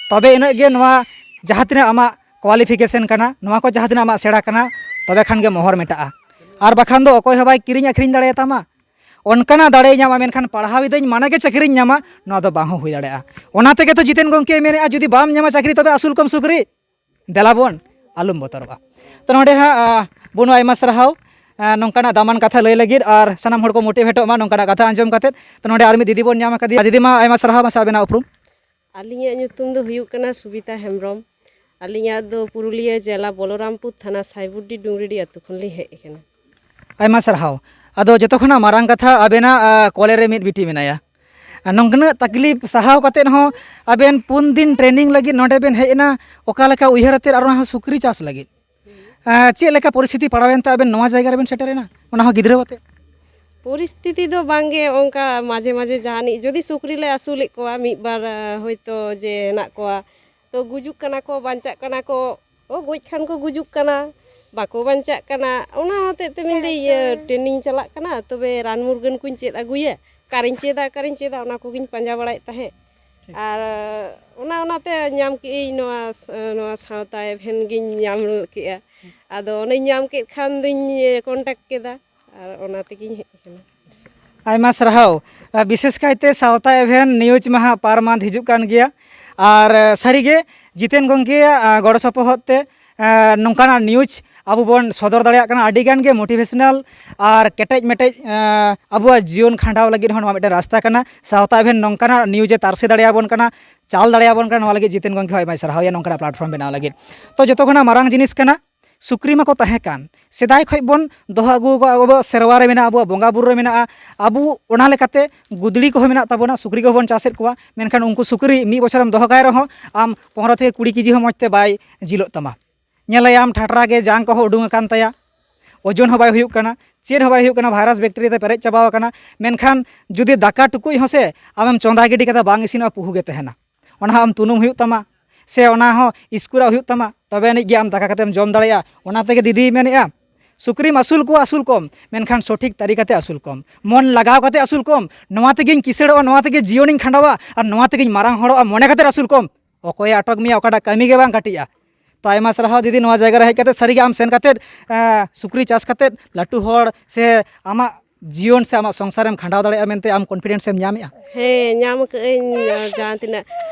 ᱛᱚᱵᱮ ᱤᱱᱟᱹᱜ ᱜᱮ ᱱᱚᱣᱟ ᱡᱟᱦᱟᱸ ᱛᱤᱱᱟᱹᱜ ᱟᱢᱟᱜ qualification ᱠᱟᱱᱟ, ᱱᱚᱣᱟ ᱠᱚ ᱡᱟᱦᱟᱸ ᱛᱤᱱᱟᱹᱜ ᱟᱢᱟᱜ ᱥᱮᱬᱟ ᱠᱟᱱᱟ, ᱛᱚᱵᱮ ᱠᱷᱟᱱ ᱜᱮ ᱢᱚᱦᱚᱨ ᱢᱮᱴᱟᱜᱼᱟ᱾ ᱟᱨ ᱵᱟᱠᱷᱟᱱ ᱫᱚ ᱚᱠᱚᱭ ᱦᱚᱸ ᱵᱟᱭ ᱠᱤᱨᱤᱧ ᱟᱹᱠᱷᱨᱤᱧ ᱫᱟᱲᱮᱭᱟᱛᱟᱢᱟ᱾ ᱚᱱᱠᱟᱱᱟᱜ ᱫᱟᱲᱮᱭ ᱧᱟᱢᱟ, ᱢᱮᱱᱠᱷᱟᱱ ᱯᱟᱲᱦᱟᱣ ᱤᱫᱟᱹᱧ ᱢᱟᱱᱮ ᱜᱮ ᱪᱟᱹᱠᱨᱤᱧ ᱧᱟᱢᱟ, ᱱᱚᱣᱟ ᱫᱚ ᱵᱟᱝ ᱦᱚᱸ ᱦᱩᱭ ᱫᱟᱲᱮᱭᱟᱜᱼᱟ᱾ ᱚᱱᱟ ᱛᱮᱜᱮ ᱛᱚ ᱡᱤᱛᱮᱱ ᱜᱚᱢᱠᱮᱭ ᱢᱮᱱᱮᱫᱼᱟ, "ᱡᱩᱫᱤ ᱵᱟᱢ ᱧᱟᱢᱟ ᱪᱟᱹᱠᱨᱤ, ᱛᱚᱵᱮ ᱟᱹᱥᱩᱞ ᱠᱚᱢ ᱥᱩᱠᱨᱤ, ᱫᱮᱞᱟ ᱵᱚᱱ, ᱟᱞᱚᱢ ᱵᱚᱛᱚᱨᱚᱜᱼᱟ᱾" ᱛᱚ ᱱᱚᱰᱮ ᱦᱟᱸᱜ, ᱟ, ᱵᱩᱱᱩ, ᱟᱭᱢᱟ ᱥᱟᱨᱦᱟᱣ, ᱮᱸ, ᱱᱚᱝᱠᱟᱱᱟᱜ ᱫᱟᱢᱟᱱ ᱠᱟᱛᱷᱟ ᱞᱟᱹᱭ ᱞᱟᱹᱜᱤᱫ ᱟᱨ ᱥᱟᱱᱟᱢ ᱦᱚᱲ ᱠᱚ ᱢᱳᱴᱤᱵᱷᱮᱴᱚᱜ ᱢᱟ ᱱᱚᱝᱠᱟᱱᱟᱜ ᱠᱟᱛᱷᱟ ᱟᱸᱡᱚᱢ ᱠᱟᱛᱮᱫ᱾ ᱛᱚ, ᱱᱚᱰᱮ ᱟᱨ ᱢᱤᱫ ᱫᱤᱫᱤ ᱵᱚᱱ ᱧᱟᱢ ᱟᱠᱟᱫᱮᱭᱟ᱾ ᱫᱤᱫᱤ ᱢᱟ, ᱟᱭᱢᱟ ᱥᱟᱨᱦᱟᱣ, ᱢᱟᱥᱮ ᱟᱵᱮᱱᱟᱜ ᱩᱯᱨᱩᱢ? ᱟᱹᱞᱤᱧᱟᱜ ᱧᱩᱛᱩᱢ ᱫᱚ ᱦᱩᱭᱩᱜ ᱠᱟᱱᱟ ᱥᱩᱵᱤᱛᱟ ᱦᱮᱢᱵᱨᱚᱢ᱾ ᱟᱹᱞᱤᱧᱟᱜ ᱫᱚ ᱯᱩᱨᱩᱞᱤᱭᱟᱹ ᱡᱮᱞᱟ ᱵᱚᱞᱚᱨᱟᱢᱯᱩᱨ ᱛᱷᱟᱱᱟ ᱥᱟᱭᱵᱩᱰᱰᱤ ᱰᱩᱝᱨᱤᱰᱤ ᱟᱹᱛᱩ ᱠᱷᱚᱱ ᱞᱤᱧ ᱦᱮᱡ ᱟᱠᱟᱱᱟ᱾ ᱟᱭᱢᱟ ᱥᱟᱨᱦᱟᱣ᱾ ᱟᱫᱚ ᱡᱚᱛᱚ ᱠᱷᱚᱱᱟᱜ ᱢᱟᱨᱟᱝ ᱠᱟᱛᱷᱟ, ᱟᱵᱮᱱᱟᱜ, ᱟ, ᱠᱚᱞᱮ ᱨᱮ ᱢᱤᱫ ᱵᱤᱴᱤ ᱢᱮᱱᱟᱭᱟ᱾ ᱟᱨ ᱱᱚᱝᱠᱟᱱᱟᱜ ᱛᱟᱠᱞᱤᱯ ᱥᱟᱦᱟᱣ ᱠᱟᱛᱮᱫ ᱦᱚᱸ ᱟᱵᱮᱱ ᱯᱩᱱ ᱫᱤᱱ ᱴᱨᱮᱱᱤᱝ ᱞᱟᱹᱜᱤᱫ ᱱᱚᱰᱮ ᱵᱮᱱ ᱦᱮᱡ ᱮᱱᱟ, ᱚᱠᱟ ᱞᱮᱠᱟ ᱩᱭᱦᱟᱹᱨ ᱟᱛᱮᱫ, ᱟᱨ ᱚᱱᱟ ᱦᱚᱸ ᱥᱩᱠᱨᱤ ᱪᱟᱥ ᱞᱟᱹᱜᱤᱫ? ᱟ, ᱪᱮᱫ ᱞᱮᱠᱟ ᱯᱚᱨᱤᱥᱛᱷᱤᱛᱤ ᱯᱟᱲᱟᱣᱮᱱ ᱛᱮ ᱟᱵᱮᱱ ᱱᱚᱣᱟ ᱡᱟᱭᱜᱟ ᱨᱮᱵᱮᱱ ᱥᱮᱴᱮᱨᱮᱱᱟ, ᱚᱱᱟ ᱦᱚᱸ ᱜᱤᱫᱽᱨᱟᱹ ᱟᱛᱮᱫ? ᱯᱚᱨᱤᱥᱛᱷᱤᱛᱤ ᱫᱚ ᱵᱟᱝᱜᱮ, ᱚᱱᱠᱟ ᱢᱟᱡᱷᱮ ᱢᱟᱡᱷᱮ ᱡᱟᱦᱟᱱᱤᱡ ᱡᱩᱫᱤ ᱥᱩᱠᱨᱤ ᱞᱮ ᱟᱹᱥᱩᱞᱮᱫ ᱠᱚᱣᱟ, ᱢᱤᱫ ᱵᱟᱨ, ᱟ, ᱦᱚᱭᱛᱳ ᱡᱮ ᱦᱮᱱᱟᱜ ᱠᱚᱣᱟ, ᱛᱚ ᱜᱩᱡᱩᱜ ᱠᱟᱱᱟ ᱠᱚ, ᱵᱟᱧᱪᱟᱜ ᱠᱟᱱᱟ ᱠᱚ, ᱚ, ᱜᱚᱡ ᱠᱷᱟᱱ ᱠᱚ ᱜᱩᱡᱩᱜ ᱠᱟᱱᱟ, ᱵᱟᱠᱚ ᱵᱟᱧᱪᱟᱜ ᱠᱟᱱᱟ᱾ ᱚᱱᱟ ᱦᱚᱛᱮᱡ ᱛᱮ ᱢᱮᱱᱫᱟᱹᱧ, ᱤᱭᱟᱹ, ᱴᱨᱮᱱᱤᱝ ᱪᱟᱞᱟᱜ ᱠᱟᱱᱟ, ᱛᱚᱵᱮ ᱨᱟᱱ ᱢᱩᱨᱜᱟᱹᱱ ᱠᱚᱧ ᱪᱮᱫ ᱟᱹᱜᱩᱭᱟ, ᱚᱠᱟᱨᱤᱧ ᱪᱮᱫᱟ, ᱚᱠᱟᱨᱤᱧ ᱪᱮᱫᱟ, ᱚᱱᱟ ᱠᱚᱜᱮᱧ ᱯᱟᱸᱡᱟ ᱵᱟᱲᱟᱭᱮᱫ ᱛᱟᱦᱮᱸᱫ᱾ ᱴᱷᱤᱠ᱾ ᱟᱨ ᱚᱱᱟ, ᱚᱱᱟᱛᱮ ᱧᱟᱢ ᱠᱮᱜᱼᱟᱹᱧ ᱱᱚᱣᱟ, ᱱᱚᱣᱟ ᱥᱟᱶᱛᱟ ᱮᱵᱷᱮᱱ ᱜᱤᱧ ᱧᱟᱢ ᱠᱮᱜᱼᱟ᱾ ᱟᱫᱚ ᱚᱱᱮᱧ ᱧᱟᱢ ᱠᱮᱫ ᱠᱷᱟᱱ ᱫᱩᱧ ᱠᱚᱱᱴᱟᱠᱴ ᱠᱮᱫᱟ, ᱟᱨ ᱚᱱᱟ ᱛᱮᱜᱤᱧ ᱦᱮᱡ ᱟᱠᱟᱱᱟ᱾ ᱟᱭᱢᱟ ᱥᱟᱨᱦᱟᱣ᱾ ᱟ, ᱵᱤᱥᱮᱥ ᱠᱟᱭᱛᱮ ᱥᱟᱶᱛᱟ ᱮᱵᱷᱮᱱ ᱱᱤᱭᱩᱡᱽ ᱢᱟᱦᱟ per month ᱦᱤᱡᱩᱜ ᱠᱟᱱ ᱜᱮᱭᱟ᱾ ᱟᱨ, ᱟ, ᱥᱟᱹᱨᱤᱜᱮ ᱡᱤᱛᱮᱱ ᱜᱚᱢᱠᱮᱭᱟᱜ, ᱟ, ᱜᱚᱲᱚ ᱥᱚᱯᱚᱦᱚᱫ ᱛᱮ, ᱟ, ᱱᱚᱝᱠᱟᱱᱟᱜ ᱱᱤᱭᱩᱡᱽ ᱟᱵᱚ ᱵᱚᱱ ᱥᱚᱫᱚᱨ ᱫᱟᱲᱮᱭᱟᱜ ᱠᱟᱱᱟ᱾ ᱟᱹᱰᱤ ᱜᱟᱱ ᱜᱮ ᱢᱳᱴᱤᱵᱷᱮᱥᱚᱱᱟᱞ ᱟᱨ ᱠᱮᱴᱮᱡ ᱢᱮᱴᱮᱡ, ᱟ, ᱟᱵᱚᱣᱟᱜ ᱡᱤᱭᱚᱱ ᱠᱷᱟᱸᱰᱟᱣ ᱞᱟᱹᱜᱤᱫ ᱦᱚᱸ ᱱᱚᱣᱟ ᱢᱤᱫᱴᱮᱱ ᱨᱟᱥᱛᱟ ᱠᱟᱱᱟ᱾ ᱥᱟᱶᱛᱟ ᱮᱵᱷᱮᱱ ᱱᱚᱝᱠᱟᱱᱟᱜ ᱱᱤᱭᱩᱡᱽ ᱮ ᱛᱟᱨᱥᱮ ᱫᱟᱲᱮᱭᱟᱵᱚᱱ ᱠᱟᱱᱟ, ᱪᱟᱞ ᱫᱟᱲᱮᱭᱟᱵᱚᱱ ᱠᱟᱱᱟ᱾ ᱱᱚᱣᱟ ᱞᱟᱹᱜᱤᱫ ᱡᱤᱛᱮᱱ ᱜᱚᱢᱠᱮ ᱦᱚᱸ ᱟᱭᱢᱟᱭ ᱥᱟᱨᱦᱟᱣᱮᱭᱟ ᱱᱚᱝᱠᱟᱱᱟᱜ ᱯᱞᱟᱴᱯᱷᱚᱨᱢ ᱵᱮᱱᱟᱣ ᱞᱟᱹᱜᱤᱫ᱾ ᱛᱚ, ᱡᱚᱛᱚ ᱠᱷᱚᱱᱟᱜ ᱢᱟᱨᱟᱝ ᱡᱤᱱᱤᱥ ᱠᱟᱱᱟ, ᱥᱩᱠᱨᱤ ᱢᱟᱠᱚ ᱛᱟᱦᱮᱸ ᱠᱟᱱ, ᱥᱮᱫᱟᱭ ᱠᱷᱚᱱ ᱵᱚᱱ ᱫᱚᱦᱚ ᱟᱹᱜᱩ ᱟᱠᱟᱫ, ᱟᱵᱚᱣᱟᱜ ᱥᱮᱨᱣᱟ ᱨᱮ ᱢᱮᱱᱟᱜᱼᱟ, ᱟᱵᱚᱣᱟᱜ ᱵᱚᱸᱜᱟ ᱵᱩᱨᱩ ᱨᱮ ᱢᱮᱱᱟᱜᱼᱟ᱾ ᱟᱵᱚ ᱚᱱᱟ ᱞᱮᱠᱟᱛᱮ ᱜᱩᱫᱽᱲᱤ ᱠᱚᱦᱚᱸ ᱢᱮᱱᱟᱜ ᱛᱟᱵᱚᱱᱟ, ᱥᱩᱠᱨᱤ ᱠᱚᱦᱚᱸ ᱵᱚᱱ ᱪᱟᱥᱮᱫ ᱠᱚᱣᱟ᱾ ᱢᱮᱱᱠᱷᱟᱱ ᱩᱱᱠᱩ ᱥᱩᱠᱨᱤ ᱢᱤᱫ ᱵᱚᱪᱷᱚᱨᱮᱢ ᱫᱚᱦᱚ ᱠᱟᱭ ᱨᱮᱦᱚᱸ, ᱟᱢ ᱯᱚᱱᱨᱚ ᱛᱷᱮᱠᱮ ᱠᱩᱲᱤ ᱠᱮᱡᱤ ᱦᱚᱸ ᱢᱚᱡᱽ ᱛᱮ ᱵᱟᱭ ᱡᱤᱞᱚᱜ ᱛᱟᱢᱟ᱾ ᱧᱮᱞᱮᱭᱟᱢ ᱴᱷᱟᱴᱨᱟ ᱜᱮ, ᱡᱟᱝ ᱠᱚᱦᱚᱸ ᱩᱰᱩᱝ ᱟᱠᱟᱱ ᱛᱟᱭᱟ, ᱳᱡᱚᱱ ᱦᱚᱸ ᱵᱟᱭ ᱦᱩᱭᱩᱜ ᱠᱟᱱᱟ, ᱪᱮᱫ ᱦᱚᱸ ᱵᱟᱭ ᱦᱩᱭᱩᱜ ᱠᱟᱱᱟ, ᱵᱷᱟᱭᱨᱟᱥ ᱵᱮᱠᱴᱮᱨᱤᱭᱟ ᱛᱮ ᱯᱮᱨᱮᱡ ᱪᱟᱵᱟᱣ ᱟᱠᱟᱱᱟ᱾ ᱢᱮᱱᱠᱷᱟᱱ ᱡᱩᱫᱤ ᱫᱟᱠᱟ ᱴᱩᱠᱩᱡ ᱦᱚᱸ ᱥᱮ ᱟᱢᱮᱢ ᱪᱚᱸᱫᱟ ᱜᱤᱰᱤ ᱠᱟᱫᱟ, ᱵᱟᱝ ᱤᱥᱤᱱᱚᱜᱼᱟ, ᱯᱩᱦᱩ ᱜᱮ ᱛᱟᱦᱮᱱᱟ᱾ ᱚᱱᱟ ᱦᱚᱸ ᱟᱢ ᱛᱩᱱᱩᱢ ᱦᱩᱭᱩᱜ ᱛᱟᱢᱟ, ᱥᱮ ᱚᱱᱟ ᱦᱚᱸ ᱤᱥᱠᱩᱨᱟᱜ ᱦᱩᱭᱩᱜ ᱛᱟᱢᱟ, ᱛᱚᱵᱮ ᱟᱹᱱᱤᱡ ᱜᱮ ᱟᱢ ᱫᱟᱠᱟ ᱠᱟᱛᱮᱢ ᱡᱚᱢ ᱫᱟᱲᱮᱭᱟᱜᱼᱟ᱾ ᱚᱱᱟ ᱛᱮᱜᱮ ᱫᱤᱫᱤᱭ ᱢᱮᱱᱮᱫᱼᱟ, ᱥᱩᱠᱨᱤᱢ ᱟᱹᱥᱩᱞ ᱠᱚᱣᱟ, ᱟᱹᱥᱩᱞ ᱠᱚᱢ, ᱢᱮᱱᱠᱷᱟᱱ ᱥᱚᱴᱷᱤᱠ ᱛᱟᱹᱨᱤᱠᱟᱛᱮ ᱟᱹᱥᱩᱞ ᱠᱚᱢ, ᱢᱚᱱ ᱞᱟᱜᱟᱣ ᱠᱟᱛᱮ ᱟᱹᱥᱩᱞ ᱠᱚᱢ᱾ ᱱᱚᱣᱟ ᱛᱮᱜᱮᱧ ᱠᱤᱥᱟᱹᱲᱚᱜᱼᱟ, ᱱᱚᱣᱟ ᱛᱮᱜᱮ ᱡᱤᱭᱚᱱᱤᱧ ᱠᱷᱟᱸᱰᱟᱣᱟ ᱟᱨ ᱱᱚᱣᱟ ᱛᱮᱜᱮᱧ ᱢᱟᱨᱟᱝ ᱦᱚᱲᱚᱜᱼᱟ, ᱢᱚᱱᱮ ᱠᱟᱛᱮ ᱟᱹᱥᱩᱞ ᱠᱚᱢ᱾ ᱚᱠᱚᱭᱮ ᱟᱴᱚᱠ ᱢᱮᱭᱟ, ᱚᱠᱟᱴᱟᱜ ᱠᱟᱹᱢᱤ ᱜᱮ ᱵᱟᱝ ᱠᱟᱹᱴᱤᱡᱼᱟ᱾ ᱛᱚ, ᱟᱭᱢᱟ ᱥᱟᱨᱦᱟᱣ ᱫᱤᱫᱤ, ᱱᱚᱣᱟ ᱡᱟᱭᱜᱟ ᱨᱮ ᱦᱮᱡ ᱠᱟᱛᱮ ᱥᱟᱹᱨᱤᱜᱮ ᱟᱢ ᱥᱮᱱ ᱠᱟᱛᱮ, ᱮᱸ, ᱥᱩᱠᱨᱤ ᱪᱟᱥ ᱠᱟᱛᱮ ᱞᱟᱹᱴᱩ ᱦᱚᱲ ᱥᱮ ᱟᱢᱟᱜ ᱡᱤᱭᱚᱱ ᱥᱮ ᱟᱢᱟᱜ ᱥᱚᱝᱥᱟᱨᱮᱢ ᱠᱷᱟᱸᱰᱟᱣ ᱫᱟᱲᱮᱭᱟᱜᱼᱟ ᱢᱮᱱᱛᱮ ᱟᱢ ᱠᱚᱱᱯᱷᱤᱰᱮᱱᱥ ᱮᱢ ᱧᱟᱢᱮᱜᱼᱟ? ᱦᱮᱸ, ᱧᱟᱢ ᱟᱠᱟᱫᱟᱹᱧ, ᱟᱨ ᱡᱟᱦᱟᱸ ᱛᱤᱱᱟᱹᱜ,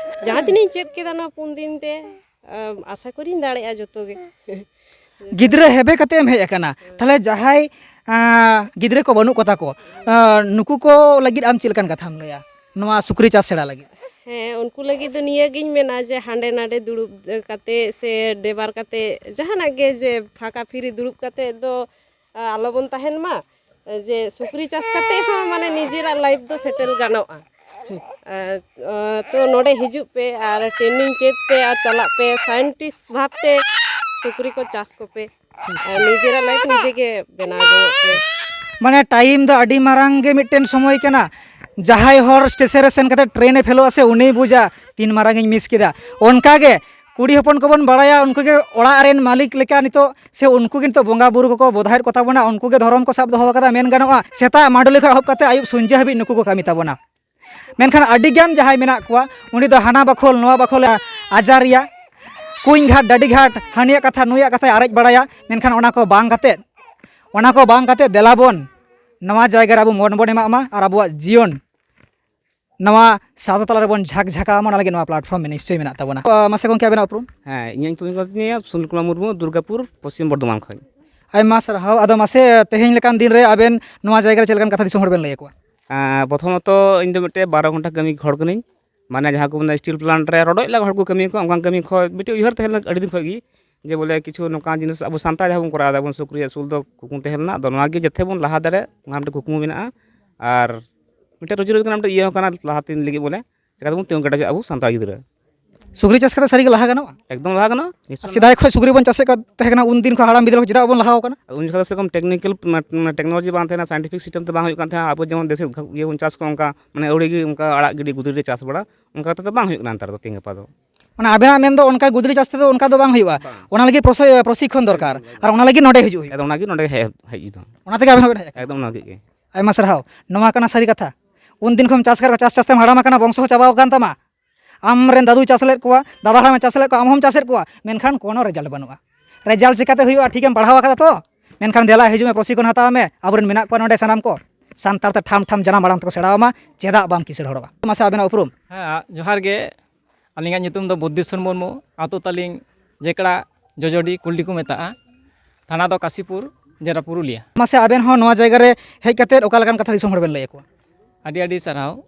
ᱡᱟᱦᱟᱸ ᱛᱤᱱᱟᱹᱜ ᱤᱧ ᱪᱮᱫ ᱠᱮᱫᱟ ᱱᱚᱣᱟ ᱯᱩᱱ ᱫᱤᱱ ᱛᱮ, ᱟᱢ, ᱟᱥᱟ ᱠᱚᱨᱤᱧ ᱫᱟᱲᱮᱭᱟᱜᱼᱟ ᱡᱚᱛᱚ ᱜᱮ᱾ ᱜᱤᱫᱽᱨᱟᱹ ᱦᱮᱵᱮ ᱠᱟᱛᱮ ᱮᱢ ᱦᱮᱡ ᱟᱠᱟᱱᱟ, ᱛᱟᱦᱚᱞᱮ ᱡᱟᱦᱟᱸᱭ ᱟᱸ, ᱜᱤᱫᱽᱨᱟᱹ ᱠᱚ ᱵᱟᱹᱱᱩᱜ ᱠᱚᱛᱟ ᱠᱚ, ᱟᱸ, ᱱᱩᱠᱩ ᱠᱚ ᱞᱟᱹᱜᱤᱫ ᱟᱢ ᱪᱮᱫ ᱞᱮᱠᱟᱱ ᱠᱟᱛᱷᱟᱢ ᱞᱟᱹᱭᱟ ᱱᱚᱣᱟ ᱥᱩᱠᱨᱤ ᱪᱟᱥ ᱥᱮᱬᱟ ᱞᱟᱹᱜᱤᱫ? ᱦᱮᱸ, ᱩᱱᱠᱩ ᱞᱟᱹᱜᱤᱫ ᱫᱚ ᱱᱤᱭᱟᱹᱜᱤᱧ ᱢᱮᱱᱟ ᱡᱮ ᱦᱟᱸᱰᱮ ᱱᱟᱰᱮ ᱫᱩᱲᱩᱵ ᱠᱟᱛᱮ ᱥᱮ ᱰᱮᱵᱟᱨ ᱠᱟᱛᱮ, ᱡᱟᱦᱟᱱᱟᱜ ᱜᱮ, ᱡᱮ ᱯᱷᱟᱸᱠᱟ ᱯᱷᱤᱨᱤ ᱫᱩᱲᱩᱵ ᱠᱟᱛᱮ ᱫᱚ, ᱟ, ᱟᱞᱚᱵᱚᱱ ᱛᱟᱦᱮᱱ ᱢᱟ᱾ ᱡᱮ ᱥᱩᱠᱨᱤ ᱪᱟᱥ ᱠᱟᱛᱮ ᱦᱚᱸ ᱢᱟᱱᱮ ᱱᱤᱡᱮᱨᱟᱜ ᱞᱟᱭᱤᱯᱷ ᱫᱚ ᱥᱮᱴᱮᱞ ᱜᱟᱱᱚᱜᱼᱟ᱾ ᱴᱷᱤᱠ᱾ ᱟᱨ, ᱟ, ᱛᱚ ᱱᱚᱰᱮ ᱦᱤᱡᱩᱜ ᱯᱮ ᱟᱨ ᱴᱨᱮᱱᱤᱝ ᱪᱮᱫ ᱯᱮ ᱟᱨ ᱪᱟᱞᱟᱜ ᱯᱮ, ᱥᱟᱭᱮᱱᱴᱤᱥᱴ ᱵᱷᱟᱵᱽᱛᱮ ᱥᱩᱠᱨᱤ ᱠᱚ ᱪᱟᱥ ᱠᱚᱯᱮ᱾ ᱟᱨ ᱱᱤᱡᱮᱨᱟᱜ ᱞᱟᱭᱤᱯᱷ ᱱᱤᱡᱮ ᱜᱮ ᱵᱮᱱᱟᱣ ᱡᱚᱝᱚᱜ ᱯᱮ᱾ ᱢᱟᱱᱮ ᱴᱟᱭᱤᱢ ᱫᱚ ᱟᱹᱰᱤ ᱢᱟᱨᱟᱝ ᱜᱮ ᱢᱤᱫᱴᱮᱱ ᱥᱚᱢᱚᱭ ᱠᱟᱱᱟ᱾ ᱡᱟᱦᱟᱸᱭ ᱦᱚᱲ ᱥᱴᱮᱥᱚᱱ ᱨᱮ ᱥᱮᱱ ᱠᱟᱛᱮ ᱴᱨᱮᱱ ᱮ ᱯᱷᱮᱞᱚᱜᱼᱟ ᱥᱮ, ᱩᱱᱤᱭ ᱵᱩᱡᱟ ᱛᱤᱱ ᱢᱟᱨᱟᱝ ᱤᱧ ᱢᱤᱥ ᱠᱮᱫᱟ᱾ ᱚᱱᱠᱟ ᱜᱮ ᱠᱩᱲᱤ ᱦᱚᱯᱚᱱ ᱠᱚᱵᱚᱱ ᱵᱟᱲᱟᱭᱟ, ᱩᱱᱠᱩ ᱜᱮ ᱚᱲᱟᱜ ᱨᱮᱱ ᱢᱟᱹᱞᱤᱠ ᱞᱮᱠᱟ ᱱᱤᱛᱚᱜ ᱥᱮ ᱩᱱᱠᱩ ᱜᱮ ᱱᱤᱛᱚᱜ ᱵᱚᱸᱜᱟ ᱵᱩᱨᱩ ᱠᱚᱠᱚ ᱵᱚᱫᱷᱟᱭᱮᱫ ᱠᱚᱛᱟ ᱵᱚᱱᱟ, ᱩᱱᱠᱩ ᱜᱮ ᱫᱷᱚᱨᱚᱢ ᱠᱚ ᱥᱟᱵ ᱫᱚᱦᱚ ᱟᱠᱟᱫᱟ᱾ ᱢᱮᱱ ᱜᱟᱱᱚᱜᱼᱟ, ᱥᱮᱛᱟᱜ ᱢᱟᱰᱚᱞᱤ ᱠᱷᱚᱱ ᱮᱦᱚᱵ ᱠᱟᱛᱮ ᱟᱹᱭᱩᱵ ᱥᱚᱱᱡᱷᱟ ᱦᱟᱹᱵᱤᱡ ᱱᱩᱠᱩ ᱠᱚ ᱠᱟᱹᱢᱤ ᱛᱟᱵᱚᱱᱟ᱾ ᱢᱮᱱᱠᱷᱟᱱ ᱟᱹᱰᱤ ᱜᱟᱱ ᱡᱟᱦᱟᱸᱭ ᱢᱮᱱᱟᱜ ᱠᱚᱣᱟ, ᱩᱱᱤ ᱫᱚ ᱦᱟᱱᱟ ᱵᱟᱠᱷᱳᱞ ᱱᱚᱣᱟ ᱵᱟᱠᱷᱳᱞ ᱟᱡᱟᱨᱤᱭᱟ, ᱠᱩᱧ ᱜᱷᱟᱴ ᱰᱟᱹᱰᱤ ᱜᱷᱟᱴ, ᱦᱟᱹᱱᱤᱭᱟᱜ ᱠᱟᱛᱷᱟ ᱱᱩᱭᱟᱜ ᱠᱟᱛᱷᱟᱭ ᱟᱨᱮᱡ ᱵᱟᱲᱟᱭᱟ᱾ ᱢᱮᱱᱠᱷᱟᱱ ᱚᱱᱟ ᱠᱚ ᱵᱟᱝ ᱠᱟᱛᱮ, ᱚᱱᱟ ᱠᱚ ᱵᱟᱝ ᱠᱟᱛᱮ ᱫᱮᱞᱟ ᱵᱚᱱ ᱱᱚᱣᱟ ᱡᱟᱭᱜᱟ ᱨᱮ ᱟᱵᱚ ᱢᱚᱱ ᱵᱚᱱ ᱮᱢᱟᱜ ᱢᱟ ᱟᱨ ᱟᱵᱚᱣᱟᱜ ᱡᱤᱭᱚᱱ ᱱᱚᱣᱟ ᱥᱟᱶᱛᱟ ᱛᱟᱞᱟ ᱨᱮᱵᱚᱱ ᱡᱷᱟᱠ ᱡᱷᱟᱠᱟᱣ ᱢᱟ, ᱚᱱᱟ ᱞᱟᱹᱜᱤᱫ ᱱᱚᱣᱟ ᱯᱞᱟᱴᱯᱷᱚᱨᱢ ᱱᱤᱥᱪᱚᱭ ᱢᱮᱱᱟᱜ ᱛᱟᱵᱚᱱᱟ᱾ ᱟᱸ, ᱢᱟᱥᱮ ᱜᱚᱢᱠᱮ, ᱟᱵᱮᱱᱟᱜ ᱩᱯᱨᱩᱢ? ᱦᱮᱸ, ᱤᱧᱟᱹᱜ ᱧᱩᱛᱩᱢ ᱦᱩᱭᱩᱜ ᱠᱟᱱ ᱛᱤᱧᱟᱹ ᱥᱩᱱᱤᱞ ᱠᱩᱢᱟᱨ ᱢᱩᱨᱢᱩ, ᱫᱩᱨᱜᱟᱯᱩᱨ, ᱯᱚᱥᱪᱤᱢ ᱵᱚᱨᱫᱷᱚᱢᱟᱱ ᱠᱷᱚᱱ᱾ ᱟᱭᱢᱟ ᱥᱟᱨᱦᱟᱣ᱾ ᱟᱫᱚ ᱢᱟᱥᱮ, ᱛᱮᱦᱮᱧ ᱞᱮᱠᱟᱱ ᱫᱤᱱ ᱨᱮ ᱟᱵᱮᱱ ᱱᱚᱣᱟ ᱡᱟᱭᱜᱟ ᱨᱮ ᱪᱮᱫ ᱞᱮᱠᱟᱱ ᱠᱟᱛᱷᱟ ᱫᱤᱥᱚᱢ ᱦᱚᱲ ᱵᱮᱱ ᱞᱟᱹᱭ ᱟᱠᱚᱣᱟ? ᱟᱸ, ᱯᱨᱚᱛᱷᱚᱢᱚᱛᱚ, ᱤᱧ ᱫᱚ ᱢᱤᱫᱴᱮᱡ ᱵᱟᱨᱚ ᱜᱷᱚᱱᱴᱟ ᱠᱟᱹᱢᱤ ᱦᱚᱲ ᱠᱟᱹᱱᱟᱹᱧ᱾ ᱢᱟᱱᱮ, ᱡᱟᱦᱟᱸ ᱠᱚ ᱢᱮᱱᱟ, ᱥᱴᱤᱞ ᱯᱞᱟᱱᱴ ᱨᱮ ᱨᱚᱰᱚᱡ ᱞᱟᱜ ᱦᱚᱲ ᱠᱚ ᱠᱟᱹᱢᱤᱭᱟᱠᱚ, ᱚᱱᱠᱟᱱ ᱠᱟᱹᱢᱤ ᱠᱷᱚᱡ ᱢᱤᱫᱴᱮᱡ ᱩᱭᱦᱟᱹᱨ ᱛᱟᱦᱮᱸ ᱞᱮᱱᱟ ᱟᱹᱰᱤ ᱫᱤᱱ ᱠᱷᱚᱡ ᱜᱮ, ᱡᱮ ᱵᱚᱞᱮ ᱠᱤᱪᱷᱩ ᱱᱚᱝᱠᱟᱱ ᱡᱤᱱᱤᱥ ᱟᱵᱚ ᱥᱟᱱᱛᱟᱲ ᱡᱟᱦᱟᱸ ᱵᱚᱱ ᱠᱚᱨᱟᱣ ᱮᱫᱟ, ᱵᱚᱱ ᱥᱩᱠᱨᱤ ᱟᱹᱥᱩᱞ ᱫᱚ ᱠᱩᱠᱢᱩ ᱛᱟᱦᱮᱸ ᱞᱮᱱᱟ᱾ ᱟᱫᱚ ᱱᱚᱣᱟ ᱜᱮ ᱡᱟᱛᱮ ᱵᱚᱱ ᱞᱟᱦᱟ ᱫᱟᱲᱮᱭᱟᱜ, ᱚᱱᱟ ᱢᱤᱫᱴᱮᱡ ᱠᱩᱠᱢᱩ ᱢᱮᱱᱟᱜᱼᱟ᱾ ᱟᱨ ᱢᱤᱫᱴᱮᱡ ᱨᱩᱡᱤ ᱨᱳᱡᱽᱜᱟᱨ ᱨᱮᱱᱟᱜ ᱢᱤᱫᱴᱮᱡ ᱤᱭᱟᱹ ᱦᱚᱸ ᱠᱟᱱᱟ, ᱞᱟᱦᱟ ᱛᱤᱱ ᱞᱟᱹᱜᱤᱫ ᱵᱚᱞᱮ, ᱪᱮᱠᱟ ᱛᱮᱵᱚᱱ ᱛᱤᱸᱜᱩ ᱠᱮᱴᱮᱡᱚᱜᱼᱟ ᱟᱵᱚ ᱥᱟᱱᱛᱟᱲ ᱜᱤᱫᱽᱨᱟᱹ᱾ ᱥᱩᱠᱨᱤ ᱪᱟᱥ ᱠᱟᱛᱮ ᱥᱟᱹᱨᱤ ᱜᱮ ᱞᱟᱦᱟ ᱜᱟᱱᱚᱜᱼᱟ? ᱮᱠᱫᱚᱢ ᱞᱟᱦᱟ ᱜᱟᱱᱚᱜᱼᱟ, ᱱᱤᱥᱪᱚᱭ᱾ ᱥᱮᱫᱟᱭ ᱠᱷᱚᱱ ᱥᱩᱠᱨᱤ ᱵᱚᱱ ᱪᱟᱥᱮᱫ ᱠᱟᱱ ᱛᱟᱦᱮᱸ ᱠᱟᱱᱟ, ᱩᱱ ᱫᱤᱱ ᱠᱷᱚᱱ ᱦᱟᱲᱟᱢ ᱵᱤᱫᱟᱹᱞ ᱠᱷᱚᱱ ᱪᱮᱫᱟᱜ ᱵᱟᱵᱚᱱ ᱞᱟᱦᱟ ᱟᱠᱟᱱᱟ? ᱟᱫᱚ ᱩᱱ ᱡᱚᱠᱷᱚᱱ ᱫᱚ ᱥᱮᱨᱚᱠᱚᱢ ᱴᱮᱠᱱᱤᱠᱮᱞ, ᱢᱟᱱᱮ, ᱴᱮᱠᱱᱳᱞᱚᱡᱤ ᱵᱟᱝ ᱛᱟᱦᱮᱸ ᱠᱟᱱᱟ, ᱥᱟᱭᱮᱱᱴᱤᱯᱷᱤᱠ ᱥᱤᱥᱴᱮᱢ ᱛᱮ ᱵᱟᱝ ᱦᱩᱭᱩᱜ ᱠᱟᱱ ᱛᱟᱦᱮᱸᱫ᱾ ᱟᱵᱚ ᱡᱮᱢᱚᱱ ᱫᱮᱥᱤ ᱤᱭᱟᱹ ᱵᱚᱱ ᱪᱟᱥ ᱠᱚᱣᱟ, ᱚᱱᱠᱟ, ᱢᱟᱱᱮ, ᱟᱹᱣᱲᱤ ᱜᱮ ᱚᱱᱠᱟ ᱟᱲᱟᱜ ᱜᱤᱰᱤ, ᱜᱩᱫᱽᱨᱤ ᱨᱮ ᱪᱟᱥ ᱵᱟᱲᱟ, ᱚᱱᱠᱟ ᱠᱟᱛᱮ ᱫᱚ ᱵᱟᱝ ᱦᱩᱭᱩᱜ ᱠᱟᱱᱟ ᱱᱮᱛᱟᱨ ᱫᱚ, ᱛᱮᱦᱮᱧ ᱜᱟᱯᱟ ᱫᱚ᱾ ᱢᱟᱱᱮ, ᱟᱵᱮᱱᱟᱜ ᱢᱮᱱ ᱫᱚ ᱚᱱᱠᱟ ᱜᱩᱫᱽᱨᱤ ᱪᱟᱥ ᱛᱮᱫᱚ ᱚᱱᱠᱟ ᱫᱚ ᱵᱟᱝ ᱦᱩᱭᱩᱜᱼᱟ? ᱵᱟᱝ᱾ ᱚᱱᱟ ᱞᱟᱹᱜᱤᱫ ᱯᱨᱚᱥᱤ-, ᱯᱨᱚᱥᱤᱠᱠᱷᱚᱱ ᱫᱚᱨᱠᱟᱨ, ᱟᱨ ᱚᱱᱟ ᱞᱟᱹᱜᱤᱫ ᱱᱚᱰᱮ ᱦᱤᱡᱩᱜ ᱦᱩᱭᱩᱜᱼᱟ᱾ ᱟᱫᱚ ᱚᱱᱟ ᱜᱮ ᱱᱚᱰᱮ ᱦᱮᱡ, ᱦᱮᱡ ᱫᱚ᱾ ᱚᱱᱟ ᱛᱮᱜᱮ ᱟᱵᱮᱱ ᱦᱚᱸᱵᱮᱱ ᱦᱮᱡ ᱟᱠᱟᱱᱟ? ᱮᱠᱫᱚᱢ ᱚᱱᱟ ᱞᱟᱹᱜᱤᱫ ᱜᱮ᱾ ᱟᱭᱢᱟ ᱥᱟᱨᱦᱟᱣ᱾ ᱱᱚᱣᱟ ᱠᱟᱱᱟ ᱥᱟᱹᱨᱤ ᱠᱟᱛᱷᱟ᱾ ᱩᱱ ᱫᱤᱱ ᱠᱷᱚᱱ ᱪᱟᱥ ᱠᱟᱛᱮ, ᱪᱟᱥ, ᱪᱟᱥ ᱛᱮᱢ ᱦᱟᱲᱟᱢ ᱟᱠᱟᱱᱟ, ᱵᱚᱝᱥᱚ ᱦᱚᱸ ᱪᱟᱵᱟᱣ ᱟᱠᱟᱱ ᱛᱟᱢᱟ᱾ ᱟᱢ ᱨᱮᱱ ᱫᱟᱫᱩᱭ ᱪᱟᱥ ᱞᱮᱫ ᱠᱚᱣᱟ, ᱫᱟᱫᱟ ᱦᱟᱲᱟᱢᱮ ᱪᱟᱥ ᱞᱮᱫ ᱠᱚᱣᱟ, ᱟᱢ ᱦᱚᱸᱢ ᱪᱟᱥᱮᱫ ᱠᱚᱣᱟ, ᱢᱮᱱᱠᱷᱟᱱ ᱠᱳᱱᱳ ᱨᱮᱡᱟᱞᱴ ᱵᱟᱹᱱᱩᱜᱼᱟ᱾ ᱨᱮᱡᱟᱞᱴ ᱪᱤᱠᱟᱹᱛᱮ ᱦᱩᱭᱩᱜᱼᱟ? ᱴᱷᱤᱠᱮᱢ ᱯᱟᱲᱦᱟᱣ ᱟᱠᱟᱫᱟ ᱛᱚ? ᱢᱮᱱᱠᱷᱟᱱ ᱫᱮᱞᱟ ᱦᱤᱡᱩᱜ ᱢᱮ, ᱯᱨᱚᱥᱤᱠᱠᱷᱚᱱ ᱦᱟᱛᱟᱣ ᱢᱮ᱾ ᱟᱵᱚᱨᱮᱱ ᱢᱮᱱᱟᱜ ᱠᱚᱣᱟ ᱱᱚᱰᱮ ᱥᱟᱱᱟᱢ ᱠᱚ, ᱥᱟᱱᱛᱟᱲ ᱛᱮ ᱴᱷᱟᱢ ᱴᱷᱟᱢ ᱡᱟᱱᱟᱢ ᱟᱲᱟᱝ ᱛᱮᱠᱚ ᱥᱮᱬᱟ ᱟᱢᱟ, ᱪᱮᱫᱟᱜ ᱵᱟᱢ ᱠᱤᱥᱟᱹᱬ ᱦᱚᱲᱚᱜᱼᱟ? ᱢᱟᱥᱮ ᱟᱵᱮᱱᱟᱜ ᱩᱯᱨᱩᱢ? ᱦᱮᱸ, ᱡᱚᱦᱟᱨ ᱜᱮ᱾ ᱟᱹᱞᱤᱧᱟᱜ ᱧᱩᱛᱩᱢ ᱫᱚ ᱵᱩᱫᱽᱫᱷᱮᱥᱥᱚᱨ ᱢᱩᱨᱢᱩ, ᱟᱛᱳ ᱛᱟᱹᱞᱤᱧ ᱡᱮᱠᱲᱟ, ᱡᱚᱡᱚᱰᱤ, ᱠᱩᱞᱰᱤ ᱠᱚ ᱢᱮᱛᱟᱜᱼᱟ᱾ ᱛᱷᱟᱱᱟ ᱫᱚ ᱠᱟᱥᱤᱯᱩᱨ, ᱡᱮᱞᱟ ᱯᱩᱨᱩᱞᱤᱭᱟ᱾ ᱢᱟᱥᱮ ᱟᱵᱮᱱ ᱦᱚᱸ ᱱᱚᱣᱟ ᱡᱟᱭᱜᱟ ᱨᱮ ᱦᱮᱡ ᱠᱟᱛᱮᱫ ᱚᱠᱟ ᱞᱮᱠᱟᱱ ᱠᱟᱛᱷᱟ ᱫᱤᱥᱚᱢ ᱦᱚᱲ ᱵᱮᱱ ᱞᱟᱹᱭ ᱟᱠᱚᱣᱟ? ᱟᱹᱰᱤ ᱟᱹᱰᱤ ᱥᱟᱨᱦᱟᱣ᱾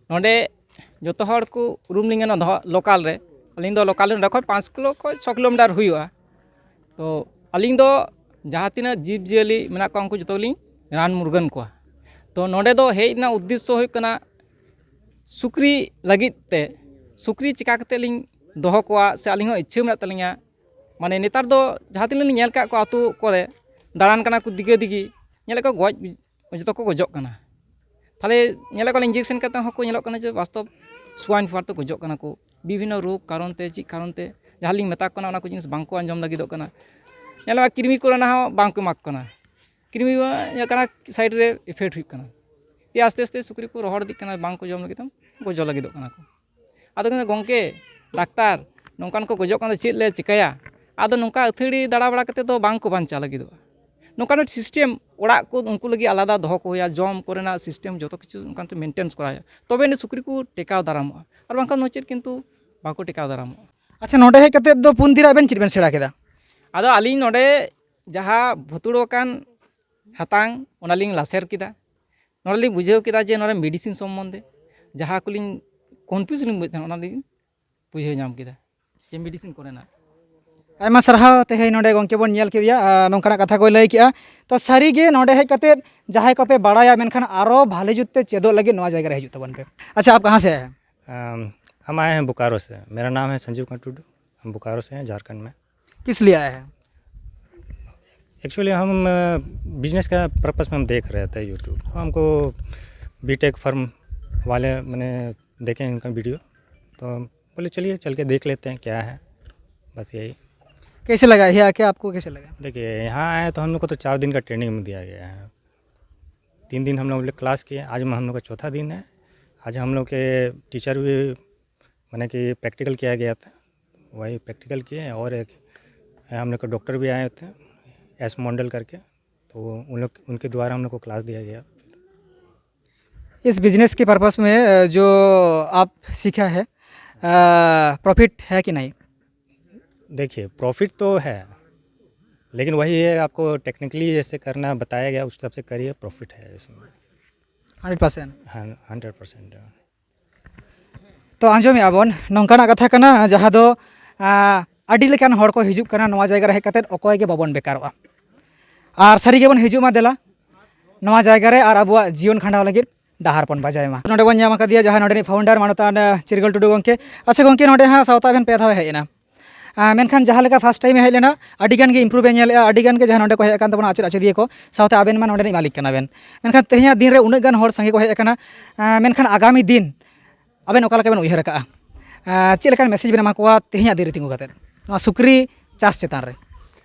ᱱᱚᱰᱮ ᱡᱚᱛᱚ ᱦᱚᱲ ᱠᱚ ᱩᱨᱩᱢ ᱞᱤᱧᱟ ᱱᱚᱣᱟ ᱫᱚᱦᱚ ᱞᱳᱠᱟᱞ ᱨᱮ᱾ ᱟᱹᱞᱤᱧ ᱫᱚ ᱞᱳᱠᱟᱞ ᱨᱮ ᱱᱚᱰᱮ ᱠᱷᱚᱱ ᱯᱟᱸᱪ ᱠᱤᱞᱳ ᱠᱷᱚᱱ ᱪᱷᱚ ᱠᱤᱞᱳᱢᱤᱴᱟᱨ ᱦᱩᱭᱩᱜᱼᱟ᱾ ᱛᱚ ᱟᱹᱞᱤᱧ ᱫᱚ ᱡᱟᱦᱟᱸ ᱛᱤᱱᱟᱹᱜ ᱡᱤᱵᱽᱼᱡᱤᱭᱟᱹᱞᱤ ᱢᱮᱱᱟᱜ ᱠᱚᱣᱟ ᱩᱱᱠᱩ ᱡᱚᱛᱚ ᱜᱮᱞᱤᱧ ᱨᱟᱱ ᱢᱩᱨᱜᱟᱹᱱ ᱠᱚᱣᱟ᱾ ᱛᱚ ᱱᱚᱰᱮ ᱫᱚ ᱦᱮᱡ ᱨᱮᱱᱟᱜ ᱩᱫᱽᱫᱮᱥᱥᱚ ᱦᱩᱭᱩᱜ ᱠᱟᱱᱟ ᱥᱩᱠᱨᱤ ᱞᱟᱹᱜᱤᱫ ᱛᱮ, ᱥᱩᱠᱨᱤ ᱪᱤᱠᱟ ᱠᱟᱛᱮᱫ ᱞᱤᱧ ᱫᱚᱦᱚ ᱠᱚᱣᱟ ᱥᱮ ᱟᱹᱞᱤᱧ ᱦᱚᱸ ᱤᱪᱪᱷᱟᱹ ᱢᱮᱱᱟᱜ ᱛᱟᱹᱞᱤᱧᱟ᱾ ᱢᱟᱱᱮ ᱱᱮᱛᱟᱨ ᱫᱚ ᱡᱟᱦᱟᱸ ᱛᱤᱱᱟᱹᱜ ᱞᱤᱧ ᱧᱮᱞ ᱠᱟᱜ ᱠᱚᱣᱟ ᱟᱹᱛᱩ ᱠᱚᱨᱮ ᱫᱟᱬᱟᱱ ᱠᱟᱱᱟ ᱠᱚ ᱫᱤᱜᱟᱹ ᱫᱤᱜᱤ, ᱧᱮᱞᱮᱫ ᱠᱚᱣᱟ ᱜᱚᱡ, ᱡᱚᱛᱚ ᱠᱚ ᱜᱚᱡᱚᱜ ᱠᱟᱱᱟ᱾ ᱛᱟᱦᱞᱮ ᱧᱮᱞᱮᱫ ᱠᱚᱣᱟ ᱤᱧᱡᱮᱠᱥᱮᱱ ᱠᱟᱛᱮ ᱦᱚᱸᱠᱚ ᱧᱮᱞᱚᱜ ᱠᱟᱱᱟ ᱡᱮ ᱵᱟᱥᱛᱚᱵ ᱥᱣᱟᱭᱤᱱ ᱯᱷᱤᱵᱷᱟᱨ ᱛᱮ ᱜᱚᱡᱚᱜ ᱠᱟᱱᱟ ᱠᱚ᱾ ᱵᱤᱵᱷᱤᱱᱱᱚ ᱨᱳᱜᱽ ᱠᱟᱨᱚᱱ ᱛᱮ, ᱪᱮᱫ ᱠᱟᱨᱚᱱ ᱛᱮ, ᱡᱟᱦᱟᱸ ᱞᱤᱧ ᱢᱮᱛᱟ ᱠᱚ ᱠᱟᱱᱟ ᱚᱱᱟ ᱠᱚ ᱡᱤᱱᱤᱥ ᱵᱟᱝᱠᱚ ᱟᱸᱡᱚᱢ ᱞᱟᱹᱜᱤᱫᱚᱜ ᱠᱟᱱᱟ᱾ ᱧᱮᱞᱚᱜᱼᱟ ᱠᱨᱤᱢᱤ ᱠᱚᱨᱮᱱᱟᱜ ᱦᱚᱸ ᱵᱟᱝᱠᱚ ᱮᱢᱟ ᱠᱚ ᱠᱟᱱᱟ᱾ ᱠᱨᱤᱢᱤ ᱢᱟ ᱧᱮᱞᱚᱜ ᱠᱟᱱᱟ ᱥᱟᱭᱤᱰ ᱨᱮ ᱤᱯᱷᱮᱠᱴ ᱦᱩᱭᱩᱜ ᱠᱟᱱᱟ᱾ ᱛᱮ ᱟᱥᱛᱮ ᱟᱥᱛᱮ ᱥᱩᱠᱨᱤ ᱠᱚ ᱨᱚᱦᱚᱲ ᱤᱫᱤᱜ ᱠᱟᱱᱟ, ᱵᱟᱝᱠᱚ ᱡᱚᱢ ᱞᱟᱹᱜᱤᱫ ᱛᱮ ᱜᱚᱡᱚ ᱞᱟᱹᱜᱤᱫᱚᱜ ᱠᱟᱱᱟ ᱠᱚ᱾ ᱟᱫᱚ ᱠᱚ ᱢᱮᱱᱫᱟ, "ᱜᱚᱢᱠᱮ, ᱰᱟᱠᱛᱟᱨ, ᱱᱚᱝᱠᱟᱱ ᱠᱚ ᱜᱚᱡᱚᱜ ᱠᱟᱱᱟ, ᱪᱮᱫ ᱞᱮ ᱪᱤᱠᱟᱹᱭᱟ?" ᱟᱫᱚ ᱱᱚᱝᱠᱟ ᱟᱹᱛᱷᱟᱹᱲᱤ ᱫᱟᱬᱟ ᱵᱟᱲᱟ ᱠᱟᱛᱮ ᱫᱚ ᱵᱟᱝ ᱠᱚ ᱵᱟᱧᱪᱟᱣ ᱞᱟᱹᱜᱤᱫᱚᱜᱼᱟ᱾ ᱱᱚᱝᱠᱟᱱᱟᱜ ᱥᱤᱥᱴᱮᱢ ᱚᱲᱟᱜ ᱠᱚ ᱩᱱᱠᱩ ᱞᱟᱹᱜᱤᱫ ᱟᱞᱟᱫᱟ ᱫᱚᱦᱚ ᱠᱚ ᱦᱩᱭᱩᱜᱼᱟ, ᱡᱚᱢ ᱠᱚᱨᱮᱱᱟᱜ ᱥᱤᱥᱴᱮᱢ ᱡᱚᱛᱚ ᱠᱤᱪᱷᱩ ᱚᱱᱠᱟᱱ ᱛᱮ ᱢᱮᱱᱴᱮᱱ ᱠᱚᱨᱟᱣ ᱦᱩᱭᱩᱜᱼᱟ, ᱛᱚᱵᱮ ᱟᱹᱱᱤᱡ ᱥᱩᱠᱨᱤ ᱠᱚ ᱴᱮᱠᱟᱣ ᱫᱟᱨᱟᱢᱚᱜᱼᱟ, ᱟᱨ ᱵᱟᱝᱠᱷᱟᱱ ᱱᱚᱪᱮᱫ ᱠᱤᱱᱛᱩ ᱵᱟᱠᱚ ᱴᱮᱠᱟᱣ ᱫᱟᱨᱟᱢᱚᱜᱼᱟ᱾ ᱟᱪᱪᱷᱟ, ᱱᱚᱰᱮ ᱦᱮᱡ ᱠᱟᱛᱮ ᱫᱚ ᱯᱩᱱ ᱫᱤᱱ ᱨᱮ ᱟᱵᱮᱱ ᱪᱮᱫ ᱵᱮᱱ ᱥᱮᱬᱟ ᱠᱮᱫᱟ? ᱟᱫᱚ ᱟᱹᱞᱤᱧ ᱱᱚᱰᱮ ᱡᱟᱦᱟᱸ ᱵᱷᱩᱛᱩᱲ ᱟᱠᱟᱱ ᱦᱟᱛᱟᱝ, ᱚᱱᱟᱞᱤᱧ ᱞᱟᱥᱮᱨ ᱠᱮᱫᱟ᱾ ᱱᱚᱰᱮᱞᱤᱧ ᱵᱩᱡᱷᱟᱹᱣ ᱠᱮᱫᱟ ᱡᱮ ᱱᱚᱰᱮ ᱢᱮᱰᱤᱥᱤᱱ ᱥᱚᱢᱵᱚᱱᱫᱷᱮ ᱡᱟᱦᱟᱸ ᱠᱚᱞᱤᱧ ᱠᱚᱱᱯᱷᱤᱭᱩᱡᱽ ᱞᱤᱧ ᱵᱩᱡᱽ ᱛᱟᱦᱮᱸᱫ, ᱚᱱᱟᱞᱤᱧ ᱵᱩᱡᱷᱟᱹᱣ ᱧᱟᱢ ᱠᱮᱫᱟ ᱡᱮ ᱢᱮᱰᱤᱥᱤᱱ ᱠᱚᱨᱮᱱᱟᱜ᱾ ᱟᱭᱢᱟ ᱥᱟᱨᱦᱟᱣ᱾ ᱛᱮᱦᱮᱧ ᱱᱚᱰᱮ ᱜᱚᱢᱠᱮ ᱵᱚᱱ ᱧᱮᱞ ᱠᱮᱫᱮᱭᱟ, ᱟᱨ ᱱᱚᱝᱠᱟᱱᱟᱜ ᱠᱟᱛᱷᱟ ᱠᱚᱭ ᱞᱟᱹᱭ ᱠᱮᱜᱼᱟ᱾ ᱛᱚ ᱥᱟᱹᱨᱤᱜᱮ ᱱᱚᱰᱮ ᱦᱮᱡ ᱠᱟᱛᱮᱫ ᱡᱟᱦᱟᱸᱭ ᱠᱚᱯᱮ ᱵᱟᱲᱟᱭᱟ, ᱢᱮᱱᱠᱷᱟᱱ ᱟᱨᱚ ᱵᱷᱟᱞᱮ ᱡᱩᱛ ᱛᱮ ᱪᱮᱫᱚᱜ ᱞᱟᱹᱜᱤᱫ ᱱᱚᱣᱟ ᱡᱟᱭᱜᱟ ᱨᱮ ᱦᱤᱡᱩᱜ ᱛᱟᱵᱚᱱ ᱯᱮ᱾ ᱟᱪᱪᱷᱟ, ᱟᱯ ᱠᱟᱦᱟᱸ ᱥᱮ ᱟᱭᱮ ᱦᱮᱸ? ᱟᱢ, ᱦᱟᱢ ᱟᱭᱮ ᱦᱮᱸ ᱵᱳᱠᱟᱨᱳ ᱥᱮ᱾ ᱢᱮᱨᱟ ᱱᱟᱢ ᱦᱮ ᱥᱚᱧᱡᱤᱵᱽ ᱠᱩᱢᱟᱨ ᱴᱩᱰᱩ, ᱦᱟᱢ ᱵᱳᱠᱟᱨᱳ ᱥᱮ ᱦᱮᱸ, ᱡᱷᱟᱨᱠᱷᱚᱸᱰ ᱢᱮ᱾ ᱠᱤᱥ ᱞᱤᱭᱮ ᱟᱭᱮ ᱦᱮᱸ? एक्चुअली हम बिजनेस का पर्पस में हम देख रहे थे यूट्यूब, तो हमको बीटेक फर्म वाले मैंने देखे उनका वीडियो, तो बोले चलिए चल के देख लेते हैं क्या है, बस यही। कैसे लगा ये आके, आपको कैसे लगा? देखिए, यहाँ आए तो हम लोग को तो चार दिन का ट्रेनिंग में दिया गया है। तीन दिन हम लोग क्लास किए, आज हम लोग का चौथा दिन है। आज हम लोग के टीचर भी माने कि प्रैक्टिकल किया गया था, वही प्रैक्टिकल किए। और एक हम लोग के डॉक्टर भी आए थे, एस मंडल करके, तो उन लोग, उनके द्वारा हम लोग को क्लास दिया गया। इस बिजनेस के पर्पस में, अ, जो आप सीखा है, अ, प्रॉफिट है कि नहीं? देखिए, प्रॉफिट तो है, लेकिन वही है, आपको टेक्निकली जैसे करना बताया गया, उस हिसाब से करिए, प्रॉफिट है इसमें। Hundred percent. हाँ, हंड्रेड परसेंट। ᱛᱚ, ᱟᱸᱡᱚᱢᱮᱜᱼᱟ ᱵᱚᱱ, ᱱᱚᱝᱠᱟᱱᱟᱜ ᱠᱟᱛᱷᱟ ᱠᱟᱱᱟ ᱡᱟᱦᱟᱸ ᱫᱚ, ᱟᱸ, ᱟᱹᱰᱤ ᱞᱮᱠᱟᱱ ᱦᱚᱲ ᱠᱚ ᱦᱤᱡᱩᱜ ᱠᱟᱱᱟ ᱱᱚᱣᱟ ᱡᱟᱭᱜᱟ ᱨᱮ ᱦᱮᱡ ᱠᱟᱛᱮᱫ, ᱚᱠᱚᱭ ᱜᱮ ᱵᱟᱵᱚᱱ ᱵᱮᱠᱟᱨᱚᱜᱼᱟ᱾ ᱟᱨ ᱥᱟᱹᱨᱤ ᱜᱮᱵᱚᱱ ᱦᱤᱡᱩᱜ ᱢᱟ ᱫᱮᱞᱟ ᱱᱚᱣᱟ ᱡᱟᱭᱜᱟ ᱨᱮ ᱟᱨ ᱟᱵᱚᱣᱟᱜ ᱡᱤᱭᱚᱱ ᱠᱷᱟᱸᱰᱟᱣ ᱞᱟᱹᱜᱤᱫ ᱰᱟᱦᱟᱨ ᱵᱚᱱ ᱵᱟᱡᱟᱭ ᱢᱟ᱾ ᱱᱚᱰᱮ ᱵᱚᱱ ᱧᱟᱢ ᱟᱠᱟᱫᱮᱭᱟ ᱡᱟᱦᱟᱸ ᱱᱚᱰᱮᱱᱤᱡ ᱯᱷᱟᱣᱩᱱᱰᱟᱨ ᱢᱟᱱᱚᱛᱟᱱ, ᱟᱸ, ᱪᱤᱨᱜᱟᱹᱞ ᱴᱩᱰᱩ ᱜᱚᱢᱠᱮ᱾ ᱟᱪᱪᱷᱟ ᱜᱚᱢᱠᱮ, ᱱᱚᱰᱮ ᱦᱟᱸᱜ ᱥᱟᱶᱛᱟ ᱟᱵᱮᱱ ᱯᱮ ᱫᱷᱟᱣ ᱮ ᱦᱮᱡ ᱮᱱᱟ᱾ ᱟᱸ, ᱢᱮᱱᱠᱷᱟᱱ ᱡᱟᱦᱟᱸ ᱞᱮᱠᱟ ᱯᱷᱟᱥᱴ ᱴᱟᱭᱤᱢ ᱮ ᱦᱮᱡ ᱞᱮᱱᱟ, ᱟᱹᱰᱤ ᱜᱟᱱ ᱜᱮ ᱤᱢᱯᱨᱩᱵᱷ ᱮ ᱧᱮᱞᱮᱜᱼᱟ, ᱟᱹᱰᱤ ᱜᱟᱱ ᱜᱮ ᱡᱟᱦᱟᱸ ᱱᱚᱰᱮ ᱠᱚ ᱦᱮᱡ ᱟᱠᱟᱱ ᱛᱟᱵᱚᱱᱟ ᱟᱪᱮᱫ ᱟᱪᱮᱫᱤᱭᱟᱹ ᱠᱚ, ᱥᱟᱶᱛᱮ ᱟᱵᱮᱱ ᱢᱟ ᱱᱚᱰᱮᱱᱤᱡ ᱢᱟᱹᱞᱤᱠ ᱠᱟᱱᱟ ᱵᱮᱱ᱾ ᱢᱮᱱᱠᱷᱟᱱ ᱛᱮᱦᱮᱧᱟᱜ ᱫᱤᱱ ᱨᱮ ᱩᱱᱟᱹᱜ ᱜᱟᱱ ᱦᱚᱲ ᱥᱟᱸᱜᱮ ᱠᱚ ᱦᱮᱡ ᱟᱠᱟᱱᱟ, ᱟᱸ, ᱢᱮᱱᱠᱷᱟᱱ ᱟᱜᱟᱢᱤ ᱫᱤᱱ ᱟᱵᱮᱱ ᱚᱠᱟ ᱞᱮᱠᱟ ᱵᱮᱱ ᱩᱭᱦᱟᱹᱨ ᱟᱠᱟᱜᱼᱟ? ᱟᱸ, ᱪᱮᱫ ᱞᱮᱠᱟᱱ ᱢᱮᱥᱮᱡᱽ ᱵᱮᱱ ᱮᱢᱟ ᱠᱚᱣᱟ ᱛᱮᱦᱮᱧᱟᱜ ᱫᱤᱱ ᱨᱮ ᱛᱤᱸᱜᱩ ᱠᱟᱛᱮᱫ ᱱᱚᱣᱟ ᱥᱩᱠᱨᱤ ᱪᱟᱥ ᱪᱮᱛᱟᱱ ᱨᱮ?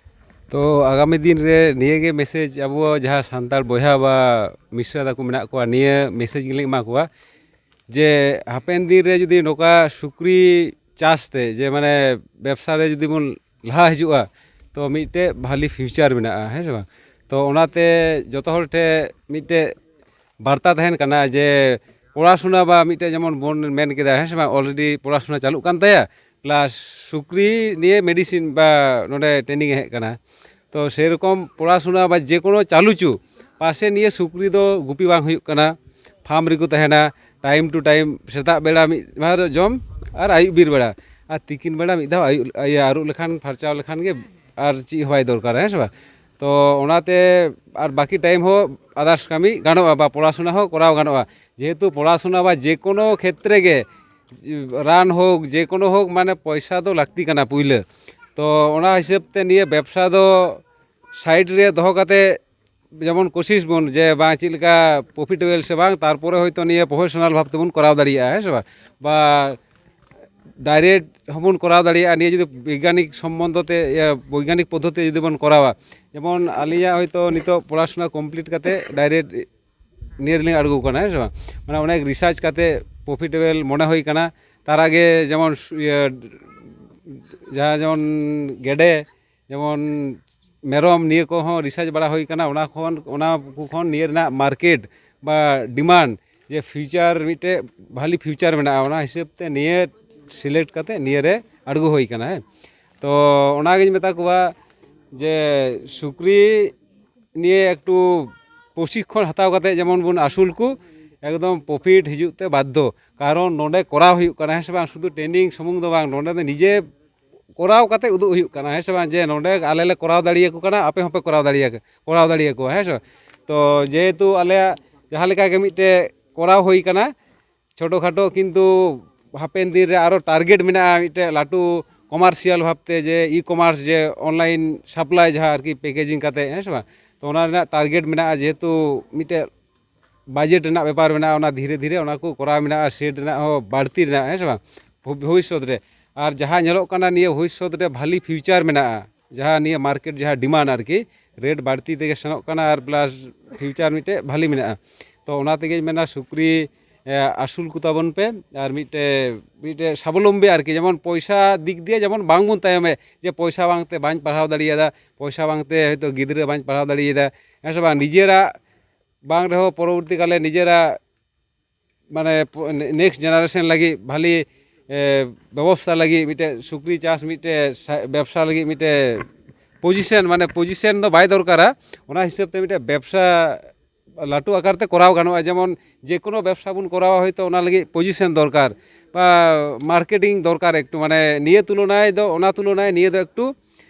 ᱛᱚ, ᱟᱜᱟᱢᱤ ᱫᱤᱱ ᱨᱮ ᱱᱤᱭᱟᱹ ᱜᱮ ᱢᱮᱥᱮᱡᱽ ᱟᱵᱚ ᱡᱟᱦᱟᱸ ᱥᱟᱱᱛᱟᱲ ᱵᱚᱭᱦᱟ ᱵᱟ ᱢᱤᱥᱨᱟ ᱛᱟᱠᱚ ᱢᱮᱱᱟᱜ ᱠᱚᱣᱟ, ᱱᱤᱭᱟᱹ ᱢᱮᱥᱮᱡᱽ ᱜᱮᱞᱤᱧ ᱮᱢᱟ ᱠᱚᱣᱟ ᱡᱮ ᱦᱟᱯᱮᱱ ᱫᱤᱱ ᱨᱮ ᱡᱩᱫᱤ ᱱᱚᱝᱠᱟ ᱥᱩᱠᱨᱤ ᱪᱟᱥ ᱛᱮ ᱡᱮ ᱢᱟᱱᱮ ᱵᱮᱵᱽᱥᱟ ᱨᱮ ᱡᱩᱫᱤ ᱵᱚᱱ ᱞᱟᱦᱟ ᱦᱤᱡᱩᱜᱼᱟ, ᱛᱚ ᱢᱤᱫᱴᱮᱡ ᱵᱷᱟᱞᱤ ᱯᱷᱤᱭᱩᱪᱟᱨ ᱢᱮᱱᱟᱜᱼᱟ, ᱦᱮᱸ ᱥᱮ ᱵᱟᱝ? ᱛᱚ ᱚᱱᱟᱛᱮ ᱡᱚᱛᱚ ᱦᱚᱲ ᱴᱷᱮᱡ ᱢᱤᱫᱴᱮᱡ ᱵᱟᱨᱛᱟ ᱛᱟᱦᱮᱱ ᱠᱟᱱᱟ ᱡᱮ ᱯᱚᱲᱟᱥᱩᱱᱟ ᱵᱟ ᱢᱤᱫᱴᱮᱡ ᱡᱮᱢᱚᱱ ᱵᱚᱱ ᱢᱮᱱ ᱠᱮᱫᱟ, ᱦᱮᱸ ᱥᱮ ᱵᱟᱝ, ᱚᱞᱨᱮᱰᱤ ᱯᱚᱲᱟᱥᱩᱱᱟ ᱪᱟᱹᱞᱩᱜ ᱠᱟᱱ ᱛᱟᱭᱟ, ᱯᱞᱟᱥ ᱥᱩᱠᱨᱤ ᱱᱤᱭᱮ ᱢᱮᱰᱤᱥᱤᱱ ᱵᱟ ᱱᱚᱰᱮ ᱴᱨᱮᱱᱤᱝ ᱮ ᱦᱮᱡ ᱠᱟᱱᱟ᱾ ᱛᱚ ᱥᱮᱨᱚᱠᱚᱢ ᱯᱚᱲᱟᱥᱩᱱᱟ ᱵᱟ ᱡᱮ ᱠᱳᱱᱳ ᱪᱟᱹᱞᱩ ᱪᱩ ᱯᱟᱥᱮ ᱱᱤᱭᱮ ᱥᱩᱠᱨᱤ ᱫᱚ ᱜᱩᱯᱤ ᱵᱟᱝ ᱦᱩᱭᱩᱜ ᱠᱟᱱᱟ, ᱯᱷᱟᱨᱢ ᱨᱮᱠᱚ ᱛᱟᱦᱮᱱᱟ, ᱴᱟᱭᱤᱢ ᱴᱩ ᱴᱟᱭᱤᱢ ᱥᱮᱛᱟᱜ ᱵᱮᱲᱟ ᱢᱤᱫ ᱫᱷᱟᱣ ᱡᱚᱢ ᱟᱨ ᱟᱹᱭᱩᱵ ᱵᱤᱨ ᱵᱮᱲᱟ ᱟᱨ ᱛᱤᱠᱤᱱ ᱵᱮᱲᱟ ᱢᱤᱫ ᱫᱷᱟᱣ ᱟᱹᱭᱩᱵ, ᱤᱭᱟᱹ, ᱟᱹᱨᱩᱵ ᱞᱮᱠᱷᱟᱱ, ᱯᱷᱟᱨᱪᱟᱣ ᱞᱮᱠᱷᱟᱱ ᱜᱮ ᱟᱨ ᱪᱮᱫ ᱦᱚᱸ ᱵᱟᱭ ᱫᱚᱨᱠᱟᱨᱟ, ᱦᱮᱸ ᱥᱮ ᱵᱟᱝ? ᱛᱚ ᱚᱱᱟᱛᱮ ᱟᱨ ᱵᱟᱹᱠᱤ ᱴᱟᱭᱤᱢ ᱦᱚᱸ ᱟᱫᱟᱨᱥ ᱠᱟᱹᱢᱤ ᱜᱟᱱᱚᱜᱼᱟ ᱵᱟ ᱯᱚᱲᱟᱥᱩᱱᱟ ᱦᱚᱸ ᱠᱚᱨᱟᱣ ᱜᱟᱱᱚᱜᱼᱟ, ᱡᱮᱦᱮᱛᱩ ᱯᱚᱲᱟᱥᱩᱱᱟ ᱵᱟ ᱡᱮ ᱠᱳᱱᱳ ᱠᱷᱮᱛᱨᱮ ᱜᱮ ᱨᱟᱱ ᱦᱳᱠ, ᱡᱮ ᱠᱳᱱᱳ ᱦᱳᱠ, ᱢᱟᱱᱮ ᱯᱚᱭᱥᱟ ᱫᱚ ᱞᱟᱹᱠᱛᱤ ᱠᱟᱱᱟ ᱯᱩᱭᱞᱟᱹ᱾ ᱛᱚ ᱚᱱᱟ ᱦᱤᱥᱟᱹᱵ ᱛᱮ ᱱᱤᱭᱟᱹ ᱵᱮᱵᱽᱥᱟ ᱫᱚ ᱥᱟᱭᱤᱰ ᱨᱮ ᱫᱚᱦᱚ ᱠᱟᱛᱮ ᱡᱮᱢᱚᱱ ᱠᱳᱥᱤᱥ ᱵᱚᱱ ᱡᱮ ᱵᱟᱝ ᱪᱮᱫ ᱞᱮᱠᱟ ᱯᱨᱚᱯᱷᱤᱴᱮᱵᱮᱞ ᱥᱮ ᱵᱟᱝ, ᱛᱟᱨᱯᱚᱨᱮ ᱦᱚᱭᱛᱳ ᱱᱤᱭᱟᱹ ᱯᱨᱚᱯᱷᱮᱥᱚᱱᱟᱞ ᱵᱷᱟᱵᱽ ᱛᱮᱵᱚᱱ ᱠᱚᱨᱟᱣ ᱫᱟᱲᱮᱭᱟᱜᱼᱟ, ᱦᱮᱸ ᱥᱮ ᱵᱟᱝ? ᱵᱟ ᱰᱟᱭᱨᱮᱠᱴ ᱦᱚᱸᱵᱚᱱ ᱠᱚᱨᱟᱣ ᱫᱟᱲᱮᱭᱟᱜᱼᱟ ᱱᱤᱭᱟᱹ ᱡᱩᱫᱤ ᱵᱳᱭᱜᱟᱱᱤᱠ ᱥᱚᱢᱵᱚᱱᱫᱷᱚ ᱛᱮ, ᱤᱭᱟᱹ, ᱵᱳᱭᱜᱟᱱᱤᱠ ᱯᱚᱫᱽᱫᱷᱚᱛᱤ ᱡᱩᱫᱤ ᱵᱚᱱ ᱠᱚᱨᱟᱣᱟ᱾ ᱡᱮᱢᱚᱱ ᱟᱹᱞᱤᱧᱟᱜ ᱦᱚᱭᱛᱳ ᱱᱤᱛᱚᱜ ᱯᱚᱲᱟᱥᱩᱱᱟ ᱠᱚᱢᱯᱞᱤᱴ ᱠᱟᱛᱮ ᱰᱟᱭᱨᱮᱠᱴ ᱱᱤᱭᱟᱹ ᱨᱮᱞᱤᱧ ᱟᱬᱜᱚ ᱠᱟᱱᱟ, ᱦᱮᱸ ᱥᱮ ᱵᱟᱝ? ᱢᱟᱱᱮ ᱚᱱᱮᱠ ᱨᱤᱥᱟᱨᱪ ᱠᱟᱛᱮ ᱯᱨᱚᱯᱷᱤᱴᱮᱵᱮᱞ ᱢᱚᱱᱮ ᱦᱩᱭ ᱠᱟᱱᱟ᱾ ᱛᱟᱨ ᱟᱜᱮ ᱡᱮᱢᱚᱱ ᱥᱩ-, ᱤᱭᱟᱹ, ᱡᱟᱦᱟᱸ ᱡᱮᱢᱚᱱ ᱜᱮᱰᱮ, ᱡᱮᱢᱚᱱ ᱢᱮᱨᱚᱢ, ᱱᱤᱭᱟᱹ ᱠᱚᱦᱚᱸ ᱨᱤᱥᱟᱨᱪ ᱵᱟᱲᱟ ᱦᱩᱭ ᱠᱟᱱᱟ᱾ ᱚᱱᱟ ᱠᱷᱚᱱ, ᱚᱱᱟ ᱠᱚ ᱠᱷᱚᱱ ᱱᱤᱭᱟᱹ ᱨᱮᱱᱟᱜ ᱢᱟᱨᱠᱮᱴ ᱵᱟ ᱰᱤᱢᱟᱱᱰ ᱡᱮ ᱯᱷᱤᱭᱩᱪᱟᱨ ᱢᱤᱫᱴᱮᱡ ᱵᱷᱟᱞᱤ ᱯᱷᱤᱭᱩᱪᱟᱨ ᱢᱮᱱᱟᱜᱼᱟ, ᱚᱱᱟ ᱦᱤᱥᱟᱹᱵ ᱛᱮ ᱱᱤᱭᱟᱹ ᱥᱤᱞᱮᱠᱴ ᱠᱟᱛᱮ ᱱᱤᱭᱟᱹ ᱨᱮ ᱟᱬᱜᱚ ᱦᱩᱭ ᱠᱟᱱᱟ, ᱦᱮᱸ᱾ ᱛᱚ ᱚᱱᱟᱜᱤᱧ ᱢᱮᱛᱟ ᱠᱚᱣᱟ ᱡᱮ ᱥᱩᱠᱨᱤ ᱱᱤᱭᱮ ᱮᱠᱴᱩ ᱯᱨᱚᱥᱤᱠᱠᱷᱚᱱ ᱦᱟᱛᱟᱣ ᱠᱟᱛᱮ ᱡᱮᱢᱚᱱ ᱵᱚᱱ ᱟᱹᱥᱩᱞ ᱠᱚ, ᱮᱠᱫᱚᱢ ᱯᱨᱚᱯᱷᱤᱴ ᱦᱤᱡᱩᱜ ᱛᱮ ᱵᱟᱫᱽᱫᱷᱚ᱾ ᱠᱟᱨᱚᱱ ᱱᱚᱰᱮ ᱠᱚᱨᱟᱣ ᱦᱩᱭᱩᱜ ᱠᱟᱱᱟ, ᱦᱮᱸ ᱥᱮ ᱵᱟᱝ? ᱥᱩᱫᱷᱩ ᱴᱨᱮᱱᱤᱝ ᱥᱩᱢᱩᱝ ᱫᱚ ᱵᱟᱝ, ᱱᱚᱰᱮ ᱫᱚ ᱱᱤᱡᱮ ᱠᱚᱨᱟᱣ ᱠᱟᱛᱮ ᱩᱫᱩᱜ ᱦᱩᱭᱩᱜ ᱠᱟᱱᱟ, ᱦᱮᱸ ᱥᱮ ᱵᱟᱝ? ᱡᱮ ᱱᱚᱰᱮ ᱟᱞᱮ ᱞᱮ ᱠᱚᱨᱟᱣ ᱫᱟᱲᱮᱭᱟᱠᱚ ᱠᱟᱱᱟ, ᱟᱯᱮ ᱦᱚᱸᱯᱮ ᱠᱚᱨᱟᱣ ᱫᱟᱲᱮᱭᱟᱠᱚ, ᱠᱚᱨᱟᱣ ᱫᱟᱲᱮᱭᱟᱠᱚᱣᱟ, ᱦᱮᱸ ᱥᱮ ᱵᱟᱝ? ᱛᱚ ᱡᱮᱦᱮᱛᱩ ᱟᱞᱮᱭᱟᱜ ᱡᱟᱦᱟᱸ ᱞᱮᱠᱟ ᱜᱮ ᱢᱤᱫᱴᱮᱡ ᱠᱚᱨᱟᱣ ᱦᱩᱭ ᱠᱟᱱᱟ, ᱪᱷᱳᱴᱳ ᱠᱷᱟᱴᱳ, ᱠᱤᱱᱛᱩ ᱦᱟᱯᱮᱱ ᱫᱤᱱ ᱨᱮ ᱟᱨᱚ ᱴᱟᱨᱜᱮᱴ ᱢᱮᱱᱟᱜᱼᱟ ᱢᱤᱫᱴᱮᱡ ᱞᱟᱹᱴᱩ ᱠᱚᱢᱟᱨᱥᱤᱭᱟᱞ ᱵᱷᱟᱵᱽᱛᱮ, ᱡᱮ ᱤ ᱠᱚᱢᱟᱨᱥ, ᱡᱮ ᱚᱱᱞᱟᱭᱤᱱ ᱥᱟᱯᱞᱟᱭ ᱡᱟᱦᱟᱸ ᱟᱨᱠᱤ ᱯᱮᱠᱮᱡᱤᱝ ᱠᱟᱛᱮ, ᱦᱮᱸ ᱥᱮ ᱵᱟᱝ? ᱛᱚ ᱚᱱᱟ ᱨᱮᱱᱟᱜ ᱴᱟᱨᱜᱮᱴ ᱢᱮᱱᱟᱜᱼᱟ, ᱡᱮᱦᱮᱛᱩ ᱢᱤᱫᱴᱮᱡ ᱵᱟᱡᱮᱴ ᱨᱮᱱᱟᱜ ᱵᱮᱯᱟᱨ ᱢᱮᱱᱟᱜᱼᱟ, ᱚᱱᱟ ᱫᱷᱤᱨᱮ ᱫᱷᱤᱨᱮ ᱚᱱᱟ ᱠᱚ ᱠᱚᱨᱟᱣ ᱢᱮᱱᱟᱜᱼᱟ, ᱥᱮᱰ ᱨᱮᱱᱟᱜ ᱦᱚᱸ ᱵᱟᱹᱲᱛᱤ ᱨᱮᱱᱟᱜ, ᱦᱮᱸ ᱥᱮ ᱵᱟᱝ? ᱵᱷᱚ-, ᱵᱷᱚᱵᱤᱥᱥᱚᱛ ᱨᱮ᱾ ᱟᱨ ᱡᱟᱦᱟᱸ ᱧᱮᱞᱚᱜ ᱠᱟᱱᱟ ᱱᱤᱭᱟᱹ ᱵᱷᱚᱵᱤᱥᱥᱚᱛ ᱨᱮ ᱵᱷᱟᱞᱤ ᱯᱷᱤᱭᱩᱪᱟᱨ ᱢᱮᱱᱟᱜᱼᱟ, ᱡᱟᱦᱟᱸ ᱱᱤᱭᱟᱹ ᱢᱟᱨᱠᱮᱴ ᱡᱟᱦᱟᱸ ᱰᱤᱢᱟᱱᱰ ᱟᱨᱠᱤ, ᱨᱮᱴ ᱵᱟᱹᱲᱛᱤ ᱛᱮᱜᱮ ᱥᱮᱱᱚᱜ ᱠᱟᱱᱟ ᱟᱨ ᱯᱞᱟᱥ ᱯᱷᱤᱭᱩᱪᱟᱨ ᱢᱤᱫᱴᱮᱡ ᱵᱷᱟᱞᱤ ᱢᱮᱱᱟᱜᱼᱟ᱾ ᱛᱚ ᱚᱱᱟ ᱛᱮᱜᱮᱧ ᱢᱮᱱᱟ ᱥᱩᱠᱨᱤ, ᱮ, ᱟᱹᱥᱩᱞ ᱠᱚ ᱛᱟᱵᱚᱱ ᱯᱮ᱾ ᱟᱨ ᱢᱤᱫᱴᱮᱡ, ᱢᱤᱫᱴᱮᱡ ᱥᱟᱵᱚᱞᱚᱢᱵᱤ ᱟᱨᱠᱤ, ᱡᱮᱢᱚᱱ ᱯᱚᱭᱥᱟ ᱫᱤᱠ ᱫᱤᱭᱮ ᱡᱮᱢᱚᱱ ᱵᱟᱝᱵᱚᱱ ᱛᱟᱭᱚᱢᱮ, ᱡᱮ ᱯᱚᱭᱥᱟ ᱵᱟᱝᱛᱮ ᱵᱟᱹᱧ ᱯᱟᱲᱦᱟᱣ ᱫᱟᱲᱮᱭᱟᱫᱟ, ᱯᱚᱭᱥᱟ ᱵᱟᱝᱛᱮ ᱦᱚᱭᱛᱳ ᱜᱤᱫᱽᱨᱟᱹ ᱵᱟᱹᱧ ᱯᱟᱲᱦᱟᱣ ᱫᱟᱲᱮᱭᱟᱫᱟ, ᱦᱮᱸ ᱥᱮ ᱵᱟᱝ? ᱱᱤᱡᱮᱨᱟᱜ ᱵᱟᱝ ᱨᱮᱦᱚᱸ ᱯᱚᱨᱚᱵᱚᱨᱛᱤ ᱠᱟᱞᱮ ᱱᱤᱡᱮᱨᱟᱜ ᱢᱟᱱᱮ ᱯᱚ-, ᱱᱮ-, ᱱᱮᱠᱥᱴ ᱡᱮᱱᱟᱨᱮᱥᱚᱱ ᱞᱟᱹᱜᱤᱫ ᱵᱷᱟᱞᱤ, ᱮ, ᱵᱮᱵᱚᱥᱛᱷᱟ ᱞᱟᱹᱜᱤᱫ ᱢᱤᱫᱴᱮᱡ ᱥᱩᱠᱨᱤ ᱪᱟᱥ ᱢᱤᱫᱴᱮᱡ ᱥᱟ-, ᱵᱮᱵᱽᱥᱟ ᱞᱟᱹᱜᱤᱫ ᱢᱤᱫᱴᱮᱡ ᱯᱚᱡᱤᱥᱚᱱ, ᱢᱟᱱᱮ ᱯᱚᱡᱤᱥᱚᱱ ᱫᱚ ᱵᱟᱭ ᱫᱚᱨᱠᱟᱨᱟ᱾ ᱚᱱᱟ ᱦᱤᱥᱟᱹᱵ ᱛᱮ ᱢᱤᱫᱴᱮᱡ ᱵᱮᱵᱽᱥᱟ ᱞᱟᱹᱴᱩ ᱟᱠᱟᱨ ᱛᱮ ᱠᱚᱨᱟᱣ ᱜᱟᱱᱚᱜᱼᱟ᱾ ᱡᱮᱢᱚᱱ ᱡᱮ ᱠᱳᱱᱳ ᱵᱮᱵᱽᱥᱟ ᱵᱚᱱ ᱠᱚᱨᱟᱣᱟ, ᱦᱚᱭᱛᱳ ᱚᱱᱟ ᱞᱟᱹᱜᱤᱫ ᱯᱚᱡᱤᱥᱚᱱ ᱫᱚᱨᱠᱟᱨ ᱵᱟ ᱢᱟᱨᱠᱮᱴᱤᱝ ᱫᱚᱨᱠᱟᱨ ᱮᱠᱴᱩ, ᱢᱟᱱᱮ ᱱᱤᱭᱟᱹ ᱛᱩᱞᱚᱱᱟᱭ ᱫᱚ, ᱚᱱᱟ ᱛᱩᱞᱚᱱᱟᱭ ᱱᱤᱭᱟᱹ ᱫᱚ ᱮᱠᱴᱩ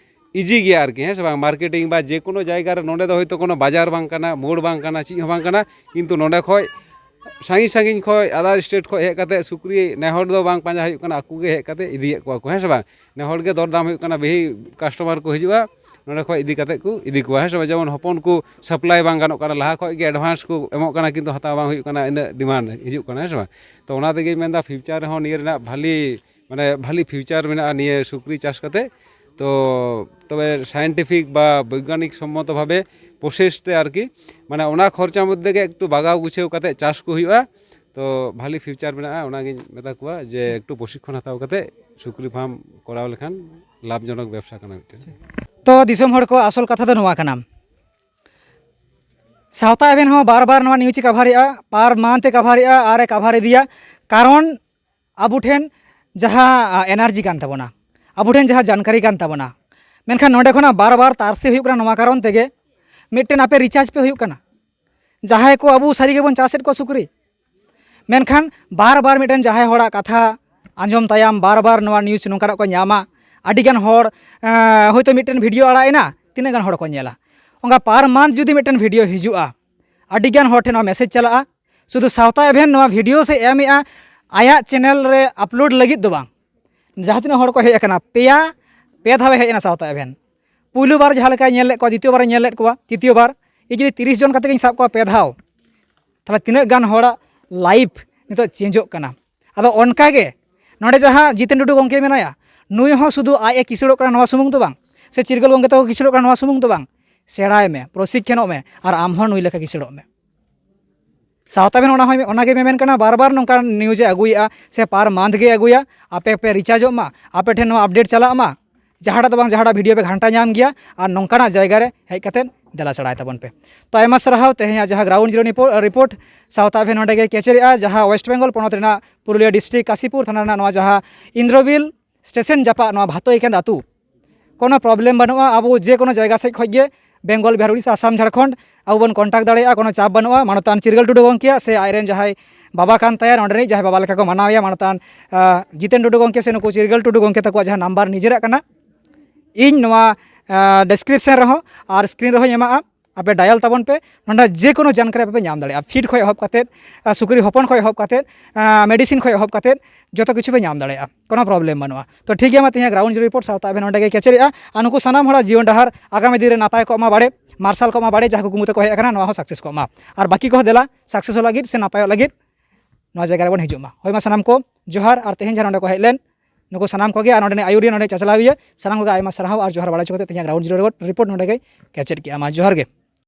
ᱤᱡᱤ ᱜᱮᱭᱟ ᱟᱨᱠᱤ, ᱦᱮᱸ ᱥᱮ ᱵᱟᱝ? ᱢᱟᱨᱠᱮᱴᱤᱝ ᱵᱟ ᱡᱮ ᱠᱳᱱᱳ ᱡᱟᱭᱜᱟ ᱨᱮ, ᱱᱚᱰᱮ ᱫᱚ ᱦᱚᱭᱛᱳ ᱠᱳᱱᱳ ᱵᱟᱡᱟᱨ ᱵᱟᱝ ᱠᱟᱱᱟ, ᱢᱳᱲ ᱵᱟᱝ ᱠᱟᱱᱟ, ᱪᱮᱫ ᱦᱚᱸ ᱵᱟᱝ ᱠᱟᱱᱟ, ᱠᱤᱱᱛᱩ ᱱᱚᱰᱮ ᱠᱷᱚᱡ ᱥᱟᱺᱜᱤᱧ ᱥᱟᱺᱜᱤᱧ ᱠᱷᱚᱡ, ᱟᱫᱟᱨ ᱥᱴᱮᱴ ᱠᱷᱚᱡ ᱦᱮᱡ ᱠᱟᱛᱮ ᱥᱩᱠᱨᱤ ᱱᱮ ᱦᱚᱲ ᱫᱚ ᱵᱟᱝ ᱯᱟᱸᱡᱟ ᱦᱩᱭᱩᱜ ᱠᱟᱱᱟ, ᱟᱠᱚ ᱜᱮ ᱦᱮᱡ ᱠᱟᱛᱮ ᱤᱫᱤᱭᱮᱫ ᱠᱚᱣᱟ ᱠᱚ, ᱦᱮᱸ ᱥᱮ ᱵᱟᱝ? ᱱᱮ ᱦᱚᱲ ᱜᱮ ᱫᱚᱨᱫᱟᱢ ᱦᱩᱭᱩᱜ ᱠᱟᱱᱟ, ᱵᱤᱦᱤ ᱠᱟᱥᱴᱚᱢᱟᱨ ᱠᱚ ᱦᱤᱡᱩᱜᱼᱟ, ᱱᱚᱰᱮ ᱠᱷᱚᱡ ᱤᱫᱤ ᱠᱟᱛᱮ ᱠᱚ ᱤᱫᱤ ᱠᱚᱣᱟ, ᱦᱮᱸ ᱥᱮ ᱵᱟᱝ? ᱡᱮᱢᱚᱱ ᱦᱚᱯᱚᱱ ᱠᱚ ᱥᱟᱯᱞᱟᱭ ᱵᱟᱝ ᱜᱟᱱᱚᱜ ᱠᱟᱱᱟ, ᱞᱟᱦᱟ ᱠᱷᱚᱡ ᱜᱮ ᱮᱰᱵᱷᱟᱱᱥ ᱠᱚ ᱮᱢᱚᱜ ᱠᱟᱱᱟ, ᱠᱤᱱᱛᱩ ᱦᱟᱛᱟᱣ ᱵᱟᱝ ᱦᱩᱭᱩᱜ ᱠᱟᱱᱟ, ᱤᱱᱟᱹᱜ ᱰᱤᱢᱟᱱᱰ ᱦᱤᱡᱩᱜ ᱠᱟᱱᱟ, ᱦᱮᱸ ᱥᱮ ᱵᱟᱝ? ᱛᱚ ᱚᱱᱟ ᱛᱮᱜᱮᱧ ᱢᱮᱱᱫᱟ ᱯᱷᱤᱭᱩᱪᱟᱨ ᱨᱮᱦᱚᱸ ᱱᱤᱭᱟᱹ ᱨᱮᱱᱟᱜ ᱵᱷᱟᱞᱤ, ᱢᱟᱱᱮ ᱵᱷᱟᱞᱤ ᱯᱷᱤᱭᱩᱪᱟᱨ ᱢᱮᱱᱟᱜᱼᱟ ᱱᱤᱭᱟᱹ ᱥᱩᱠᱨᱤ ᱪᱟᱥ ᱠᱟᱛᱮ᱾ ᱛᱚ ᱛᱚᱵᱮ ᱥᱟᱭᱮᱱᱴᱤᱯᱷᱤᱠ ᱵᱟ ᱵᱳᱭᱜᱟᱱᱤᱠ ᱥᱚᱢᱢᱚᱛᱚ ᱵᱷᱟᱵᱮ ᱯᱨᱚᱥᱮᱥ ᱛᱮ ᱟᱨᱠᱤ, ᱢᱟᱱᱮ ᱚᱱᱟ ᱠᱷᱚᱨᱪᱟ ᱢᱚᱫᱽᱫᱷᱮ ᱜᱮ ᱮᱠᱴᱩ ᱵᱟᱜᱟᱣ ᱜᱩᱪᱷᱟᱹᱣ ᱠᱟᱛᱮ ᱪᱟᱥ ᱠᱚ ᱦᱩᱭᱩᱜᱼᱟ᱾ ᱛᱚ ᱵᱷᱟᱞᱤ ᱯᱷᱤᱭᱩᱪᱟᱨ ᱢᱮᱱᱟᱜᱼᱟ, ᱚᱱᱟᱜᱤᱧ ᱢᱮᱛᱟ ᱠᱚᱣᱟ ᱡᱮ ᱮᱠᱴᱩ ᱯᱨᱚᱥᱤᱠᱠᱷᱚᱱ ᱦᱟᱛᱟᱣ ᱠᱟᱛᱮ ᱥᱩᱠᱨᱤ ᱯᱷᱟᱨᱢ ᱠᱚᱨᱟᱣ ᱞᱮᱠᱷᱟᱱ ᱞᱟᱵᱷᱡᱚᱱᱚᱠ ᱵᱮᱵᱽᱥᱟ ᱠᱟᱱᱟ ᱢᱤᱫᱴᱮᱱ᱾ ᱛᱚ ᱫᱤᱥᱚᱢ ᱦᱚᱲ ᱠᱚ, ᱟᱥᱚᱞ ᱠᱟᱛᱷᱟ ᱫᱚ ᱱᱚᱣᱟ ᱠᱟᱱᱟ, ᱥᱟᱶᱛᱟ ᱮᱵᱷᱮᱱ ᱦᱚᱸ ᱵᱟᱨ ᱵᱟᱨ ᱱᱚᱣᱟ ᱱᱤᱭᱩᱡᱽ ᱮ ᱠᱟᱵᱷᱟᱨᱮᱜᱼᱟ, ᱯᱟᱨ ᱢᱟᱱᱛᱷ ᱮ ᱠᱟᱵᱷᱟᱨᱮᱜᱼᱟ ᱟᱨ ᱮ ᱠᱟᱵᱷᱟᱨ ᱤᱫᱤᱭᱟ᱾ ᱠᱟᱨᱚᱱ ᱟᱵᱚ ᱴᱷᱮᱱ ᱡᱟᱦᱟᱸ ᱮᱱᱟᱨᱡᱤ ᱠᱟᱱ ᱛᱟᱵᱚᱱᱟ, ᱟᱵᱚ ᱴᱷᱮᱱ ᱡᱟᱦᱟᱸ ᱡᱟᱱᱠᱟᱨᱤ ᱠᱟᱱ ᱛᱟᱵᱚᱱᱟ, ᱢᱮᱱᱠᱷᱟᱱ ᱱᱚᱰᱮ ᱠᱷᱚᱱᱟᱜ ᱵᱟᱨ ᱵᱟᱨ ᱛᱟᱨᱥᱮ ᱦᱩᱭᱩᱜ ᱠᱟᱱᱟ ᱱᱚᱣᱟ ᱠᱟᱨᱚᱱ ᱛᱮᱜᱮ, ᱢᱤᱫᱴᱮᱱ ᱟᱯᱮ ᱨᱤᱪᱟᱨᱡᱽ ᱯᱮ ᱦᱩᱭᱩᱜ ᱠᱟᱱᱟ᱾ ᱡᱟᱦᱟᱸᱭ ᱠᱚ ᱟᱵᱚ ᱥᱟᱹᱨᱤ ᱜᱮᱵᱚᱱ ᱪᱟᱥᱮᱫ ᱠᱚᱣᱟ ᱥᱩᱠᱨᱤ, ᱢᱮᱱᱠᱷᱟᱱ ᱵᱟᱨ ᱵᱟᱨ ᱢᱤᱫᱴᱮᱱ ᱡᱟᱦᱟᱸᱭ ᱦᱚᱲᱟᱜ ᱠᱟᱛᱷᱟ ᱟᱸᱡᱚᱢ ᱛᱟᱭᱟᱢ, ᱵᱟᱨ ᱵᱟᱨ ᱱᱚᱣᱟ ᱱᱤᱭᱩᱡᱽ ᱱᱚᱝᱠᱟᱱᱟᱜ ᱠᱚ ᱧᱟᱢᱟ, ᱟᱹᱰᱤᱜᱟᱱ ᱦᱚᱲ ᱮᱸ, ᱦᱚᱭᱛᱳ ᱢᱤᱫᱴᱮᱱ ᱵᱷᱤᱰᱤᱭᱳ ᱟᱲᱟᱜ ᱮᱱᱟ, ᱛᱤᱱᱟᱹᱜ ᱜᱟᱱ ᱦᱚᱲ ᱠᱚ ᱧᱮᱞᱟ? ᱚᱱᱠᱟ ᱯᱟᱨ ᱢᱟᱱᱛᱷ ᱡᱩᱫᱤ ᱢᱤᱫᱴᱮᱱ ᱵᱷᱤᱰᱤᱭᱳ ᱦᱤᱡᱩᱜᱼᱟ, ᱟᱹᱰᱤᱜᱟᱱ ᱦᱚᱲ ᱴᱷᱮᱱ ᱱᱚᱣᱟ ᱢᱮᱥᱮᱡᱽ ᱪᱟᱞᱟᱜᱼᱟ᱾ ᱥᱩᱫᱷᱩ ᱥᱟᱶᱛᱟ ᱮᱵᱷᱮᱱ ᱱᱚᱣᱟ ᱵᱷᱤᱰᱤᱭᱳ ᱥᱮ ᱮᱢᱮᱜᱼᱟ ᱟᱭᱟᱜ ᱪᱮᱱᱮᱞ ᱨᱮ ᱟᱯᱞᱳᱰ ᱞᱟᱹᱜᱤᱫ ᱫᱚ ᱵᱟᱝ, ᱡᱟᱦᱟᱸ ᱛᱤᱱᱟᱹᱜ ᱦᱚᱲ ᱠᱚ ᱦᱮᱡ ᱟᱠᱟᱱᱟ, ᱯᱮᱭᱟ ᱯᱮ ᱫᱷᱟᱣᱮ ᱦᱮᱡ ᱮᱱᱟ ᱥᱟᱶᱛᱟ ᱮᱵᱷᱮᱱ᱾ ᱯᱩᱭᱞᱩ ᱵᱟᱨ ᱡᱟᱦᱟᱸ ᱞᱮᱠᱟᱭ ᱧᱮᱞ ᱞᱮᱫ ᱠᱚᱣᱟ, ᱫᱤᱛᱤᱭᱚ ᱵᱟᱨᱮ ᱧᱮᱞ ᱞᱮᱫ ᱠᱚᱣᱟ, ᱛᱨᱤᱛᱤᱭᱚ ᱵᱟᱨ, ᱤᱧ ᱡᱩᱫᱤ ᱛᱤᱨᱤᱥ ᱡᱚᱱ ᱠᱟᱛᱮ ᱜᱤᱧ ᱥᱟᱵ ᱠᱚᱣᱟ ᱯᱮ ᱫᱷᱟᱣ, ᱛᱟᱦᱚᱞᱮ ᱛᱤᱱᱟᱹᱜ ᱜᱟᱱ ᱦᱚᱲᱟᱜ ᱞᱟᱭᱤᱯᱷ ᱱᱤᱛᱚᱜ ᱪᱮᱧᱡᱚᱜ ᱠᱟᱱᱟ? ᱟᱫᱚ ᱚᱱᱠᱟ ᱜᱮ ᱱᱚᱰᱮ ᱡᱟᱦᱟᱸ ᱡᱤᱛᱮᱱ ᱴᱩᱰᱩ ᱜᱚᱢᱠᱮ ᱢᱮᱱᱟᱭᱟ, ᱱᱩᱭ ᱦᱚᱸ ᱥᱩᱫᱷᱩ ᱟᱡ ᱮ ᱠᱤᱥᱟᱹᱲᱚᱜ ᱠᱟᱱᱟ ᱱᱚᱣᱟ ᱥᱩᱢᱩᱝ ᱫᱚ ᱵᱟᱝ, ᱥᱮ ᱪᱤᱨᱜᱟᱹᱞ ᱜᱚᱢᱠᱮ ᱛᱟᱠᱚ ᱠᱤᱥᱟᱹᱲᱚᱜ ᱠᱟᱱᱟ ᱱᱚᱣᱟ ᱥᱩᱢᱩᱝ ᱫᱚ ᱵᱟᱝ, ᱥᱮᱬᱟᱭ ᱢᱮ, ᱯᱨᱚᱥᱤᱠᱠᱷᱟᱱᱚᱜ ᱢᱮ, ᱟᱨ ᱟᱢ ᱦᱚᱸ ᱱᱩᱭ ᱞᱮᱠᱟ ᱠᱤᱥᱟᱹᱲᱚᱜ ᱢᱮ᱾ ᱥᱟᱶᱛᱟ ᱵᱮᱱ ᱚᱱᱟ ᱦᱚᱸ, ᱚᱱᱟ ᱜᱮ ᱢᱮᱢᱮᱱ ᱠᱟᱱᱟ, ᱵᱟᱨ ᱵᱟᱨ ᱱᱚᱝᱠᱟ ᱱᱤᱭᱩᱡᱽ ᱮ ᱟᱹᱜᱩᱭᱮᱫᱼᱟ ᱥᱮ ᱯᱟᱨ ᱢᱟᱱᱛᱷ ᱜᱮ ᱟᱹᱜᱩᱭᱟ, ᱟᱯᱮ ᱯᱮ ᱨᱤᱪᱟᱨᱡᱚᱜ ᱢᱟ, ᱟᱯᱮ ᱴᱷᱮᱱ ᱱᱚᱣᱟ ᱟᱯᱰᱮᱴ ᱪᱟᱞᱟᱜ ᱢᱟ, ᱡᱟᱦᱟᱸᱴᱟᱜ ᱫᱚ ᱵᱟᱝ ᱡᱟᱦᱟᱸᱴᱟᱜ ᱵᱷᱤᱰᱤᱭᱳ ᱯᱮ ᱜᱷᱟᱱᱴᱟ ᱧᱟᱢ ᱜᱮᱭᱟ, ᱟᱨ ᱱᱚᱝᱠᱟᱱᱟᱜ ᱡᱟᱭᱜᱟ ᱨᱮ ᱦᱮᱡ ᱠᱟᱛᱮᱫ ᱫᱮᱞᱟ ᱥᱮᱬᱟᱭ ᱛᱟᱵᱚᱱ ᱯᱮ᱾ ᱛᱚ ᱟᱭᱢᱟ ᱥᱟᱨᱦᱟᱣ, ᱛᱮᱦᱮᱧᱟᱜ ᱡᱟᱦᱟᱸ ᱜᱨᱟᱣᱩᱱᱰ ᱡᱤᱨᱳ ᱨᱤᱯᱳ-, ᱨᱤᱯᱳᱨᱴ ᱥᱟᱶᱛᱟ ᱮᱵᱷᱮᱱ ᱱᱚᱸᱰᱮ ᱜᱮ ᱠᱮᱪᱮᱫᱮᱜᱼᱟ, ᱡᱟᱦᱟᱸ ᱳᱭᱮᱥᱴ ᱵᱮᱝᱜᱚᱞ ᱯᱚᱱᱚᱛ ᱨᱮᱱᱟᱜ ᱯᱩᱨᱩᱞᱤᱭᱟᱹ ᱰᱤᱥᱴᱨᱤᱠᱴ ᱠᱟᱥᱤᱯᱩᱨ ᱛᱷᱟᱱᱟ ᱨᱮᱱᱟᱜ ᱱᱚᱣᱟ ᱡᱟᱦᱟᱸ ᱤᱱᱫᱨᱚᱵᱤᱞ ᱥᱴᱮᱥᱚᱱ ᱡᱟᱯᱟᱜ ᱱᱚᱣᱟ ᱵᱷᱟᱛᱚᱭ ᱠᱮᱱᱫ ᱟᱹᱛᱩ, ᱠᱳᱱᱳ ᱯᱨᱚᱵᱞᱮᱢ ᱵᱟᱹᱱᱩᱜᱼᱟ᱾ ᱟᱵᱚ ᱡᱮ ᱠᱳᱱᱳ ᱡᱟᱭᱜᱟ ᱥᱮᱫ ᱠᱷᱚᱱ ᱜᱮ, ᱵᱮᱝᱜᱚᱞ, ᱵᱤᱦᱟᱨ, ᱩᱲᱤᱥᱥᱟ, ᱟᱥᱟᱢ, ᱡᱷᱟᱲᱠᱷᱚᱸᱰ, ᱟᱵᱚ ᱵᱚᱱ ᱠᱚᱱᱴᱟᱠᱴ ᱫᱟᱲᱮᱭᱟᱜᱼᱟ, ᱠᱳᱱᱳ ᱪᱟᱯ ᱵᱟᱹᱱᱩᱜᱼᱟ᱾ ᱢᱟᱱᱚᱛᱟᱱ ᱪᱤᱨᱜᱟᱹᱞ ᱴᱩᱰᱩ ᱜᱚᱢᱠᱮᱭᱟᱜ ᱥᱮ ᱟᱡᱨᱮᱱ ᱡᱟᱦᱟᱸᱭ ᱵᱟᱵᱟ ᱠᱟᱱ ᱛᱟᱭᱟ, ᱱᱚᱸᱰᱮᱱᱤᱡ ᱡᱟᱦᱟᱸᱭ ᱵᱟᱵᱟ ᱞᱮᱠᱟ ᱠᱚ ᱢᱟᱱᱟᱣᱮᱭᱟ, ᱢᱟᱱᱚᱛᱟᱱ, ᱟᱸ, ᱡᱤᱛᱮᱱ ᱴᱩᱰᱩ ᱜᱚᱢᱠᱮ ᱥᱮ ᱱᱩᱠᱩ ᱪᱤᱨᱜᱟᱹᱞ ᱴᱩᱰᱩ ᱜᱚᱢᱠᱮ ᱛᱟᱠᱚᱣᱟᱜ ᱡᱟᱦᱟᱸ ᱱᱟᱢᱵᱟᱨ ᱱᱤᱡᱮᱨᱟᱜ ᱠᱟᱱᱟ, ᱤᱧ ᱱᱚᱣᱟ, ᱟᱸ, ᱰᱮᱥᱠᱨᱤᱯᱥᱚᱱ ᱨᱮᱦᱚᱸ ᱟᱨ ᱥᱠᱨᱤᱱ ᱨᱮᱦᱚᱸᱧ ᱮᱢᱟᱜᱼᱟ, ᱟᱯᱮ ᱰᱟᱭᱟᱞ ᱛᱟᱵᱚᱱ ᱯᱮ᱾ ᱱᱚᱸᱰᱮ ᱡᱮ ᱠᱳᱱᱳ ᱡᱟᱱᱠᱟᱨᱤ ᱟᱯᱮ ᱯᱮ ᱧᱟᱢ ᱫᱟᱲᱮᱭᱟᱜᱼᱟ, ᱯᱷᱤᱰ ᱠᱷᱚᱱ ᱮᱦᱚᱵ ᱠᱟᱛᱮᱫ, ᱟᱸ, ᱥᱩᱠᱨᱤ ᱦᱚᱯᱚᱱ ᱠᱷᱚᱱ ᱮᱦᱚᱵ ᱠᱟᱛᱮᱫ, ᱟᱸ, ᱢᱮᱰᱤᱥᱤᱱ ᱠᱷᱚᱱ ᱮᱦᱚᱵ ᱠᱟᱛᱮᱫ, ᱡᱚᱛᱚ ᱠᱤᱪᱷᱩ ᱯᱮ ᱧᱟᱢ ᱫᱟᱲᱮᱭᱟᱜᱼᱟ, ᱠᱳᱱᱳ ᱯᱨᱚᱵᱞᱮᱢ ᱵᱟᱹᱱᱩᱜᱼᱟ᱾ ᱛᱚ ᱴᱷᱤᱠ ᱜᱮᱭᱟ, ᱢᱟ ᱛᱮᱦᱮᱧᱟᱜ ᱜᱨᱟᱣᱩᱱᱰ ᱨᱤᱯᱳᱨᱴ ᱥᱟᱶᱛᱟ ᱟᱵᱮᱱ ᱱᱚᱸᱰᱮ ᱜᱮ ᱠᱮᱪᱮᱫᱮᱜᱼᱟ᱾ ᱟᱨ ᱱᱩᱠᱩ ᱥᱟᱱᱟᱢ ᱦᱚᱲᱟᱜ ᱡᱤᱭᱚᱱ ᱰᱟᱦᱟᱨ ᱟᱜᱟᱢᱤ ᱫᱤᱱ ᱨᱮ ᱱᱟᱯᱟᱭ ᱠᱚᱜ ᱢᱟ, ᱵᱟᱲᱮ ᱢᱟᱨᱥᱟᱞ ᱠᱚᱜ ᱢᱟ, ᱵᱟᱲᱮ ᱡᱟᱦᱟᱸ ᱠᱩᱠᱢᱩ ᱛᱟᱠᱚ ᱦᱮᱡ ᱟᱠᱟᱱᱟ, ᱱᱚᱣᱟ ᱦᱚᱸ ᱥᱟᱠᱥᱮᱥ ᱠᱚᱜ ᱢᱟ᱾ ᱟᱨ ᱵᱟᱹᱠᱤ ᱠᱚᱦᱚᱸ ᱫᱮᱞᱟ ᱥᱟᱠᱥᱮᱥᱚᱜ ᱞᱟᱹᱜᱤᱫ ᱥᱮ ᱱᱟᱯᱟᱭᱚᱜ ᱞᱟᱹᱜᱤᱫ ᱱᱚᱣᱟ ᱡᱟᱭᱜᱟ ᱨᱮᱵᱚᱱ ᱦᱤᱡᱩᱜ ᱢᱟ᱾ ᱦᱳᱭ, ᱢᱟ ᱥᱟᱱᱟᱢ ᱠᱚ ᱡᱚᱦᱟᱨ, ᱟᱨ ᱛᱮᱦᱮᱧ ᱡᱟᱦᱟᱸ ᱱᱚᱸᱰᱮ ᱠᱚ ᱦᱮᱡ ᱞᱮᱱ ᱱᱩᱠᱩ ᱥᱟᱱᱟᱢ ᱠᱚᱜᱮ, ᱟᱨ ᱱᱚᱸᱰᱮᱱᱤᱡ ᱟᱹᱭᱩᱨᱤᱭᱟᱹ, ᱱᱚᱸᱰᱮ ᱪᱟᱪᱞᱟᱣᱤᱭᱟᱹ, ᱥᱟᱱᱟᱢ ᱠᱚᱜᱮ ᱟᱭᱢᱟ ᱥᱟᱨᱦᱟᱣ ᱟᱨ ᱡᱚᱦᱟᱨ ᱵᱟᱲᱟ ᱦᱚᱪᱚ ᱠᱟᱛᱮ ᱛᱮᱦᱮᱧᱟᱜ ᱜᱨᱟᱣᱩᱱᱰ ᱡᱤᱨᱳ ᱨᱤᱯᱳᱨᱴ ᱱᱚᱸᱰᱮ ᱜᱮ ᱠᱮᱪᱮᱫ ᱠᱮᱜᱼᱟ᱾ ᱢᱟ ᱡᱚᱦᱟᱨ ᱜᱮ᱾